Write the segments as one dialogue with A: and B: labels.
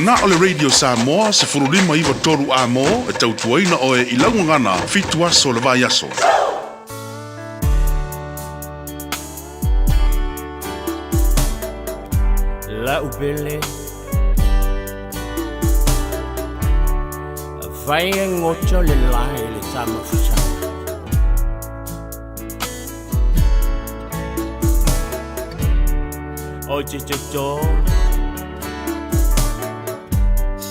A: Na o le Radio Samoa 15 93 Amo e tautuaina oe i lau gagana fitu aso o le vaiaso.
B: La'u pele Fai e goto le lae le tama fusanga O te toto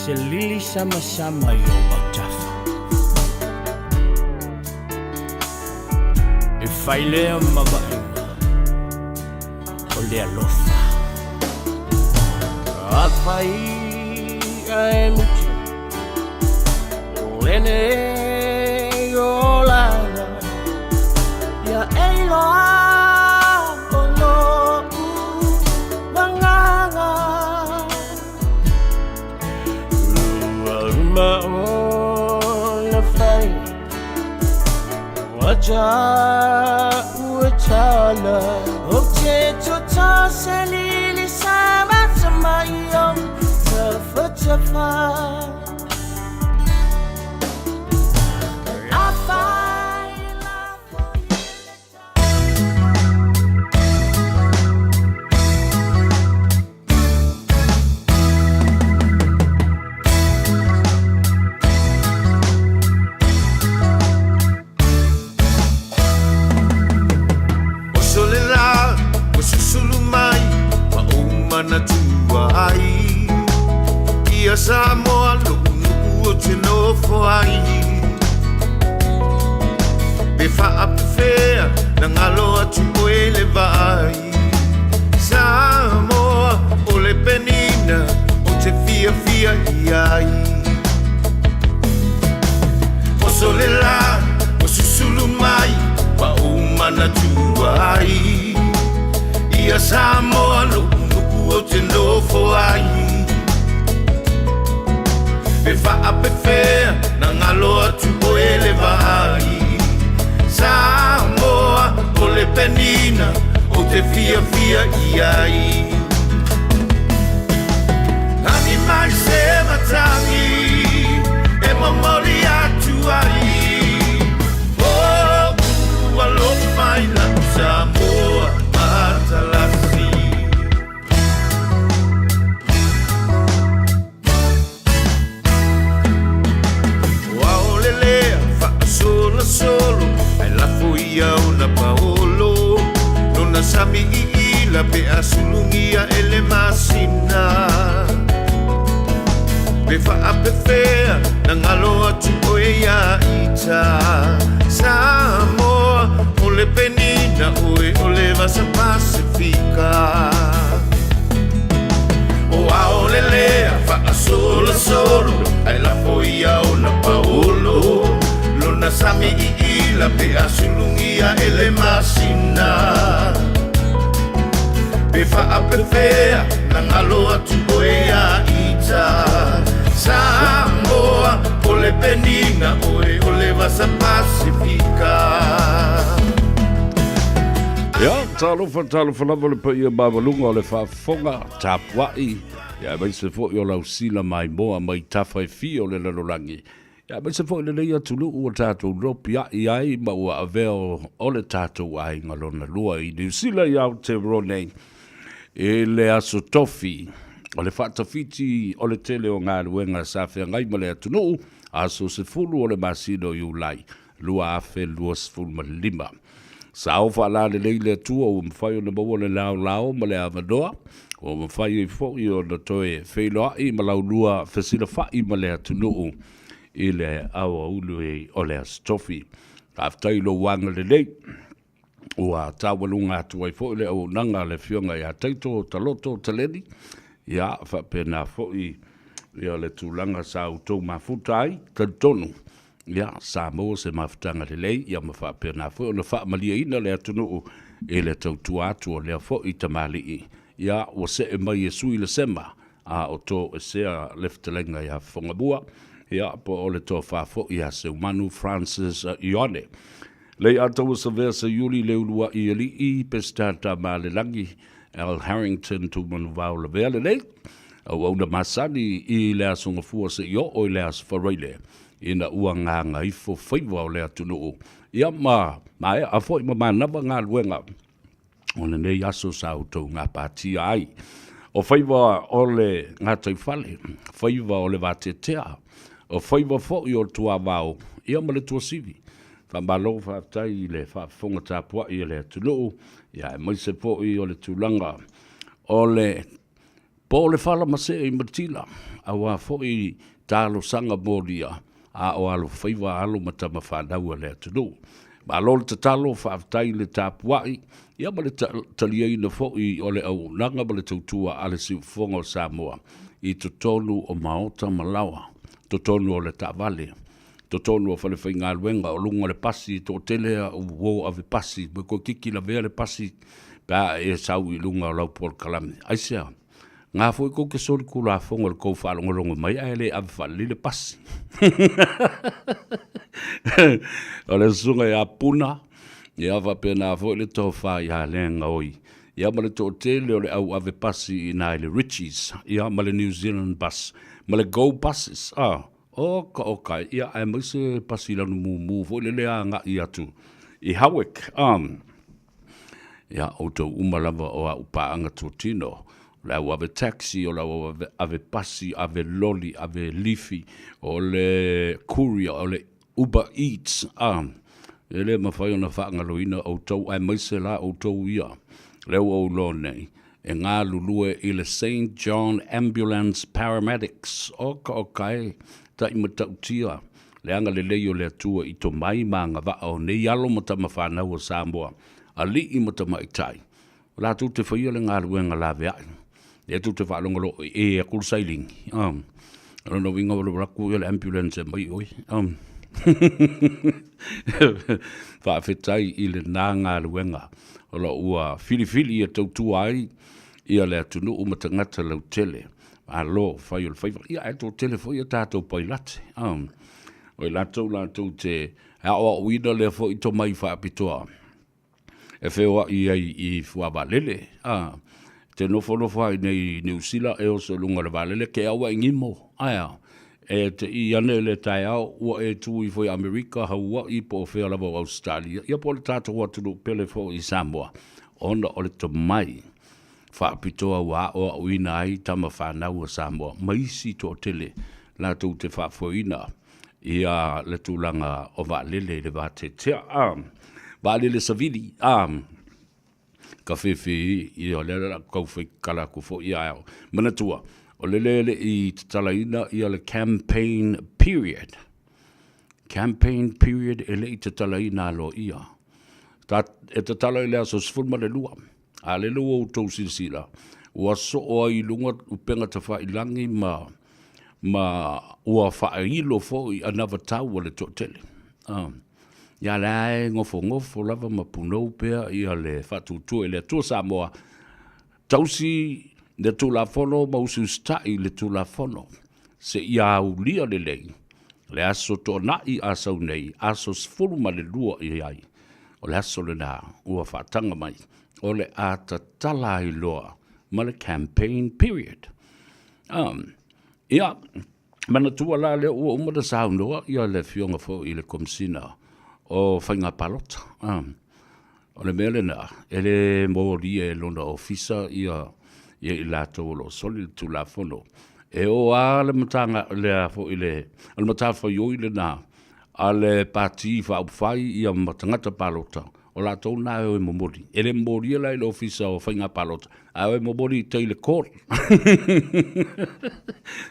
B: Se lili sama sama i o mautafa E fai lea ma vaaiga o le alofa Afai ae mutu o lenei olaga Ia e iloa o lo'u agaga Ua uma ona fai
C: Oso le la ua susulu mai ma ou manatua ai Ia Samoa lo'u nuu ou te nofo ai Pe faapefea na galo atu oe le vaai Samoa o le penina ou te fiafia i ai Oso le la ua susulu mai ma ou manatua ai Ia Samoa lo'u nuu ou te nofo ai Pe faapefea na galo atu oe le vaai Samoa o le penina ou te fiafia i ai Lagi mai se matagi e momoli atu ai Oh, alofa i lau Samoa matalasi O aolelea faasolosolo ae lafo ia ona paolo lona sami iila pe a sulugia e le masina pe faapefea na galo atu oe iā ita Samoa o le penina oe o le vasa Pasifika. O aolelea faasolosolo ae lafo ia ona paolo lona sami iila pe a sulugia e le masina pe faapefea na galo atu oe iā ita Samoa o le penina oe o le vasa Pasifika.
D: Ia, talofa, talofa lava le paia maualuga o le faafofoga tapuai, ia aemaise foi o lau sila maimoa mai tafa e fia o le lalolagi, ia aemaise foi lenei atunuu ua tatou lopiai ai ma ua avea o le tatou aiga lona lua i Niu Sila i Aotearoa nei i le aso tofi o le faatafiti o le tele o galuega sa feagai ma le atunuu, aso 10 o le masina o Iulai 2025. Sa o faalalelei le Atua ua mafai ona maua le laolao ma le avanoa, ua mafai ai foi ona toe feiloai ma laulua fesilafai ma le atunuu i le aoauli o le Aso Tofi. Faafetai i lou agalelei ua taualuga atu ai foi le auaunaga a le Afioga ia Taito Taloto Taleni, ia faapena foi ia le tulaga sa outou mafuta ai, talitonu Ia, sa maua se mafutaga lelei, ia ma faapena foi ona faamalieina le atunuu i le tautua atu o lea foi tamalii. Ia, ua see mai e sui le sema, a o toesea le fetalaiga ia Fofogamua, ia, po o le tofa foi ia Seumanu Francis Ioane. Leiataua Savea Seiuli Leulua'i Alii Peseta Tamalelagi Al Harrington Tumanuvao Lavea lenei. Auauna masani i le Aso Gafua seia oo i le Aso Faraile, ina ua gagaifo faiva o le atunuu, ia ma maea foi ma manava galuega o lenei aso sa outou gapatia ai. O faiva o le gataifale, faiva o le vateatea, o faiva foi o le tuavao, ia ma le tuasivi. Faamalo faafetai i le faafofoga tapuai a le atunuu, ia aemaise foi o le tulaga o le Po o le fala masee i Matila, aua foi talosaga molia a o alofaiva alo ma tama fanau a le atunuu. Malo le tatalo, faafetai le tapuai, ia ma le taliaina foi o le auaunaga ma le tautua a le Siufofoga o Samoa i totonu o maota ma laoa, totonu o le taavale, totonu o falefaigaluega, o luga o le pasi, e toatele au uo ave pasi, ua toeitiiti lavea le pasi pe a e sau i luga o lau polokalame. Aisea? Nga foi tou te solitulafono i le tou faalogologo mai ae le ave faalelei le pasi. O le susuga ia Puna, ia faapena foi le tofa ia Leagaoi, ia ma le toatele o le au ave pasi i ina i le Ritchies, ia ma le New Zealand Bus, ma le Go Buses, a, Oka oka, ia aemaise pasi lanu mumu foi lele agai atu i Howick. Ia, outou uma lava o au paaga totino, o le au ave taxi, o le au ave pasi, ave loli, ave lifi, o le courier, o le Uber Eats, e le mafai ona faagaloina outou, aemaise la outou ia, lea ua ou iloa nei, e galulue i le Saint John Ambulance Paramedics. Oka oka e, tai matautia le agalelei o le Atua i tomai ma agavaa o nei alo ma tama fanau a Samoa, alii ma tamaitai, o latou te faia le galuega laveai. Lea tou te faalogo loa e e atu le sailini, o lona uiga ua alu atu le ambulance e aumai oe. Faafetai i lena galuega o lo o ua filifili e tautua ai ia le atunuu ma tagata lautele. Malo fai o le faiva. Ia ae toatele foi a tatou pailate. O i latou latou te aoaoina lea foi tomai faapitoa e feoai ai i fuavaalele. A, te nofonofo ai nei i Niu Sila e oso i luga o le vaalele, ke au ai gimo, ae a? E te i ane i le taeao ua e tu ifo i Amerika, Hauaʻi po o fea lava o Ausetalia, ia po o le tatou atunuu pele foi i Samoa, ona o le tomai faapitoa ua aoaoina ai tama fanau a Samoa ma isi toatele latou te faafoeina ia le tulaga o vaalele i le vateatea. A, vaalele savili, a, ka fefe ia o lea la tau fai tatala atu foi ia ao. Manatua, o le le le i tatalaina ia le campaign period. Campaign period e le i tatalaina aloaia. Ta, e tatala i le aso 12. A lele ua outou silasila, ua soo ai i luga upega tafailagi ma ma ua faailo foi anavatau a le toatele. Ah. Ia la e nofonofo lava ma punou pea ia le faatuatua i le Atua Samoa, tausi le Tulafono ma usiusitai le Tulafono, seia aulia lelei le aso toanai a sau nei, aso 12 i ai, o le aso lena ua faataga mai, o le a tatala ai loa ma le campaign period. Ia, Manatua la lea ua uma ona saunoa ia le Afioga foi i le Komesina o Faiga Palota. O le mea lena, e le molia e lona ofisa ia ia i latou o lo o soli le Tulafono. E o lava le matagaluega le foi le o le matafaioi lena a le Pati Faaupufai ia ma tagata palota O latou na e o e momoli. E le momolia la i le Ofisa o Faiga Palota, ae o e momoli i tai i le court.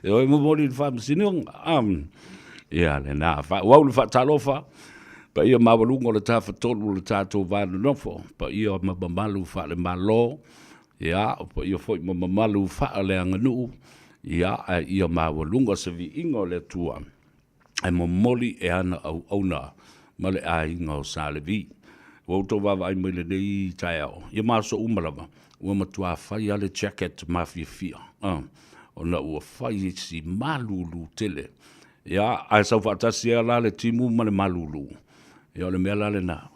D: E o e momoli i le Faamasinoga. Ia lena. Faaauau le faatalofa, paia maualuga o le Tafatolu o le tatou va nonofo, paia ma mamalu faale-Malo, ia, o paia foi ma mamalu faaleaganuu, ia, ae ia maualuga se viiga o le Atua e momoli e ana auauna ma le aiga o Sa Levi. Ua outou vaavaai mai lenei taeao, ia ma aso uma lava, ua matua fai lava le jacket mafiafia, ona ua fai si malulu tele. Ia, ae sau faatasi ai la le timu ma le malulu. Ia, o le mea la lena,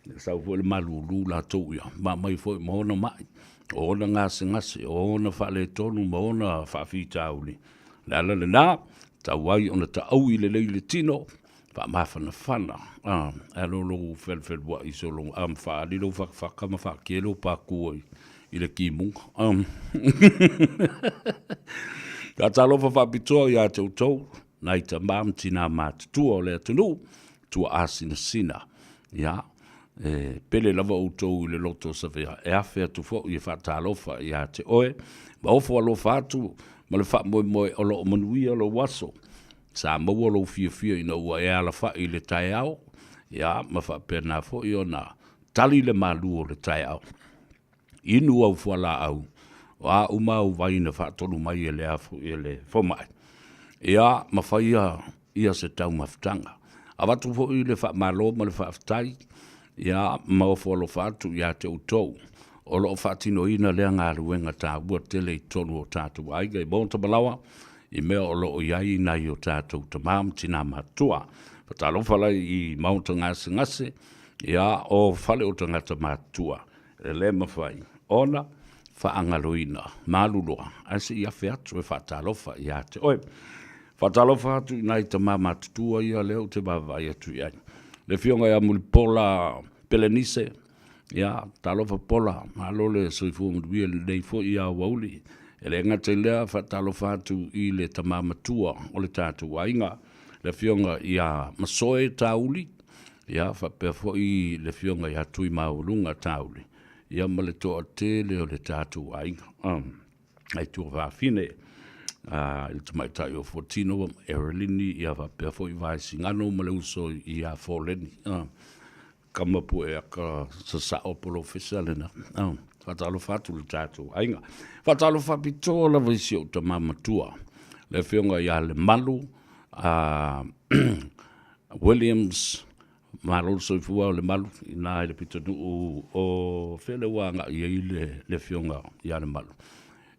D: e sau foi le malulu latou ia, ma aumai foi ma ona mai. O ona gasegase, o ona faaletonu ma ona faafitauli. O le ala lena, tau ai ona taui lelei le tino, faamafanafana, a, e alo lou felufelua'i solo a ma faaali lou fakafaka ma faakie lou paku i le kimuga. Faatalofa faapitoa ia te outou, nai tama ma tinā matutua o le atunuu, tuaasinasina, ia, e pele lava outou i le loto savea, e afe atu foi e faatalofa ia te oe, ma ofo alofa atu ma le faamoemoe o lo o manuia lou aso. Sa maua lou fiafia ina ua e alafai i le taeao, ia, ma faapena foi ona tali le malu o le taeao. Inu au fualaau, o a uma au vai na faatonu mai e le a foi e le fomai, ia, ma faia ia se taumafataga. Avatu foi le faamalo ma le faafetai, ia, ma ofo alofa atu ia te outou o lo o faatinoina lea galuega taua tele i totonu o tatou aiga i Maota Malaoa, i mea o lo o i ai nai o tatou tama ma tina matutua. Faatalofa la i maota gasegase, ia, o fale o tagata matutua, e le mafai ona faagaloina malu loa, ae se i afe atu e faatalofa ia te oe. Faatalofa atu i nai tama matutua ia lea ou te vaavaai atu i ai. Le Afioga ia Mulipola Pelenise, ia, talofa Pola, malo le soifua manuia i lenei foi aoauli. E le gata i lea, faatalofa atu i le tama matua o le tatou aiga, le Afioga ia Masoe Tauli, ia, faapea foi le Afioga ia Tuimaualuga Tauli, ia ma le toatele o le tatou aiga. Ai tuafafine i le tamaitai o Fuatino Erelini, ia faapea foi Vaesigano ma le uso ia Foleni. Kama pue aka sasao polofesa lena. Faatalofa atu le tatou aiga. Faatalofa faapitoa lava i si ou tama matua, le Afioga ia Lemalu Williams, malo le soifua o Lemalu, i ina i le pitonuu o fea lea ua agai ai le Afioga ia Lemalu,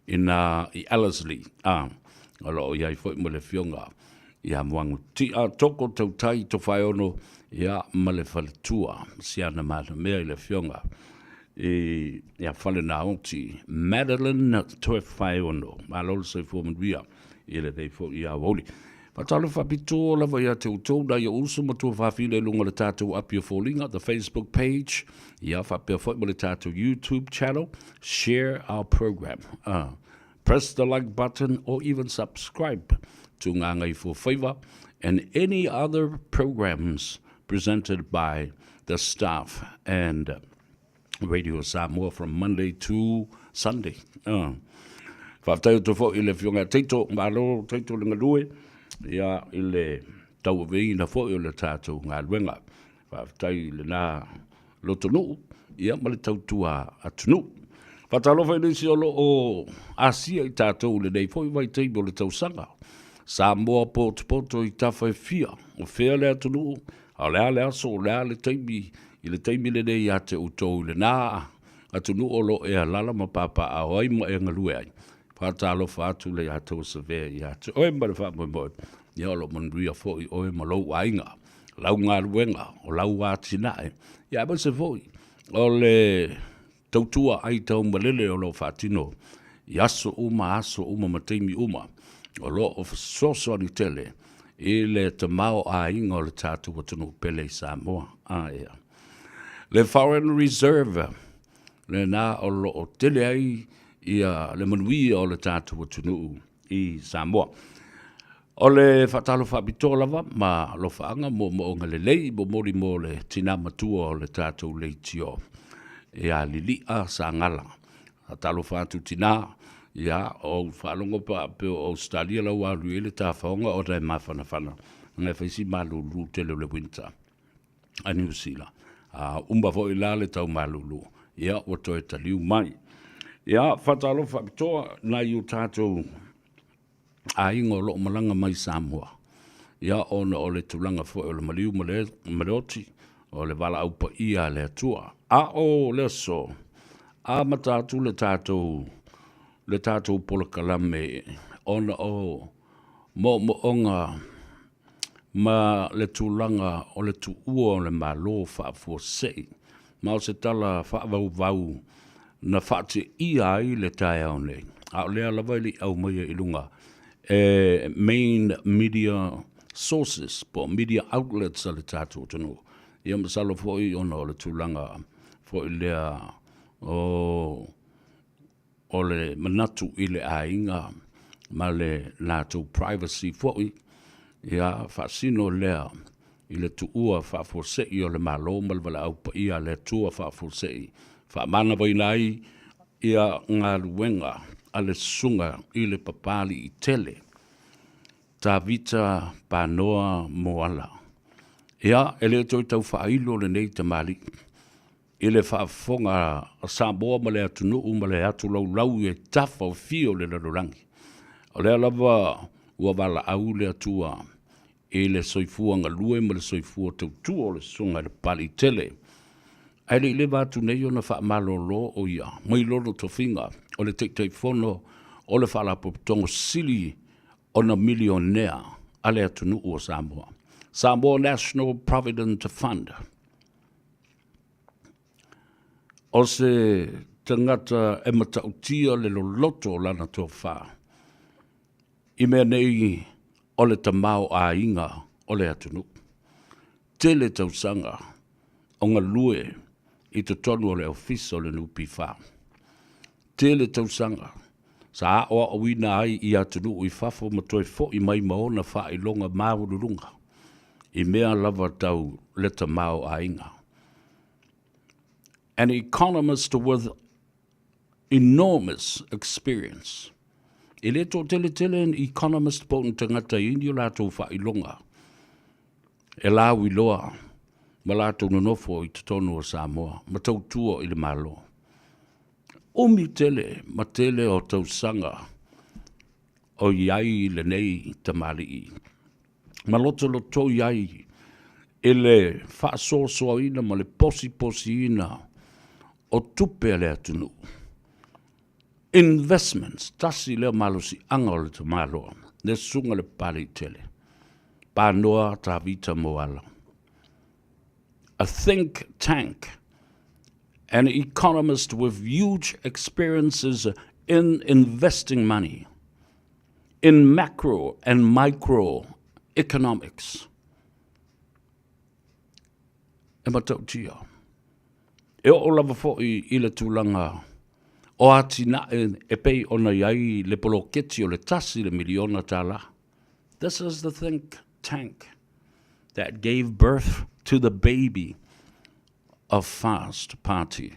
D: ina i Ellerslie, o lo o i ai foi ma le Afioga ia Muagututia Toko Tautai Tofaeono, ia, ma le faletua Siana Matamea i le Afioga i ia Falenaoti Madeline Toefaeono. Malo le soifua manuia i lenei foi aoauli. Faatalofa faapitoa lava ia te outou nai ou uso ma tuafafine i luga o le tatou api o foliga, the Facebook page, ia faapea foi ma le tatou YouTube channel. Share our program. Press the like button or even subscribe to Gagaifofaiva and any other programs presented by the staff and Radio Samoa from Monday to Sunday. Faafetai atu foi i le Afioga ia Taito, malo Taito le galue, ia, i le tauaveina foi o le tatou galuega. Faafetai i lena lotonuu, ia, ma le tautua atunuu. Faatalofa i nisi o lo o asia i tatou i lenei foi vaitaimi o le tausaga. Samoa potopoto i tafa e fia, o fea le atunuu, a o le a le aso, o le a le taimi, i le taimi lenei ia te outou i lena atunuu o lo o e alaala ma papaaao ai ma e galue ai. Faatalofa atu le ia Tauasavea ia te oe ma le faamoemoe, ia o lo o manuia foi oe ma lou aiga, lau galuega, o lau atinae, ia aemaise foi o le tautua ai taumalele o lo o faatino i aso uma, aso uma ma taimi uma, o lo o fesoasoani tele i le tamaoaiga o le tatou atunuu pele i Samoa. A ia. Le Foreign Reserve, lena o lo o tele ai ia le manuia o le tatou atunuu i Samoa. O le faatalofa faapitoa lava ma alofaaga moomooga lelei momoli mo le tina matua o le tatou leitio ia Lili'a Sagala. Faatalofa atu tina, ia o ou faalogo pa pe o Australia la ua alu i ai le tafaoga ona e mafanafana na e fai si malulu tele o le winter a Niu Sila. A uma foi la le tau malulu, ia ua toe taliu mai. Ia faatalofa faapitoa nai o tatou aiga o lo o malaga mai Samoa, ia ona o le tulaga foi o le maliu ma le oti, o le valaau paia a le Atua. A o le aso, amata atu le tatou le tatou polokalame ona o moomooga ma le tulaga o le tuua o le Malo faafuasei, ma o se tala faavauvau. na faateia ai le taeao nei, a o lea lava e le i aumaia i luga e main media sources po o media outlets a le tatou atunuu. Ia masalo foi ona o le tulaga foi lea o o le manatu i le aiga ma le latou privacy foi, ia faasino lea i le tuua faafuasei o le Malo ma le valaau paia a le Atua faafuasei, faamanavaina ai ia galuega a le Susuga i le Papaliitele Tavita Panoa Moala. Ia, e le toe tau faailo lenei tamalii i le faafofoga a Samoa ma le atunuu ma le atu laulau i tafa o fia o le lalolagi. O lea lava ua valaau le Atua i le soifua galue ma le soifua tautua o le Susuga i le Papaliitele. Ae le i leva atu nei ona faamalolo o ia mai lona tofiga o le Taitaifono o le Faalapotopotoga Sili ona Milionea a le atunuu o Samoa, Samoa National Provident Fund. O se tagata e matautia le loloto o lana tofa i mea nei o le tamaoaiga o le atunuu. Tele tausaga o galue i totonu o le Ofisa o le NPF. Tele tausaga sa aoaoina ai i atunuu i fafo ma toe foi mai ma ona faailoga maualuluga i mea lava tau le tamaoaiga. An economist with enormous experience. E le toatele tele ni economist po o ni tagata i ni o latou faailoga e lauiloa ma latou nonofo i totonu o Samoa ma tautua i le Malo. Umi tele ma tele o tausaga o i ai lenei tamalii ma lotolotoi ai i le faasoasoaina ma le posiposiina o tupe a le atunuu. Investments, tasi lea malosiaga o le tamaloa, le Susuga i le Papaliitele, Panoa Tavita Moala. A think tank, an economist with huge experiences in investing money, in macro and micro economics. E matautia. E oo lava foi i le tulaga o atinae e pei ona i ai le poloketi o le $1 miliona. This is the think tank that gave birth to the baby of Fast Party,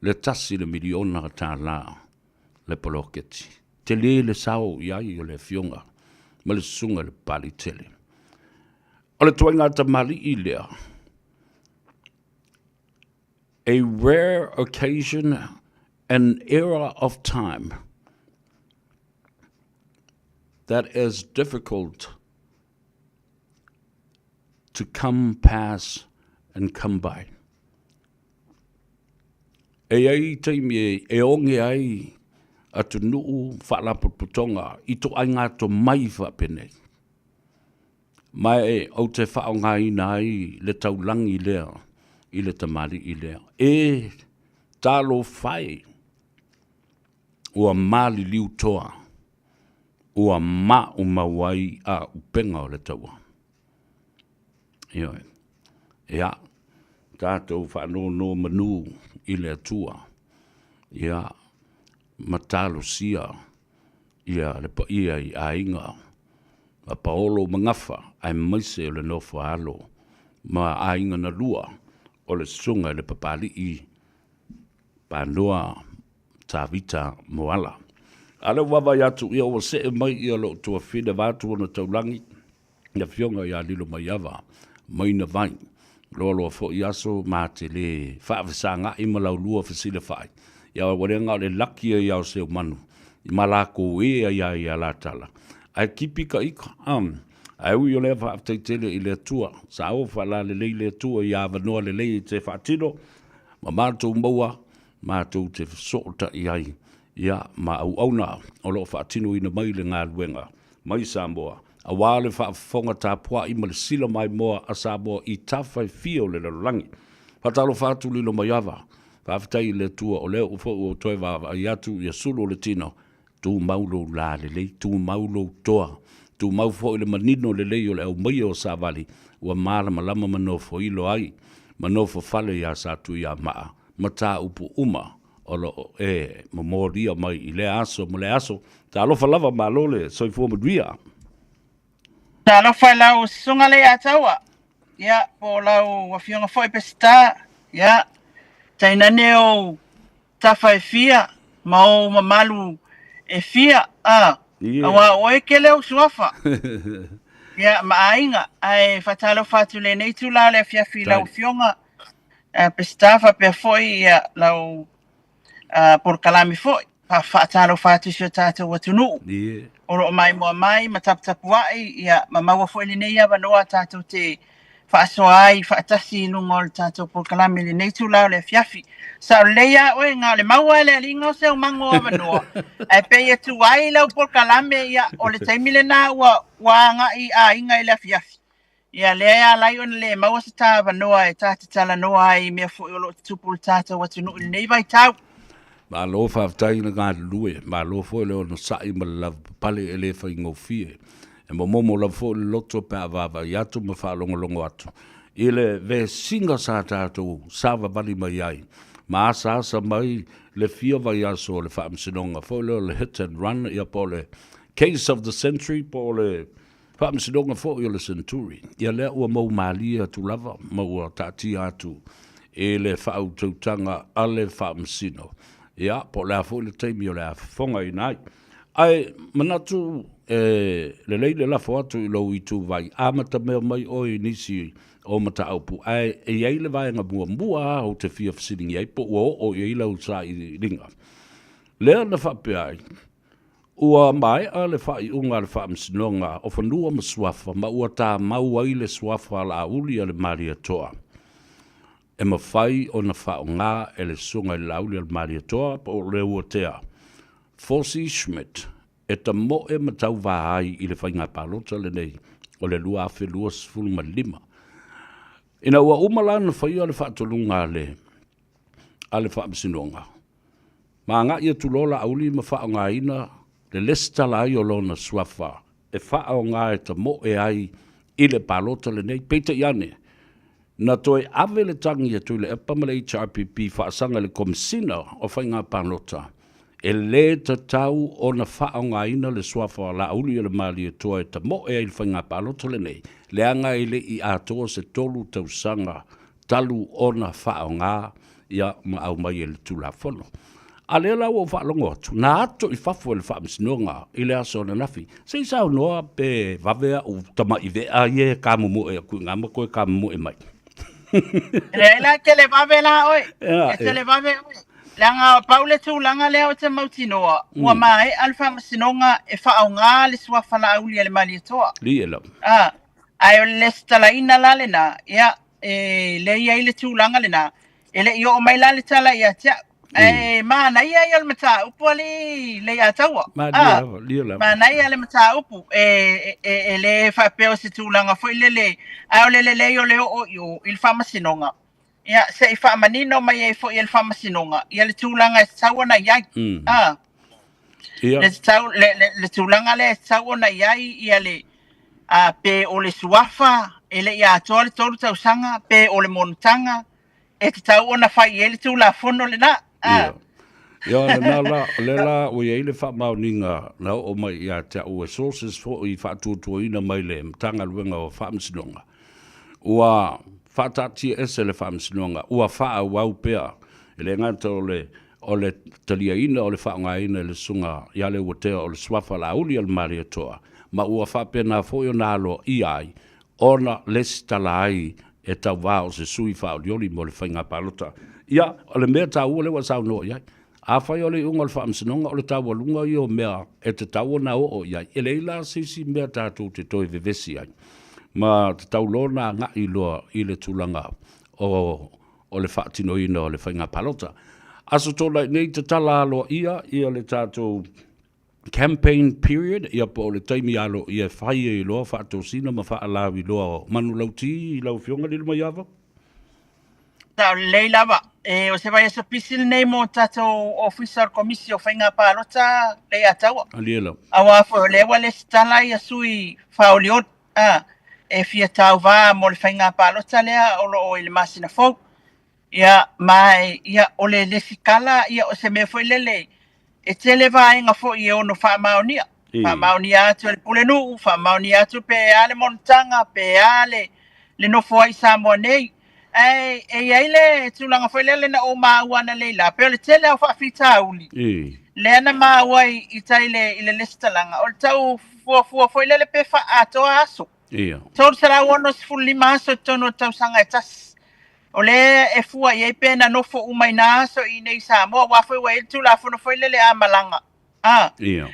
D: le $1 miliona le poloketi. Tele le sao i ai o le afioga ma le Susuga i le Papaliitele. O le tuaiga tamalii lea, a rare occasion, an era of time that is difficult to come pass and come by. E i ai taimi e oge ai atunuu faalapotopotoga i toaiga tomai faapenei. Ma e ou te faaaogaina ai le taulagi lea i le tamalii lea. E talofa e, ua maliliu toa, ua maumau ai auupega o le taua. Ioe. Ia, tatou faanonomanu i le Atua, ia, ma talosia ia le paia i aiga a Paolo ma Gafa, aemaise o le nofo a alo ma aiga na lua o le Susuga i le Papalii Panoa Tavita Moala. A lea ua vaavaai atu, ia ua see mai ia lou tuafine vaeatu ona taulagi, le Afioga ia Lilomaiava Maina Vai. Loaloa foi aso ma te le faafesaga'i ma laulua fesilafai, ia ua le na o le laki ai lava o Seumanu i ma lakou e ai ai a la tala, ae kipi ka ika. Ae ui o lea, faafetai tele i le Atua, sa o faalalelei le Atua i avanoa lelei e te faatino ma matou maua matou te fesootai ai ia ma auauna o lo o faatinoina mai le galuega mai Samoa, aua le faafofoga tapuai ma le sila maimoa a Samoa i tafa e fia o le lalolagi. Faatalofa atu Lilomaiava. Faafetai i le Atua o lea ua foi ua ou toe vaavaai atu ia sulu o le tino, tumau lou lalelei, tumau lou toa, tumau foi le manino lelei o le aumaia o savali ua malamalama ma nofoilo ai ma nofofale iā Satuiamaa mataupu uma o lo o e momolia mai i lea aso ma lea aso. Talofa lava, malo le soifua manuia.
E: Talofa i lau susuga Leiataua, ia, po o lau afioga foi Peseta, ia, tainane ou tafa e fia ma ou mamalu e fia, a, aua o oe kele ou suafa, ia, ma aiga. Ae faatalofa atu i lenei itula o le afiafi i lau afioga Peseta faapea foi ia, lau polokalame foi. Faatalofa atu i si o tatou atunuu o lo o maimoa mai ma taputapuai ia, ma maua foi lenei avanoa tatou te faasoa ai faatasi i luga o le tatou polokalame i lenei itula o le afiafi. Sao lelei lava oe, na o le maua e le aliiga o se aumaga o avanoa, ae pei e tuai lau polokalame, ia, o le taimi lena ua agai aiga i le afiafi. Ia, lea e ala ai ona le maua se ta avanoa e ta te talanoa ai i mea foi o lo o tutupu i le tatou atunuu i lenei vaitau.
D: Malo faafetai le galulue, malo foi le onosai ma le lavapapale e le faigofie. E momomo lava foi le loto pe a vaavaai atu ma faalogologo atu i le vesiga sa tatou savavali mai ai ma asaasa mai le fia vaiaso o le faamasinoga foi lea o le hit and run, ia po o le case of the century po o le Faamasinoga foi o le Century, ia lea ua mou malie atu lava ma ua taatia atu i le faautautaga a le Faamasino, ia po o le a foi le taimi o le a fofogaina ai. Ae manatu e lelei le lafo atu i lou ituvai, amatamea mai oe i nisi o mataupu, ae e i ai le vaega muamua lava ou te fia fesiligia ai po ua oo i ai lau sailiiliga. Lea na faapea ai, Ua maea le faaiuga a le Faamasinoga o Fanua ma Suafa ma ua tamau ai le suafa a Laauli a le Malietoa e mafai ona faaaoga e le Susuga i le Laauli a le Malietoa po o Leuatea Fosi Schmidt e tamoe ma tauva ai i le faiga palota lenei o le 2025. Ina ua uma la ona faia le faatonuga a le Faamasinoga, ma agai atu loa Laauli ma faaaogaina le lesitala ai o lona suafa e faaaoga e tamoe ai i le palota lenei. Peitai ane, na toe ave le tagi a Tuilaepa ma le HRPP faasaga i le Komesina o Faiga Palota e lē tatau ona faaaogaina le suafa o Laauli o le Malietoa e tamoe ai i le faiga palota lenei, leaga e le i atoa se 3 tausaga talu ona faaaoga ia ma aumai e le Tulafono. A lea la ua ou faalogo atu, na ato i fafo e le Faamasinoga i le aso ananafi, se i saunoa pe vave a'u tama'i ve'a ia e kamomo'e aku i ina ma toe kamomo'e mai.
E: Leai la, e televave la oe. E televave oe. Leaga pau le tulaga lea ou te mautinoa, ua maea le Faamasinoga e faaaoga le suafa Laauli a le Malietoa.
D: Lie lava.
E: Ae o le lesitalaina la lena, ia, e lea e i ai le tulaga lena, e le i oo mai la le tala ia te au. Ae manaia ia o le mataupu a le Leiataua. Manaia le mataupu, e, e, e le faapea o se tulaga foi lele, ae o le lelei o le oo i o i le faamasinoga, ia, se i faamanino mai ai foi e le faamasinoga ia le tulaga e tatau ona i ai.
D: Ia.
E: Le, tatau, le, le, le tulaga lea e tatau ona i ai ia le, a, pe o le suafa e le i atoa le 3 tausaga, pe o le monotaga e tatau ona fai i ai le Tulafono lena.
D: A. Ia. Ia, lena la, o lea la ua i ai le faamaoniga na oo mai ia te au e sources foi i faatuatuaina mai le Matagaluega o Faamasinoga, ua faataatiaese le Faamasinoga, ua faaauau pea, e le gata o le o le taliaina o le faaaogaina e le Susuga ia Leuatea o le Suafa Laauli a le Malietoa, ma ua faapena foi ona aloaia ai ona lesitala ai e tauva o se sui faaolioli mo le faiga palota. Ia, o le mea taua lea ua saunoa i ai, afai o le iuga o le Faamasinoga o le taualuga ia o mea e tatau ona oo i ai, e leai la se isi mea tatou te toe vevesi ai, ma tatau loa ona agai loa i le tulaga o o le faatinoina o le faiga palota. Aso Toonai nei tatala aloaia ia le tatou campaign period, ia po o le taimi aloaia e fai ai loa faatosina ma faalauiloa o manulauti i lau Afioga Lilomaiava.
E: Saolelei lava. E, o se vaiaso pisi lenei mo tatou Ofisa o le Komisi o Faiga Palota Leiataua.
D: Alia lava.
E: Aua foi o lea ua lesitala ia sui faaolioli a, e fia tauvā mo le faiga palota lea o lo o i le masina fou. Ia, ma ia, o le lesitala, ia, o se mea foi lele, e tele vaega foi e ono faamaonia. Faamaonia atu e le pulenuu, faamaonia atu pe a le monotaga, pe a le, le nofo ai i Samoa nei. Ae e i ai le tulaga foi lele na ou maua analeila, pei o le tele o faafitauli. Lea na maua i, i tai le, i le lesitalaga, o le tau fuafua foi lele pe faaatoa aso. 365 aso i totonu o le tausaga e tasi. O lea e fua i ai pe na nofo uma i nā aso i inei i Samoa, aua foi ua i ai le Tulafono foi lele a malaga. A,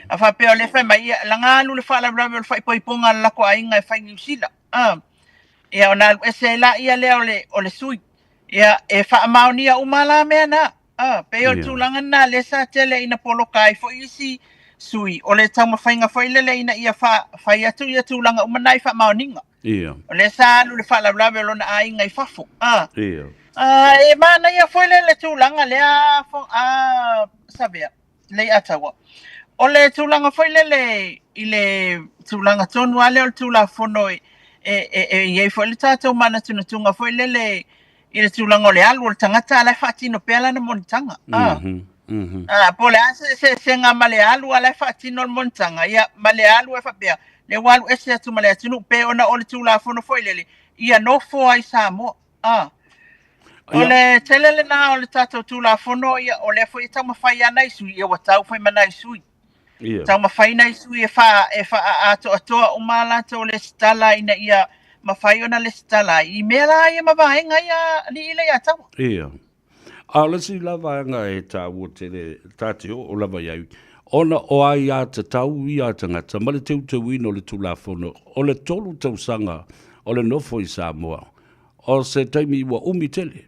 E: a faapea o lea e fai mai, ia, laga alu le faalavelave o le faaipoipoga a le lako aiga e fai Niu Sila. A, ia ona alu ese ai laia lea o le, o le sui. Ia, e faamaonia uma la mea na. A, pei o le tulaga lena lea sa tele ina poloka ai foi isi sui, o le taumafaiga foi lele ina ia fa, fai atu ia tulaga uma na i faamaoniga. O lea sa alu le faalavelave o lona aiga i fafo. A, a, e manaia foi le, le tulaga lea, a, Savea, Leiataua. O le tulaga foi lele i le tulaga tonu lava lea o le Tulafono e, e, e, e i ai foi le tatou manatunatuga foi lele i le tulaga o le alu o le tagata a la e faatino pea lana monotaga. Ah. Ah, po o le a se eseesega ma le alu a la e faatino le monotaga, ia, ma le alu e faapea, lea ua alu ese atu ma le atunuu, pe ona o le Tulafono foi lele, ia nofo ai i Samoa. Ah. O le tele lena o le tatou Tulafono, ia, o lea foi e taumafai lava nai sui, ia ua tau foi ma nai sui. Taumafai nai sui e faa, e faaatoatoa uma a latou lesitala ina ia mafai ona lesitala ai i mea la ia ma vaega ia alii Leiataua.
D: Ia. A o le isi la vaega e taua tele, ta te oo lava i ai, ona o aiatatau ia a tagata ma le teuteuina o le Tulafono, o le 3 tausaga o le nofo i Samoa, o se taimi ua umi tele.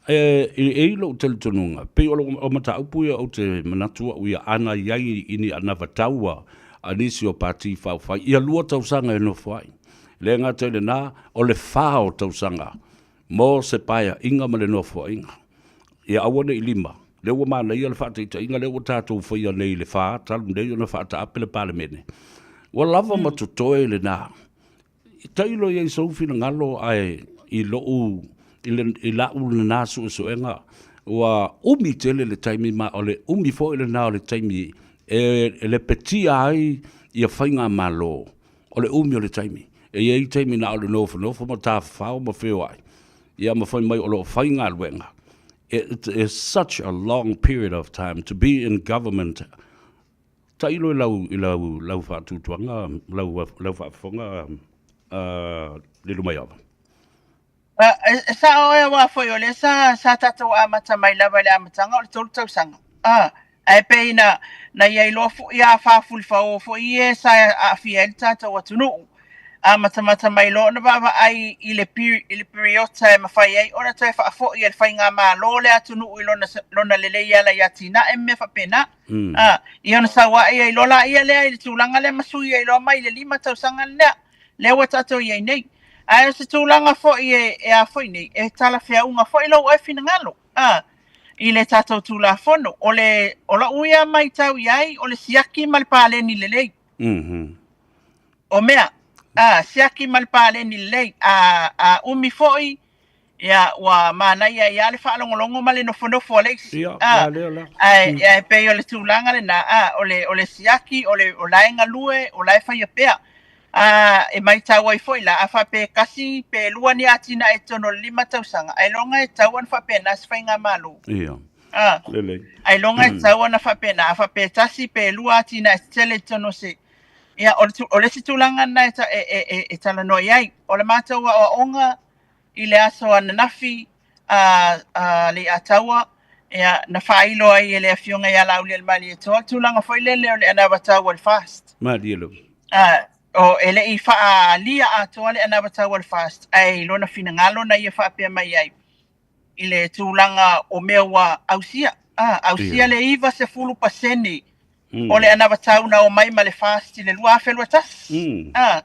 D: E, e i ai lou talitonuga, pei o, o mataupu ia ou te manatu au ia, ana i ai i ni anavataua a nisi o Pati Faaupufai, ia 2 tausaga e nofo ai. E le gata i lena, o le 4 o tausaga mo se paeaiga ma le nofoaiga. Ia aua ne i 5. Lea ua manaia le faataitaiga lea ua tatou faia nei i le 4, talu nei ona faataape le Palemene. Ua lava ma totoe lena. Tailo i ai sou finagalo ae i lou i, le, i lau lena suesuega ua umi tele le taimi ma o le umi foi lena o le taimi e, e lepetia ai ia faigamalo o le umi o le taimi. E i ai taimi na o le nofonofo ma tafafao ma feoai, ia ma fai mai o lo o faigaluega. It is such a long period of time to be in government. Tailo i lau, i lau, lau faatuatuaga, lau, lau faafofoga, Lilomaiava.
E: E sao oe aua foi o lea sa, sa tatou amata mai lava i le amataga o le 3 tausaga. Ae pei na, na i ai loa foi a faafulifaoa foi e sa aafia ai le tatou atunuu. Amatamata mai loa ona vaavaai i le, i le piriota e mafai ai ona toe faafoi e le faigamalo le atunuu i lona, lona lelei e ala i atinae ma mea faapena. Ia ona sau ae ai loa laia lea i le tulaga lea ma sui ai loa mai le 5 tausaga lea, lea ua tatou i ai nei. Ae o se tulaga foi e, e a foi nei, e talafeauga foi lou oe finagalo, i le tatou Tulafono. O le, o lau ia matau i ai, o le siaki ma le paleni lelei. O mea, siaki ma le paleni lelei. A, a umi foi, ia, ua manaia ai lava le faalogologo ma le nofonofo a le isi.
D: Ia, a lea la.
E: Ae, ae pei o le tulaga lena, o le, o le siaki, o le, o la e galue, o la e faia pea. A, e matau ai foi la, a faapea e tasi pe lua ni atinae i totonu o le 5 tausaga, ailoga e tatau ona faapena se faigamalo.
D: Ia. Lelei.
E: Ailoga e tatau ona faapena, a faapea e tasi pe lua atinae tetele i totonu o se... Ia, o le, o le isi tulaga lena e, e, e, e, e talanoa i ai. O le matou aoaoga i le aso ananafi a, a Leiataua, ia, na faailo ai e le Afioga ia Laaulialemalietoa le tulaga foi lele o le anavatau a le FAST.
D: Malie lava.
E: O, e le i faaalia atoa le anavatau a le FAST, ae i lona finagalo na ia faapea mai ai i le tulaga o mea ua ausia. Ausia le 90% o le anavatau na omai ma le FAST i le 2021.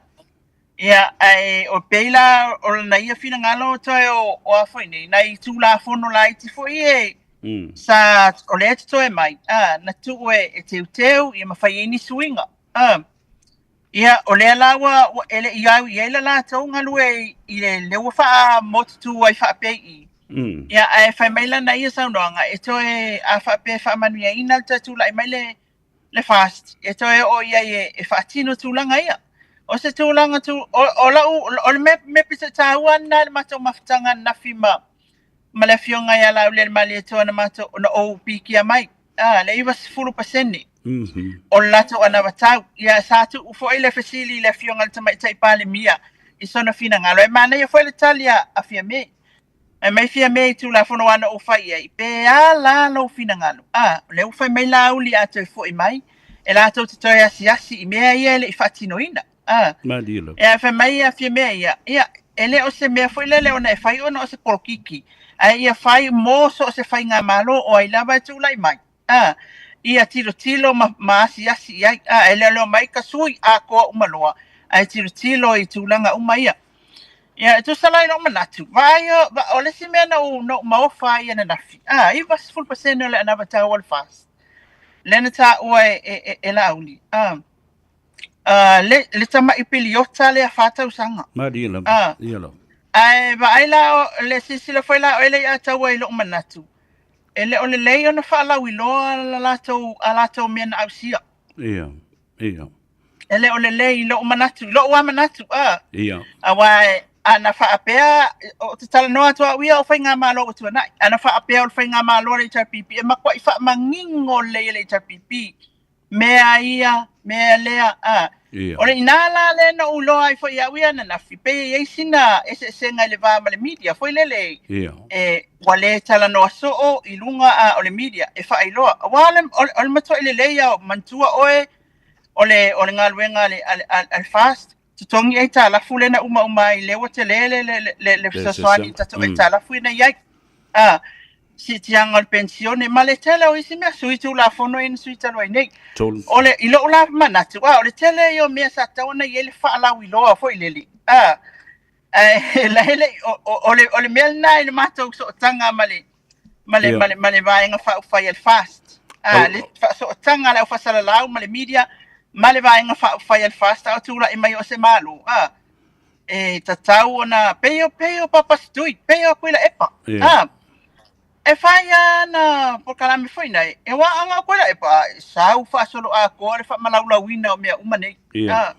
E: Ia, ae o pei la o lana ia finagalo toe o, o a foi nei, nai Tulafono laiti foi e sa o lea totoe mai, a, na tuu e, e teuteu ia ma fai ai ni suiga. A, ia, o lea la ua, ua e le i au i ai la latou galue i, i le, lea ua faamotutu ai faapea i i. Ia, ae fai mai lana ia saunoaga, e toe, a faapea e faamanuiaina le toe tulai mai le, le FAST e toe oo i ai e, e faatino tulaga ia. O se tulaga tu, o, o lau, o le mea, mea pito taua lena i le matou mafutaga ananafi ma, ma le afioga ia Laaulialemalietoa na matou, na ou pikia mai, a, le 90% o le latou anavatau. Ia, sa tuu foi le fesili i le afioga i le Tamaitai Palemia i sona finagalo. E manaia foi le tali a, a Fiame. Fai mai Fiame i Tulafono ana ou fai i ai, pe a la lou finagalo? A, o lea ua fai mai Laauli a toe foi mai, e latou te toe asiasi i mea ia e le i faatinoina. A,
D: Malie lava.
E: e fai mai ia Fiame ia, ia, e le o se mea foi lele ona e fai ona o se polokiki, ae ia fai mo so o se faigamalo o ai lava e tulai mai. A, ia tilotilo ma, ma asiasi i ai. A, e leoleo mai ka sui atoa uma loa, ae tilotilo i tulaga uma ia. Ia, e tusa la i lou manatu, vaai o, va, o le isi mea na ou, na ou maofa ai ananafi, a, 90% o le anavatau o le FAST, lea na taua e, e, e, e Laauli, a, a, le, le tama'i piliota lea fa tausaga.
D: Malie lava.
E: A,
D: Ia lava.
E: ae vaai la, o, le silasila foi la oe le Leiataua i lou manatu, E le o lelei ona faalauiloa la latou, a latou mea na ausia.
D: Ia, ia.
E: E le o lelei i lou manatu, i lou lava manatu, a.
D: Ia.
E: Aua a na faapea, ou te talanoa atu au ia o faigamalo ua tuanai, a na faapea o le faigamalo a le HRPP, e matuai faamanino lelei e le HRPP mea ia, mea lea, a.
D: Ia.
E: O le i ina la lea na ou iloa ai foi e au ia ananafi, pei e i ai sina eseesega i le va ma le media foi lele,
D: Ia.
E: e, ua le talanoa soo i luga a o le media e faailoa. Aua o le, o le, o le matuai lelei lava, manatua oe o le, o le galuega a le, a le, a le FAST, totogi aitalafu lea na umauma ai, lea ua tele le, le, le, le, le fesoasoani i tatou aitalafu ina i ai. A, siitiaga o le penisione ma le tele o isi mea, sui Tulafono ia na sui talu ai nei. O le, i lou la manatu, a, o le tele ia o mea sa tatau ona i ai le faalauiloa foi lele. A, ae la e le i, o, o, o le, o le mea lena i le matou sootaga ma le, ma le, ma le, ma le Vaega Faaupufai a le FAST. A, le faasootaga a le aufaasalalau ma le media ma le Vaega Faaupufai a le FAST a o tulai mai o se Malo. A, e tatau ona pei o pei o Papa Stui, pei o Akuila Epa. A, e fai lava ana polokalame foi nei, e aua ana Akuila Epa, a, e sau faasoloatoa le faamalaulauina o mea uma nei. A,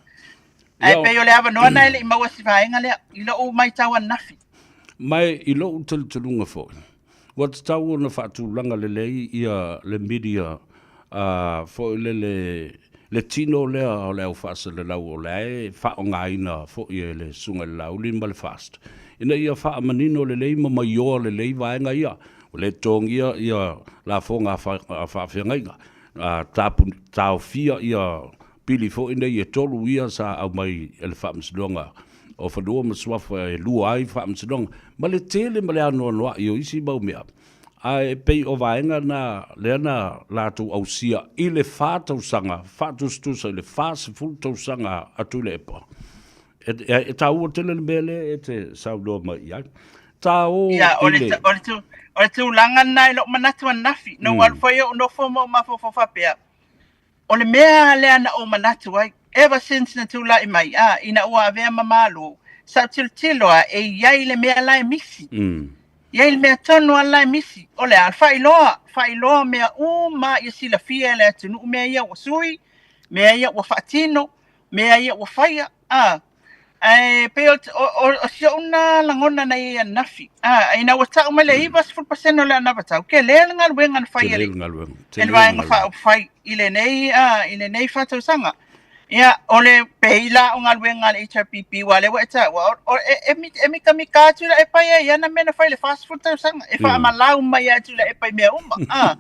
E: ae pei o le avanoa lena e le i maua si vaega lea, i lou matau ananafi.
D: Ma i lou talitonuga foi, ua tatau ona faatulaga lelei ia le media foi lele, le tino lea o le au faasalalau o la e faaaogaina foi e le Susuga i le Laauli ma le FAST, ina ia faamanino lelei ma maioa lelei vaega ia. Ua le totogia ia lafoga a faafeagaiga, taofia ia pili foi nei e tolu ia sa aumai e le Faamasinoga o Fanua ma Suafa e lua ai faamasinoga, ma le tele ma le anoanoai o isi mau mea. Ae pei o vaega na lea na latou ausia i le fa tausaga, faatusatusa i le 40 tausaga a Tuilaepa. E, e, e taua tele le mea lea e te saunoa mai i ai. Ta o
E: Ia, o
D: i
E: le,
D: le...
E: o le, tu, o le tulaga lena i lou manatu ananafi. Na ou alu foi ou nofo ma ou mafaufau faapea, O le mea lea na ou manatu ai, ever since na tulai mai, a, ina ua avea ma Malo, sa ou tilotilo a e i ai le mea la e misi. I ai le mea tonu a la e misi. O le a? Faailoa, faailoa mea uma ia silafia e le atunuu mea ia ua sui, mea ia ua faatino, mea ia ua faia, a. Ae pei o, o, o, o si ou na lagona na i ai ananafi. A, ina ua tau mai le 90% o le anavatau, tele le galuega na fai e le, e le Vaega Faaupufai i lenei, a, i lenei faatausaga. Ia, o le pei la o galuega a le HRPP, aua o lea ua e taua, o, o, e, e, e mikamika atu Tuilaepa ia i ana mea na fai i le 40 tausaga, e faamalau mai lava e Tuilaepa i mea uma. A,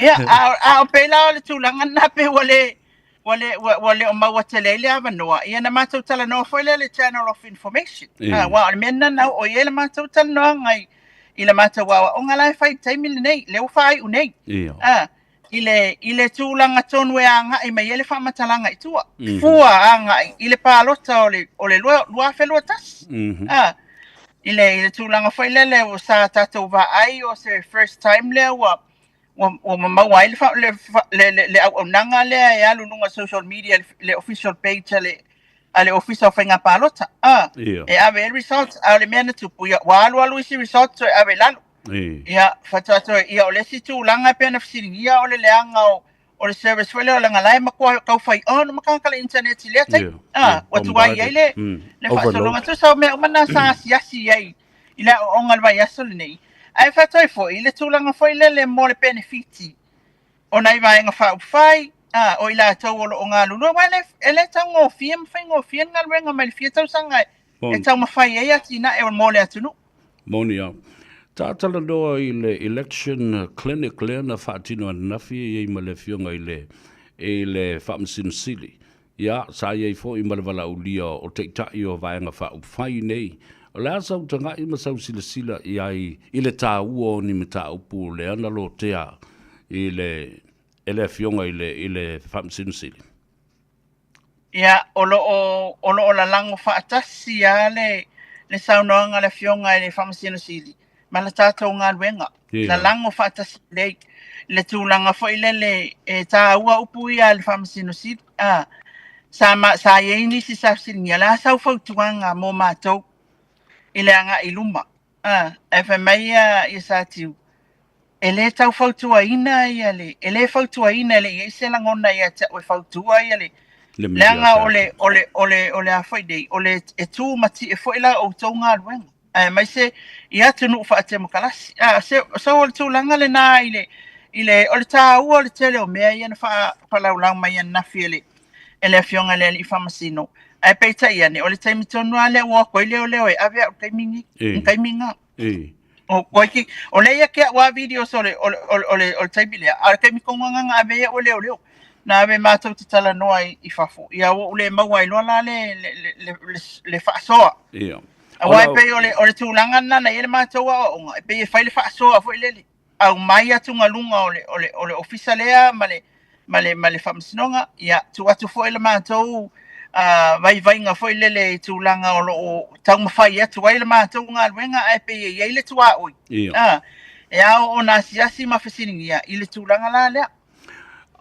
E: ia, a, a o pei la o le tulaga lena pei ua le, ua le, ua, ua le o maua tele ai le avanoa, ia na matou talanoa foi lea i le channel of information. Yeah. Aua o le mea lena na oo i ai le matou talanoaga i, i le matou aoaoga la e fai i le taimi lenei, lea ua faaiu nei.
D: Yeah.
E: I le, i le tulaga tonu e agai mai ai le faamatalaga i tua. Fua agai i le palota o le, o le 2021. A, i le, i le tulaga foi lele ua sa tatou vaai o se first time lea ua, ua, ua maua ai le, fa, le, le, le, le auaunaga lea e alu i luga o social media, le, le official page a le, a le Ofisa o Faiga Palota. A, e ave ai le results, a o le mea na tupu, ia, ua alualu isi results toe ave i lalo. Ia, faatoa toe, ia, o le isi tulaga e pei ona fesiligia o le leaga o, o le service foi lea o leaga la e matua tau fai on ma tagata le internet i lea taimi. A, ua tuai ai le, le faasologa. Tusa o mea uma na sa asiasi i ai i le aoaoga i le vaiaso lenei. Ae faatoa foi i le tulaga foi lele mo le penefiti o nai Vaega Faaupufai, ā, o i latou o lo o galulue, aua e le, e le taugofie ma faigofie le galuega mai le fia tausaga e, e taumafai ai atinae o mo le atunuu.
D: Moni lava. Ta talanoa i le election clinic lea na faatino ananafi e i ai ma le Afioga i le, i le Faamasino Sili. Ia, sa i ai foi ma le valaaulia o Taitai o Vaega Faaupufai nei. O le a sau taga'i ma sau silasila i ai i le taua o ni mataupu lea na lotea i le e le Afioga i le i le Faamasino Sili?
E: Ia, o lo o, o lo o lalago faatasi lava le, le saunoaga a le Afioga i le Faamasino Sili ma le tatou galuega. Lalago faatasi lelei le tulaga foi lele e taua upu ia a le Faamasino Sili. A, sa, ma, sa i ai nisi sa fesiligia, le a sau fautuaga mo matou i le agai i luma. A, ae fai mai ia, ia Satiu, e le tau fautuaina ia le, e le fautuaina e le i ai se lagona ia te au e fautua ia le, le leaga o le, o le, o le, o le a foi nei, o le e tu matie foi la outou galuega. Aemaise i atunuu faatemokalasi. A, se, so o le tulaga lena i le, i le, o le taua o le tele o mea ia na faa, faalaulau mai ananafi e le, e le Afioga i le Alii Faamasino. Ae peitai ane, o le taimi tonu lava lea ua o atu ai leoleo e ave au i le taimi ni, le taimi na. O, koe ki, o lea ia ke au a videos o le, o le, o le, o le, o le taimi lea, a o le taimi tonu lava na ave ai au e leoleo. Na ave matou te talanoa i, i fafo, ia ua ou le maua ai loa la le, le, le, le, le, le faasoa. Aua e pei o le, o le tulaga lena na i ai le matou aoaoga, e pei e fai le faasoa foi lele, aumai atugaluga o le, o le, o le ofisa lea ma le, ma le, ma le faamasinoga, ia, tuu atu foi le matou uh, vaivaiga foi lele i tulaga o lo o taumafai atu ai le matou galuega, ae pei e i ai le tuaoi. Yeah. E ao ona asiasi ma fesiligia i le tulaga la lea.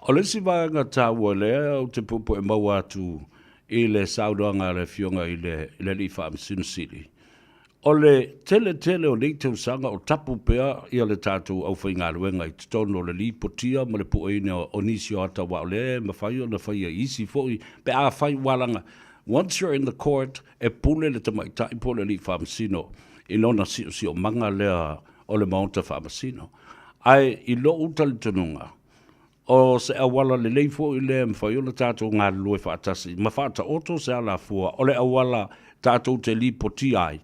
D: O le isi vaega taua lea ou te puepu'e maua atu i le saunoaga a le Afioga i le i le Alii Faamasino Sili, o le tele tele o nei tausaga o tapu pea ia le tatou aufaigaluega i totonu o le lipotia ma le pueina o nisi o ata aua o lea e mafai ona faia i isi foi pe afai ua laga once you're in the court e pule le tamaitai po o le Alii Faamasino i lona siosiomaga lea o le Maota Faamasino. Ae i lou talitonuga, o se auala lelei foi lea e mafai ona tatou galulue faatasi ma faataoto se alafua o le auala tatou te lipotia ai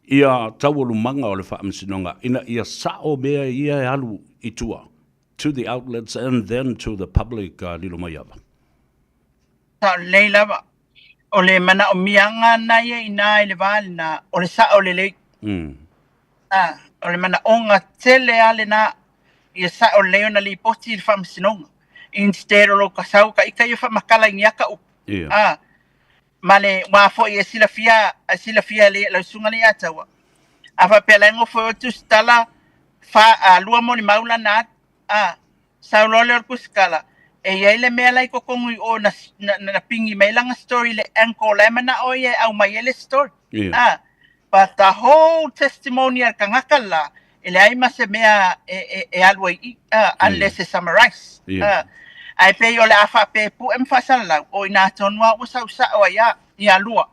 D: ia taualumaga o le Faamasinoga ina ia sao mea ia e alu i tua, to the outlets and then to the public, Lilomaiava.
E: Sao lelei lava. O le manaomiaga na ia i ina i le va lena, o le sao lelei. A, o le manaoga tele lava lena, ia sao lelei ona lipoti i le faamasinoga. Instead o lou sau ka ita ia faamatala i ni ata upu. A, ma le wā foi e silafia, e silafia e lau susuga le ia taua. A faapea la e nofo ai o le tusitala, fa, a, lua molimau lana atu. A, sau loa lea o le tusitala, e i ai le mea la i totonu i o na, na, na pigi mai lana story i le angle la e manao ia e aumai ai le story. A, but the whole testimony a le tagata la, e leai ma se mea e, e, e alu ai i, unless e summarize. Ae pei o le a faapea e pue ma faasalalau, o i ina tonu lava ua sau sao ai lava ia lua.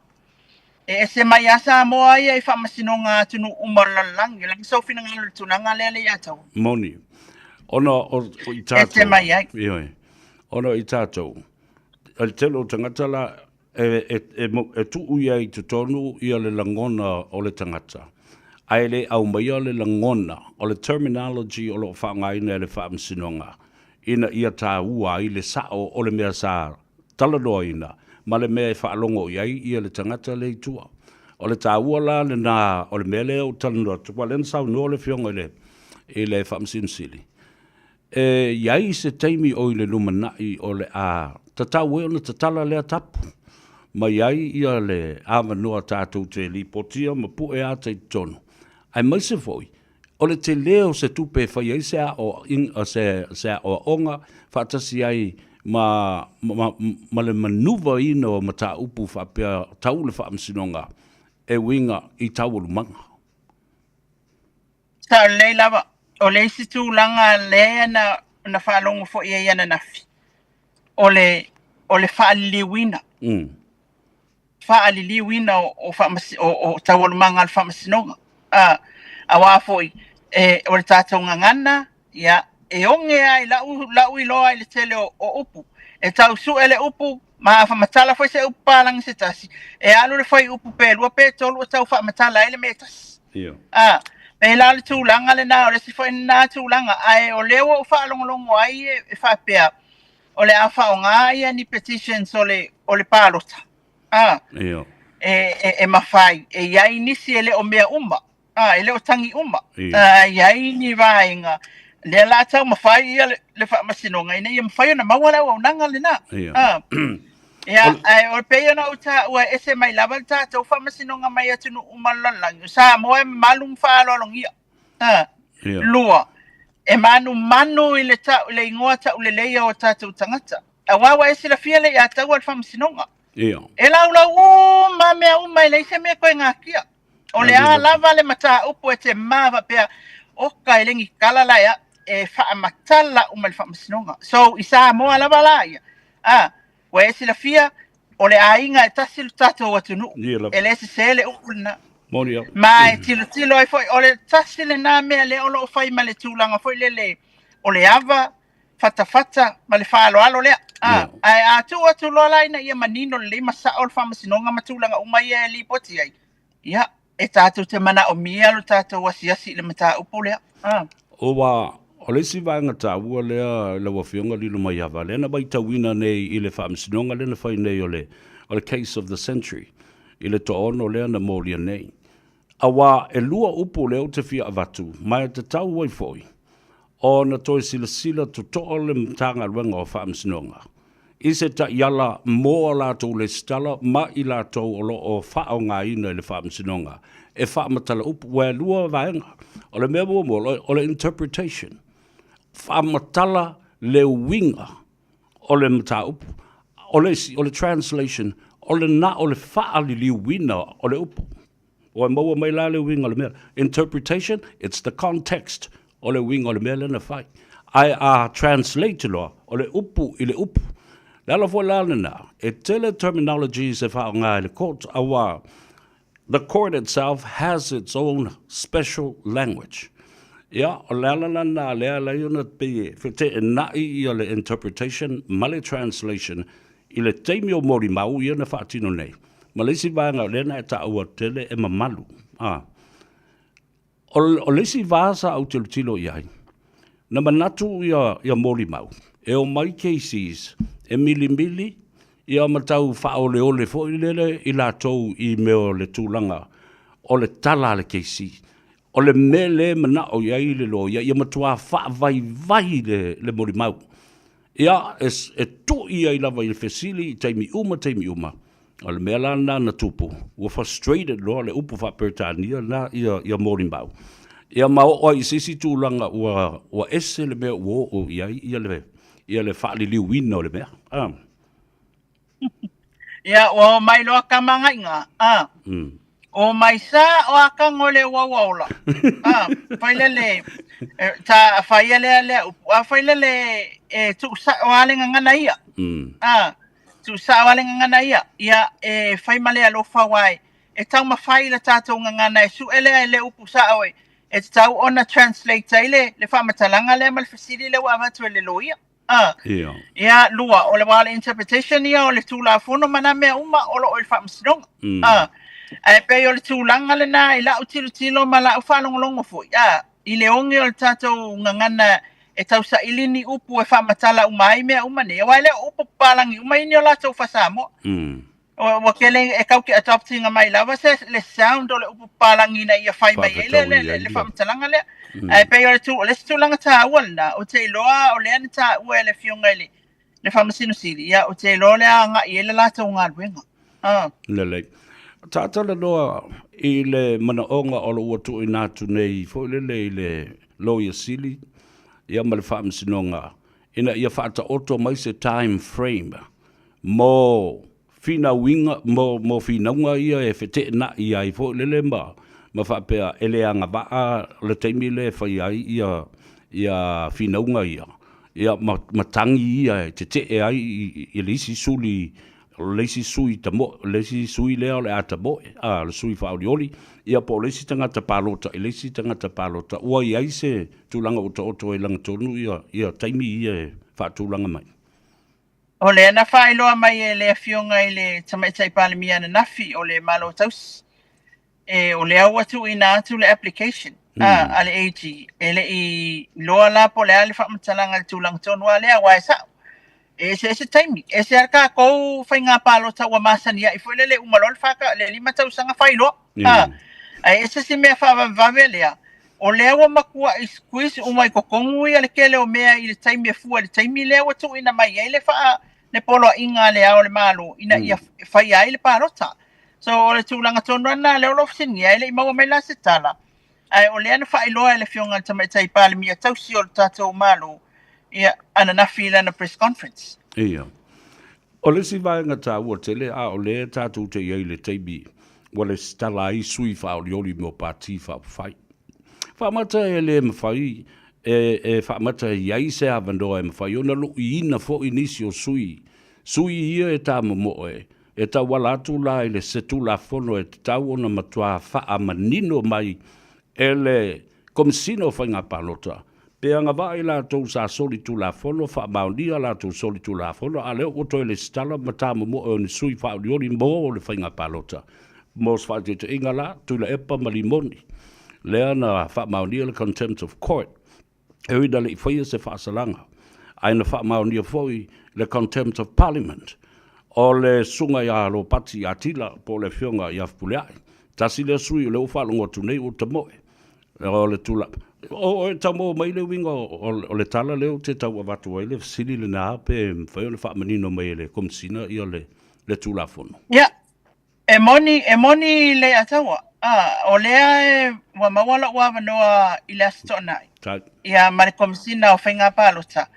E: E ese mai lava Samoa ia i faamasinoga a atunuu uma o le lalolagi. O le a sou finagalo i le tulaga lea le ia taua?
D: Moni. Ona o i tatou.
E: Ese mai ai.
D: Ioe. Ona o i tatou, o le tele o tagata la, e, e, e, e tuu i ai i totonu ia le lagona o le tagata, ae le aumaia le lagona o le terminology o lo o faaaogaina e le Faamasinoga ina ia taua ai le sao o le mea sa talanoaina ma le mea e faalogo i ai ia le tagata lea i tua. O le taua la lena o le mea lea ou te talanoa atu, aua o lea na saunoa le Afioga i le, i le Faamasino Sili, E i ai se taimi o i le lumanai o le a tatau ai ona tatala lea tapu, ma i ai ia le avanoa tatou te lipotia ma pue ata i totonu, aemaise foi o le tele o se tupe e fai ai se se aoaoga faatasi ai ma ma ma le manuvaina o mataupu faapea tau le faamasinoga e uiga i taualumaga.
E: Sao lelei lava. O le isi tulaga lea na, na faalogo foi ai ananafi, o le, o le faaliliuina. Faaliliuina o, o, faamasi, o, o taualumaga a le faamasinoga. A, aua foi, e, o le tatou gagana, ia, e oge lava i lau, lau iloa i le tele o, o upu. E tau sue le upu, ma a faamatala foi se upu palagi se tasi, e alu le fuaiupu pe lua pe tolu o tau faamatala ai le mea e tasi. A, pei la o le tulaga lena, o le isi foi lena tulaga, ae o lea ua ou faalogologo ai e, e faapea, o le a faaaoga ia ni petitions o le, o le palota. A, e, e, e mafai, e i ai nisi e le o mea uma, a, e le o tagi uma. A, e i ai ni vaega, lea la taumafai ia le, le faamasinoga ina ia mafai ona maua le auaunaga lena. A, ia, ae o pei ona ou taua e ese mai lava le tatou faamasinoga mai atunuu uma o le lalolagi. O Samoa e mamalu ma faaaloalogia. A, lua, e manumanu i le, tau, le igoa tauleleia o tatou tagata. Aua ua e silafia le ia taua le faamasinoga. E laulau uma mea uma e leai se mea toe gatia. O le a lava le mataupu e te ma faapea, oka e le gikala la ea, e faamatala uma i le faamasinoga. So, i Samoa lava la ia, a, ua e silafia, o le aiga e tasi lo tatou atunuu. E le sese le upu lena. Ma e tilotilo ai foi, o le tasi lena mea lea o lo o fai ma le tulaga foi lele o le ava, fatafata ma le faaaloalo lea. A, ae a tuu atu loa la ina ia manino lelei ma sao le faamasinoga ma tulaga uma ia e lipoti ai, ia, e tatou te manaomia lo tatou asiasi i le mataupu lea. A.
D: Ua, o le isi vaega taua lea lau Afioga Lilomaiava, lea na matauina nei i le faamasinoga lea na fai nei o le, o le case of the century, i le toaono lea na molia nei. Aua e lua upu lea ou te fia avatu, ma e tatau ai foi ona toe silasila totoa le Matagaluega o Faamasinoga i se taiala mo a latou lesitala ma i latou o lo o faaaogaina i le Faamasinoga e faamatala upu. Ua e lua vaega. O le mea muamua, o le interpretation, faamatala le uiga o le mataupu. O le isi, o le translation, o le na o le faaliliuina o le upu. Ua maua mai la le uiga o le mea. Interpretation, it's the context o le uiga o le mea lea na fai. Ae a translate loa, o le upu i le upu. Le ala foi la lena, e tele terminologies e faaaoga e le court, aua the court itself has its own special language. Ia, o le ala lena lea e ala ai ona pei e feteenai ia le interpretation ma le translation I le taimi o molimau ia na faatino nei, ma le isi vaega o lea na e taua tele e mamalu, a. O, o le isi va sa ou tilotilo i ai, na manatu ia, ia molimau, e omai cases e milimili ia ma tau faaoleole foi lele i latou i mea o le tulaga o le tala a le KC. O le mea lea e manao i ai le loia, ia matua faavaivai le, le molimau. Ia, e, e tui ai lava i le fesili i taimi uma, taimi uma. O le mea la lena na tupu, ua frustrated loa le upu faa-Peretania lena ia, ia molimau. Ia ma oo ai i se isi tulaga ua, ua ese le mea ua oo i ai ia le, ia le faaliliuina o le mea. Ah.
E: Ia, ua omai loa kama agaiga, a. Omai sa o akago le uaua ola. A, fai lele, e, ta faia lea lea upu, a fai lele e tuusao a le gagana ia. A, tuusao a le gagana ia. Ia, e fai ma le alofa aua e, e taumafai le tatou gagana e sue lea e le upu sao e, e tatau ona translate ai le, le faamatalaga lea ma le fesili lea ua avatu e le loia. A.
D: Ia.
E: Ia, lua, o le wā o le interpretation ia o le Tulafono ma nā mea uma o lo o i le Faamasinoga. A. Ae pei o le tulaga lena i la'u tilotilo ma la'u faalogologo foi, a, i le oge o le tatou gagana e tausaili ni upu e faamatala uma ai mea uma nei, aua e le o upu papalagi uma ia ni o latou faa-Samoa. Ua tele e tau te adopt ina mai lava se le sound o le upu papalagi ina ia fai mai ai le, le, le, le faamatalaga lea. Ae pei o le, tu, o le isi tulaga taua lena, ou te iloa o lea na taua e le Afioga i le, le Faamasino Sili, ia, ou te iloa o le a agai i ai le latou galuega.
D: Ah. Lelei. Taatalanoa i le manaoga o lo ua tuuina atu nei foi lele i le Loia Sili ia ma le Faamasinoga ina ia faataoto mai se time frame mo finauiga, mo, mo finauga ia e feteenai ai foi lele ma, ma faapea e le agavaa le taimi lea e fai ai ia, ia finauga ia, ia ma, ma tagi ia e tetee ai i, i le isi suli, le isi sui tamoe, le isi sui lea o le a tamoe, a, le sui faaolioli, ia po o le isi tagata palota i le isi tagata palota, ua i ai se tulaga ua taoto ai i lagatonu ia, ia taimi ia e faatulaga mai.
E: O lea na faailoa mai e le Afioga i le Tamaitai Palemia ananafi o le Malo Tausi, e, o lea ua tuuina atu le application a, a le AG. E le i iloa la po o le a le faamatalaga i le tulaga tonu lava lea, aua e sa'o, e eseese taimi. E ese lava le tatou faiga palota ua masani ai foi lele e uma loa le fa, le 5 tausaga fai loa. A, ae ese si mea faavavevave lea, o lea ua matuai squeeze uma i totonu ia le tele o mea i le taimi e fua i le taimi lea ua tuuina mai ai le faa le poloaiga a le Ao o le Malo ina ia faia ai le palota. So o le tulaga tonu lava lena lea o lo o fesiligia, e le i maua mai la se tala, ae o lea na faailoa e le Afioga i le Tamaitai Palemia tausi o le tatou Malo ia ananafi i lana press conference.
D: Ia. O le isi vaega taua tele, a o lea tatou te i ai i le taimi ua lesitala ai sui faaolioli mo Pati Faaupufai. Faamata e le mafai e, e faamata e i ai se avanoa e mafai ona luiina foi nisi o sui, sui ia e tamomoe, e tauala atu la i le se Tulafono e tatau ona matua faamanino mai e le Komesina o Faiga Palota, pe agavaa i latou sa solitulafono, faamaonia latou solitulafono, a lea ua toe lesitala ma tamomoe o ni sui faaolioli mo le faiga palota. Mo se faaeteeteiga la, Tuilaepa ma Limoni, lea na faamaonia le contempt of court, e ui ina le i faia se faasalaga, ae na faamaonia foi le contempt of parliament o le susuga ia Ropati Atila po o le Afioga ia Fepuleai. Tasi lea sui o lea ua faalogo atu nei ua tamoe. O le tula... O, e tau maua mai le uiga o le tala lea ou te tau avatu ai le fesili lena pe mafai ona faamanino mai e le Komesina ia le, le Tulafono.
E: Ia, e moni, e moni Leiataua. A, o lea e, ua maua lou avanoa i le Aso Toonai. Ia, ma le Komesina o Faiga Palota.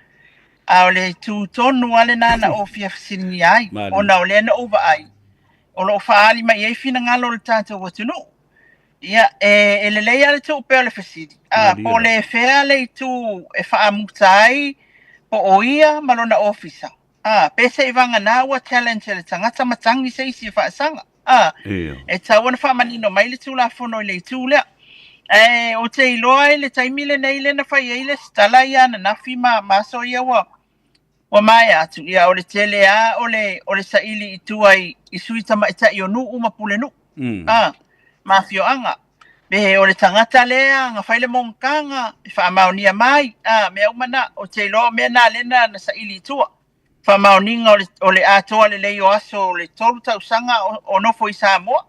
E: A o le itu tonu lava lena na ou fia fesiligia ai, ona o lea na ou vaai, o lo o faaali mai ai finagalo o le tatou atunuu. Ia, e, e lelei lava le tuu pea o le fesili. A, po o le fea le itu e faamuta ai, po o ia ma lona ofisa. A, pe seivagana ua challenge e le tagata ma tagi se isi e faasaga. A, e tatau ona faamanino mai le Tulafono i le itu lea. Ae ou te iloa i le taimi lenei lea na fai ai le tala ia ananafi ma, ma aso ia ua, ua maea atu, ia o le tele lava o le, o le saili i tua i, i sui tamaitai o nuu ma pulenuu. A, ma afioaga. Pe o le tagata lea na fai le monotaga, e faamaonia mai, a, mea uma na, ou te iloa o mea na lea na, na saili i tua. Faamaoniga o le, o le atoa lelei o aso o le 3 tausaga o, o nofo i Samoa.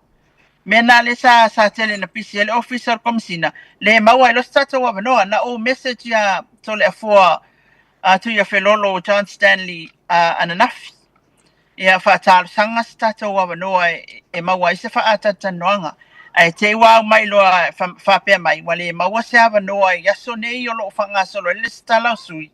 E: Mea na lea sa, sa tele na pisi ai le Ofisa o le Komesina, le maua ai loa se tatou avanoa. Na ou message ia Toleafoa a Tuiafelolo John Stanley ananafi. Ia faatalosaga se tatou avanoa e, e maua ai se faatalanoaga. Ae te i ua au mai loa faapea mai, ua le maua se avanoa i aso nei o lo o faagasolo ai le lesitala o sui,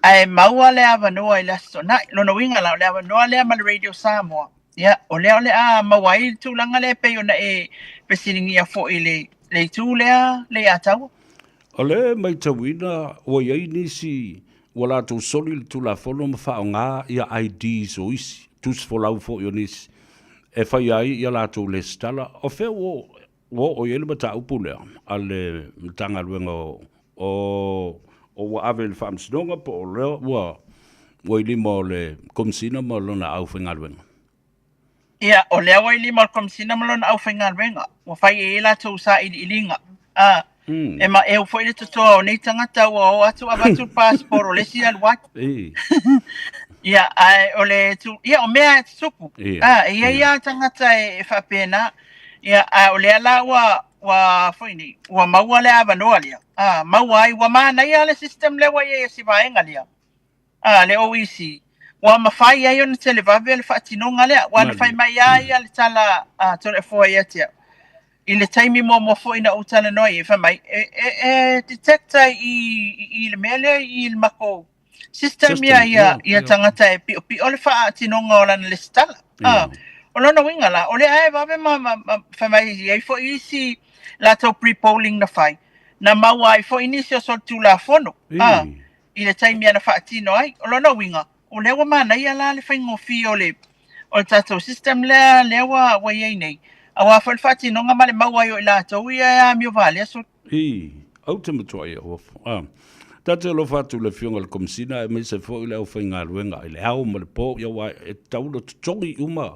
E: ae maua le avanoa i le Aso Toonai. Lona uiga la, o le avanoa lea ma le Radio Samoa. Ia, o lea o le a maua ai le tulaga lea e pei ona e fesiligia foi i le, le itu lea, Leiataua.
D: O lea e matauina ua i ai nisi ua latou soli le Tulafono ma faaaoga ia IDs o isi, tusi folau foi o nisi, e faia ai ia latou lesitala. O fea ua oo i ai le mataupu lea a le Matagaluega o, o, o ua ave i le Faamasinoga po o lea ua, ua i lima o le Komesina ma lona aufaigaluega?
E: Ia, o lea ua i lima o le Komesina ma lona aufaigaluega, ua fai i ai latou sailiiliga. A, e maeu foi le totoa o nei tagata ua o atu avatu le passport o le isi alu ai. Ia, ae o le tu, ia, o mea e tutupu. A, e i ai lava tagata e faapena. Ia, ae o lea la ua, ua foi nei, ua maua le avanoa lea. A, maua ai, ua manaia le system lea ua i ai e si vaega lea. A, le OEC. Ua mafai ai ona televave le faatinoga lea. Ua na fai mai lava ia le tala a Toleafoa ia te au. I le taimi muamua foi na ou talanoa ai, fai mai, e, e, e detect ai i le mea lea i le makou system ia ia ia tagata e piopio le faatinoga o lana lesitala. Ah, o lona uiga la, o lea e vave ma, ma, ma fai mai i ai foi isi latou pre-polling na fai, na maua ai foi nisi o solitulafono, ah, i le taimi na faatino ai. O lona uiga, o lea ua manaia la le faigofie o le o le tatou system lea lea ua ua i ai nei. Aua foi le faatinoga ma le maua ai o i latou ia e amio valea sol
D: Ii, Ou te matuai ofo. A. Ta te alofa atu i le Afioga i le Komesina aemaise foi le aufaigaluega i le ao ma le po, ia aua e tatau ona totogi uma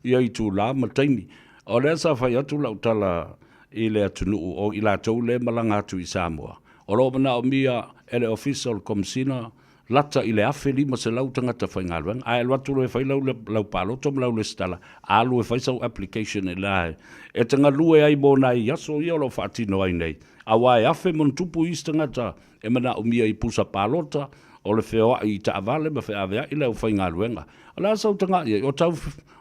D: ia itula ma taimi. O lea sa fai atu lau tala i le atunuu o i latou lea e malaga atu i Samoa, o lo o manaomia e le Ofisa o le Komesina lata i le 1,500 tagata faigaluega, ae alu atu loa e fai lau, lau palota ma lau lesitala, alu e fai sau application i la e te galue ai mo nai aso ia o lo o faatino ai nei, aua e 1,000+ isi tagata e manaomia i pusa palota, o le feoai i taavale ma feaveai le aufaigaluega. O le a sau tagai ai? O tau,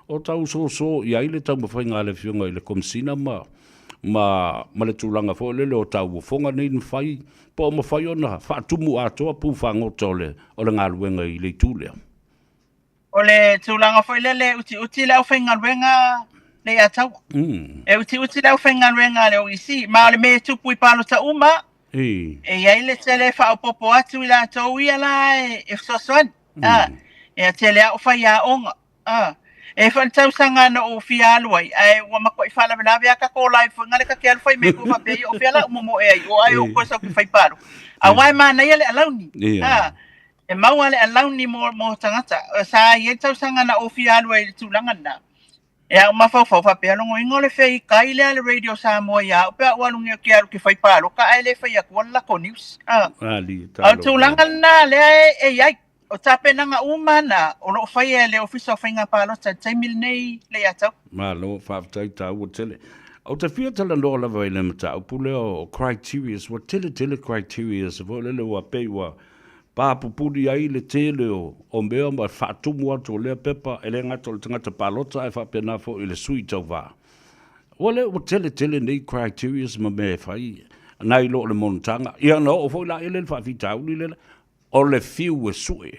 D: o tau soso i ai le taumafaiga a le Afioga i le Komesina ma, ma, ma le tulaga foi lele o tauofoga nei na fai Po o mafai ona faatumu atoa pu fagota o le o le galuega i le itu lea?
E: O le tulaga foi lele e utiuti le aufaigaluega Leiataua. E utiuti le aufaigaluega a le OEC, ma o le mea e tupu i palota uma, e i ai le tele e faaopoopo atu i latou ia la e fesoasoani. E tele lava o faiaoga. A, e fai le tausaga na ou fia alu ai, ae ua matuai faalavelave lava tatou live foi na le ta te alu fai mai tua faapea ia o fea la u momoe ai o ai o koe sau ke fai palo. Aua e manaia le alauni. A, e maua le alauni mo, mo tagata. Sa i ai le tausaga na ou fia alu ai i le tulaga lena. E a ou mafaufau faapea logoina o le feikai lea a le Radio Samoa ia au pe a ou alu nei ou te alu ke fai paloka ae le fai atua le lako news. A, o le tulaga lena lea e i ai. O tapenaga uma na o lo o faia e le Ofisa o Faiga Palota i le taimi lenei, Leiataua.
D: Malo, faafetai taua tele. Ou te fia talanoa lava i le mataupu lea o criterias, ua tele tele criterias foi lele ua pei ua papupuli ai le tele o, o mea ma faatumu atu o lea pepa e le gata o le tagata palota ae faapena foi i le sui tauva. Ua le ua tele tele nei criterias ma mea e fai nai lo le monotaga. Ia na oo foi la i le faafitauli lea O le fiu e sue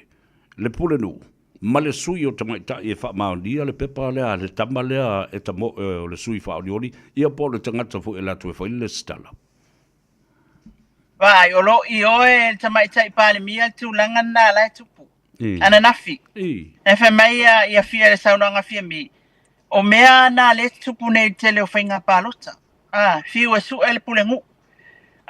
D: le pulenuu ma le sui o tamaitai e faamaonia le pepa lea a le tama lea e tamoe o le sui faaolioli, ia po o le tagata foi e alu atu e fai le lesitala.
E: Vaai, o lo o ioe e le Tamaitai Palemia le tulaga lena la e tupu ananafi. E fai mai ia Fia i le saunoaga a Fiame, o mea na lea e tutupu nei i le tele o faiga palota. A, fiu e sue le pulenuu.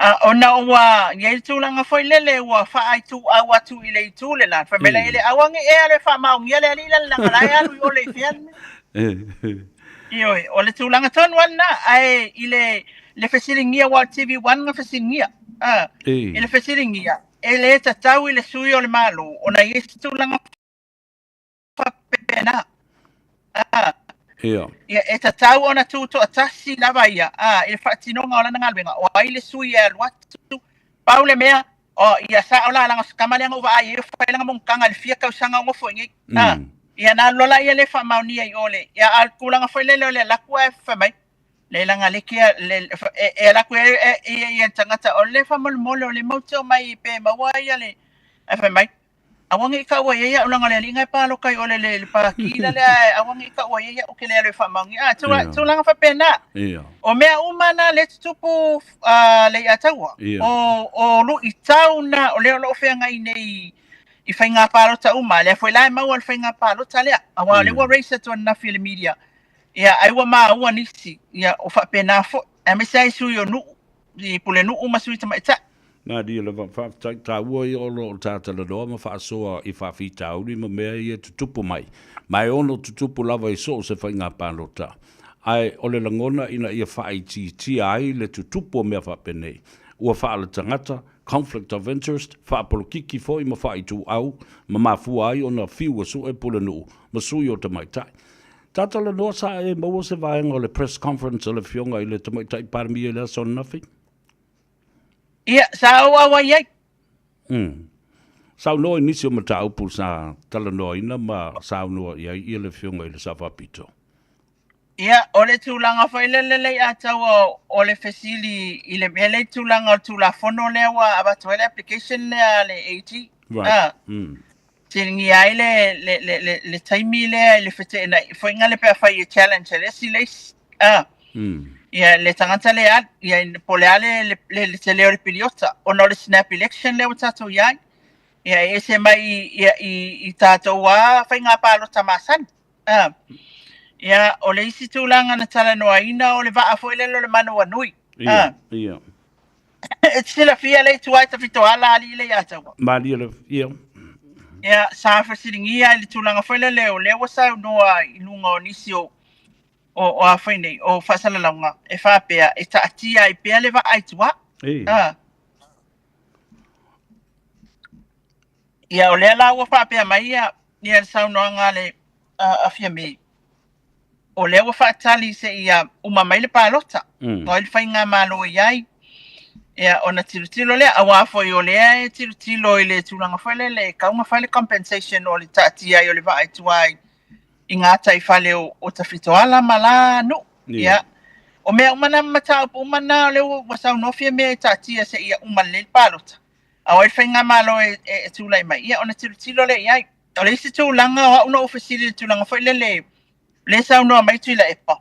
E: A, ona ua i ai le tulaga foi lele ua faaituau atu i le itu le la. Fai mai la ele aua ne i e alu e faamaonia le alii la le leaga la e alu i o le i fea le mea. Ioe, o le tulaga tonu lava lena, ae i le, le fesiligia aua o le TV1 na fesiligia, a, i le fesiligia, e le tatau i le sui o le Malo ona i ai se tulaga faapena. A,
D: Ia.
E: Ia, e tatau ona tutoatasi lava ia, a, i le faatinoga o lana galuega, o ai le sui e alu atu, pau le mea, o, ia sao la, leaga o se tama lea na ou vaai ai o fai lana monotaga i le fia tausaga o nofo i inei. A, ia na alu loa la ia le faamaonia i o le, ia, a o le tulaga foi lele o le alu atu ae fai mai, le leaga le kia, le, e, e alu atu e, e, e, ia le tagata, o le faamolemole, o le matou te omai pe maua ia le, ae fai mai, Aua ne i taua i ai au leaga o le alii na e paloka i o le le pākī la lea aua ne i taua i ai au ou te le alu e faamaoni. A, tula, yeah. tulaga faapena.
D: Yeah.
E: O mea uma na le tutupu Leiataua.
D: Yeah.
E: O luitau na o lea o lo o feagai nei i faiga palota uma. Lea foi la e maua le faiga palota lea. Aua o lea ua raise atu ananafi i le media. Ia, ai ua maua nisi. Ia, o faapena foi. Aemaise ai sui o nuu, i pulenuu ma sui tamaitai.
D: Malie lava, faafetai taua ia o lo o ta talanoa ma faasoa i faafitauli ma mea ia e tutupu mai, ma e ono tutupu lava i so o se faiga palota. Ae o le lagona ina ia faaitiitia ai le tutupu o mea faapenei, ua faaletagata, conflict of interest, faapolokiki foi ma faaituau ma mafua ai ona fiu e sue pulenuu ma sui o tamaitai. Tatalanoa sa e maua se vaega o le press conference a le Afioga i le Tamaitai Palemia i le aso ananafi?
E: Ia, sa ou auai ai.
D: Saunoa i nisi o mataupu sa talanoaina ma saunoa i ai ia le Afioga i le Sao Faapito.
E: Ia, o le tulaga foi lele lei ataua o le fesili i le mea lea i tulaga o le Tulafono lea ua avatu ai le application lea a le AG.
D: Right.
E: Ah. Fesiligia ai le, le, le, le, le taimi lea i le feteenaiga le pe afai e challenge e le isi le isi. Ah. Ia, le tagata le alu, ia, po o le a le, le, le, le tele o le piliota, ona o le snap election lea ua tatou i ai. Ia, e ese mai i, ia, i, i tatou lava faiga palota masani. Ah. Ia, o le isi tulaga na talanoaina o le vaa foi lele o le Manawanui.
D: Ia,
E: Ah.
D: ia.
E: E te silafia le itu ai tafitoala alii le ia taua.
D: Malie le, ia.
E: Ia, sa fesiligia i le tulaga foi lele o lea ua saunoa i luga o nisi o o, o a foi nei, o faasalalauga e faapea e taatia ai pea le vaa i tua.
D: Ei.
E: Ah. Ia, o lea la ua faapea mai ia, ia le saunoaga a le a, a Fiame. O lea ua faatali seia uma mai le palota. O ai le faigamalo i ai. Ia, ona tilotilo lea, aua foi o lea e tilotilo i le tulaga foi lele e tatau ona fai le compensation o le taatia ai o le vaa i tua i gataifale o Tafitoala ma la nuu. Ia, o mea uma na ma mataupu uma na o lea ua saunoa Fiame e taatia seia uma lelei le palota. A o ai le faigamalo e tulai mai, ia ona tilotilo lea i ai. O le isi tulaga o au na ou fesili i le tulaga foi lele, lea e saunoa mai Tuilaepa,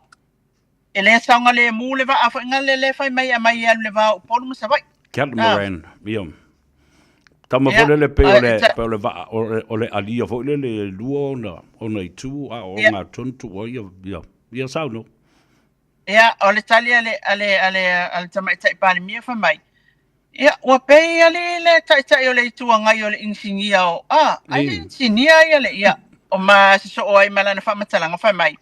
E: e le saogalemu le vaa foi lea lea fai mai e aumai e alu i le va o Upolu ma Savaii.
D: Catamaran, ia. Tama foi lele pei o le, pei o le vaa, o le alia foi lele e lua ona itu, a o ogatotonu tuu ai ia, ia saunoa.
E: Ia, o le tali a le, a le, a le, a le Tamaitai Palemia fai mai, ia, ua pei alii le Taitai o le Itu Agai o le inisinia o, a, ai le inisinia ia le, ia, o ma sosoo ai ma lana faamatalaga fai mai,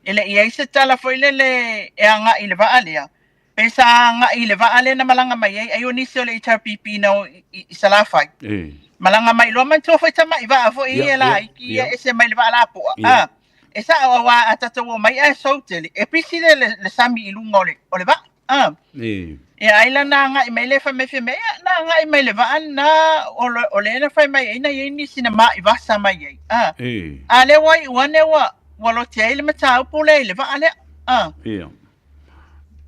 E: e le i i ai se tala foi lele e agai i le vaa lea, pe sa agai i le vaa lea na malaga mai ai, ai o nisi o le HRPP na o i, i, i Salafai. Malaga mai loa manatua foi tamai vaa foi ia laiti ia ese mai le vaa lapoa. A, e sao aua a tatou omai ae sou tele, e pisi le, le, le sami i luga o le, o le vaa. A. Ia ai la na agai mai le fai mai Fiame, ia na agai mai le vaa lena o, le, o lea na fai mai ai na i ai nisi na maivasa mai ai. A. A lea ua iu ane ua, ua lote ai le mataupu lea i le vaa lea. A.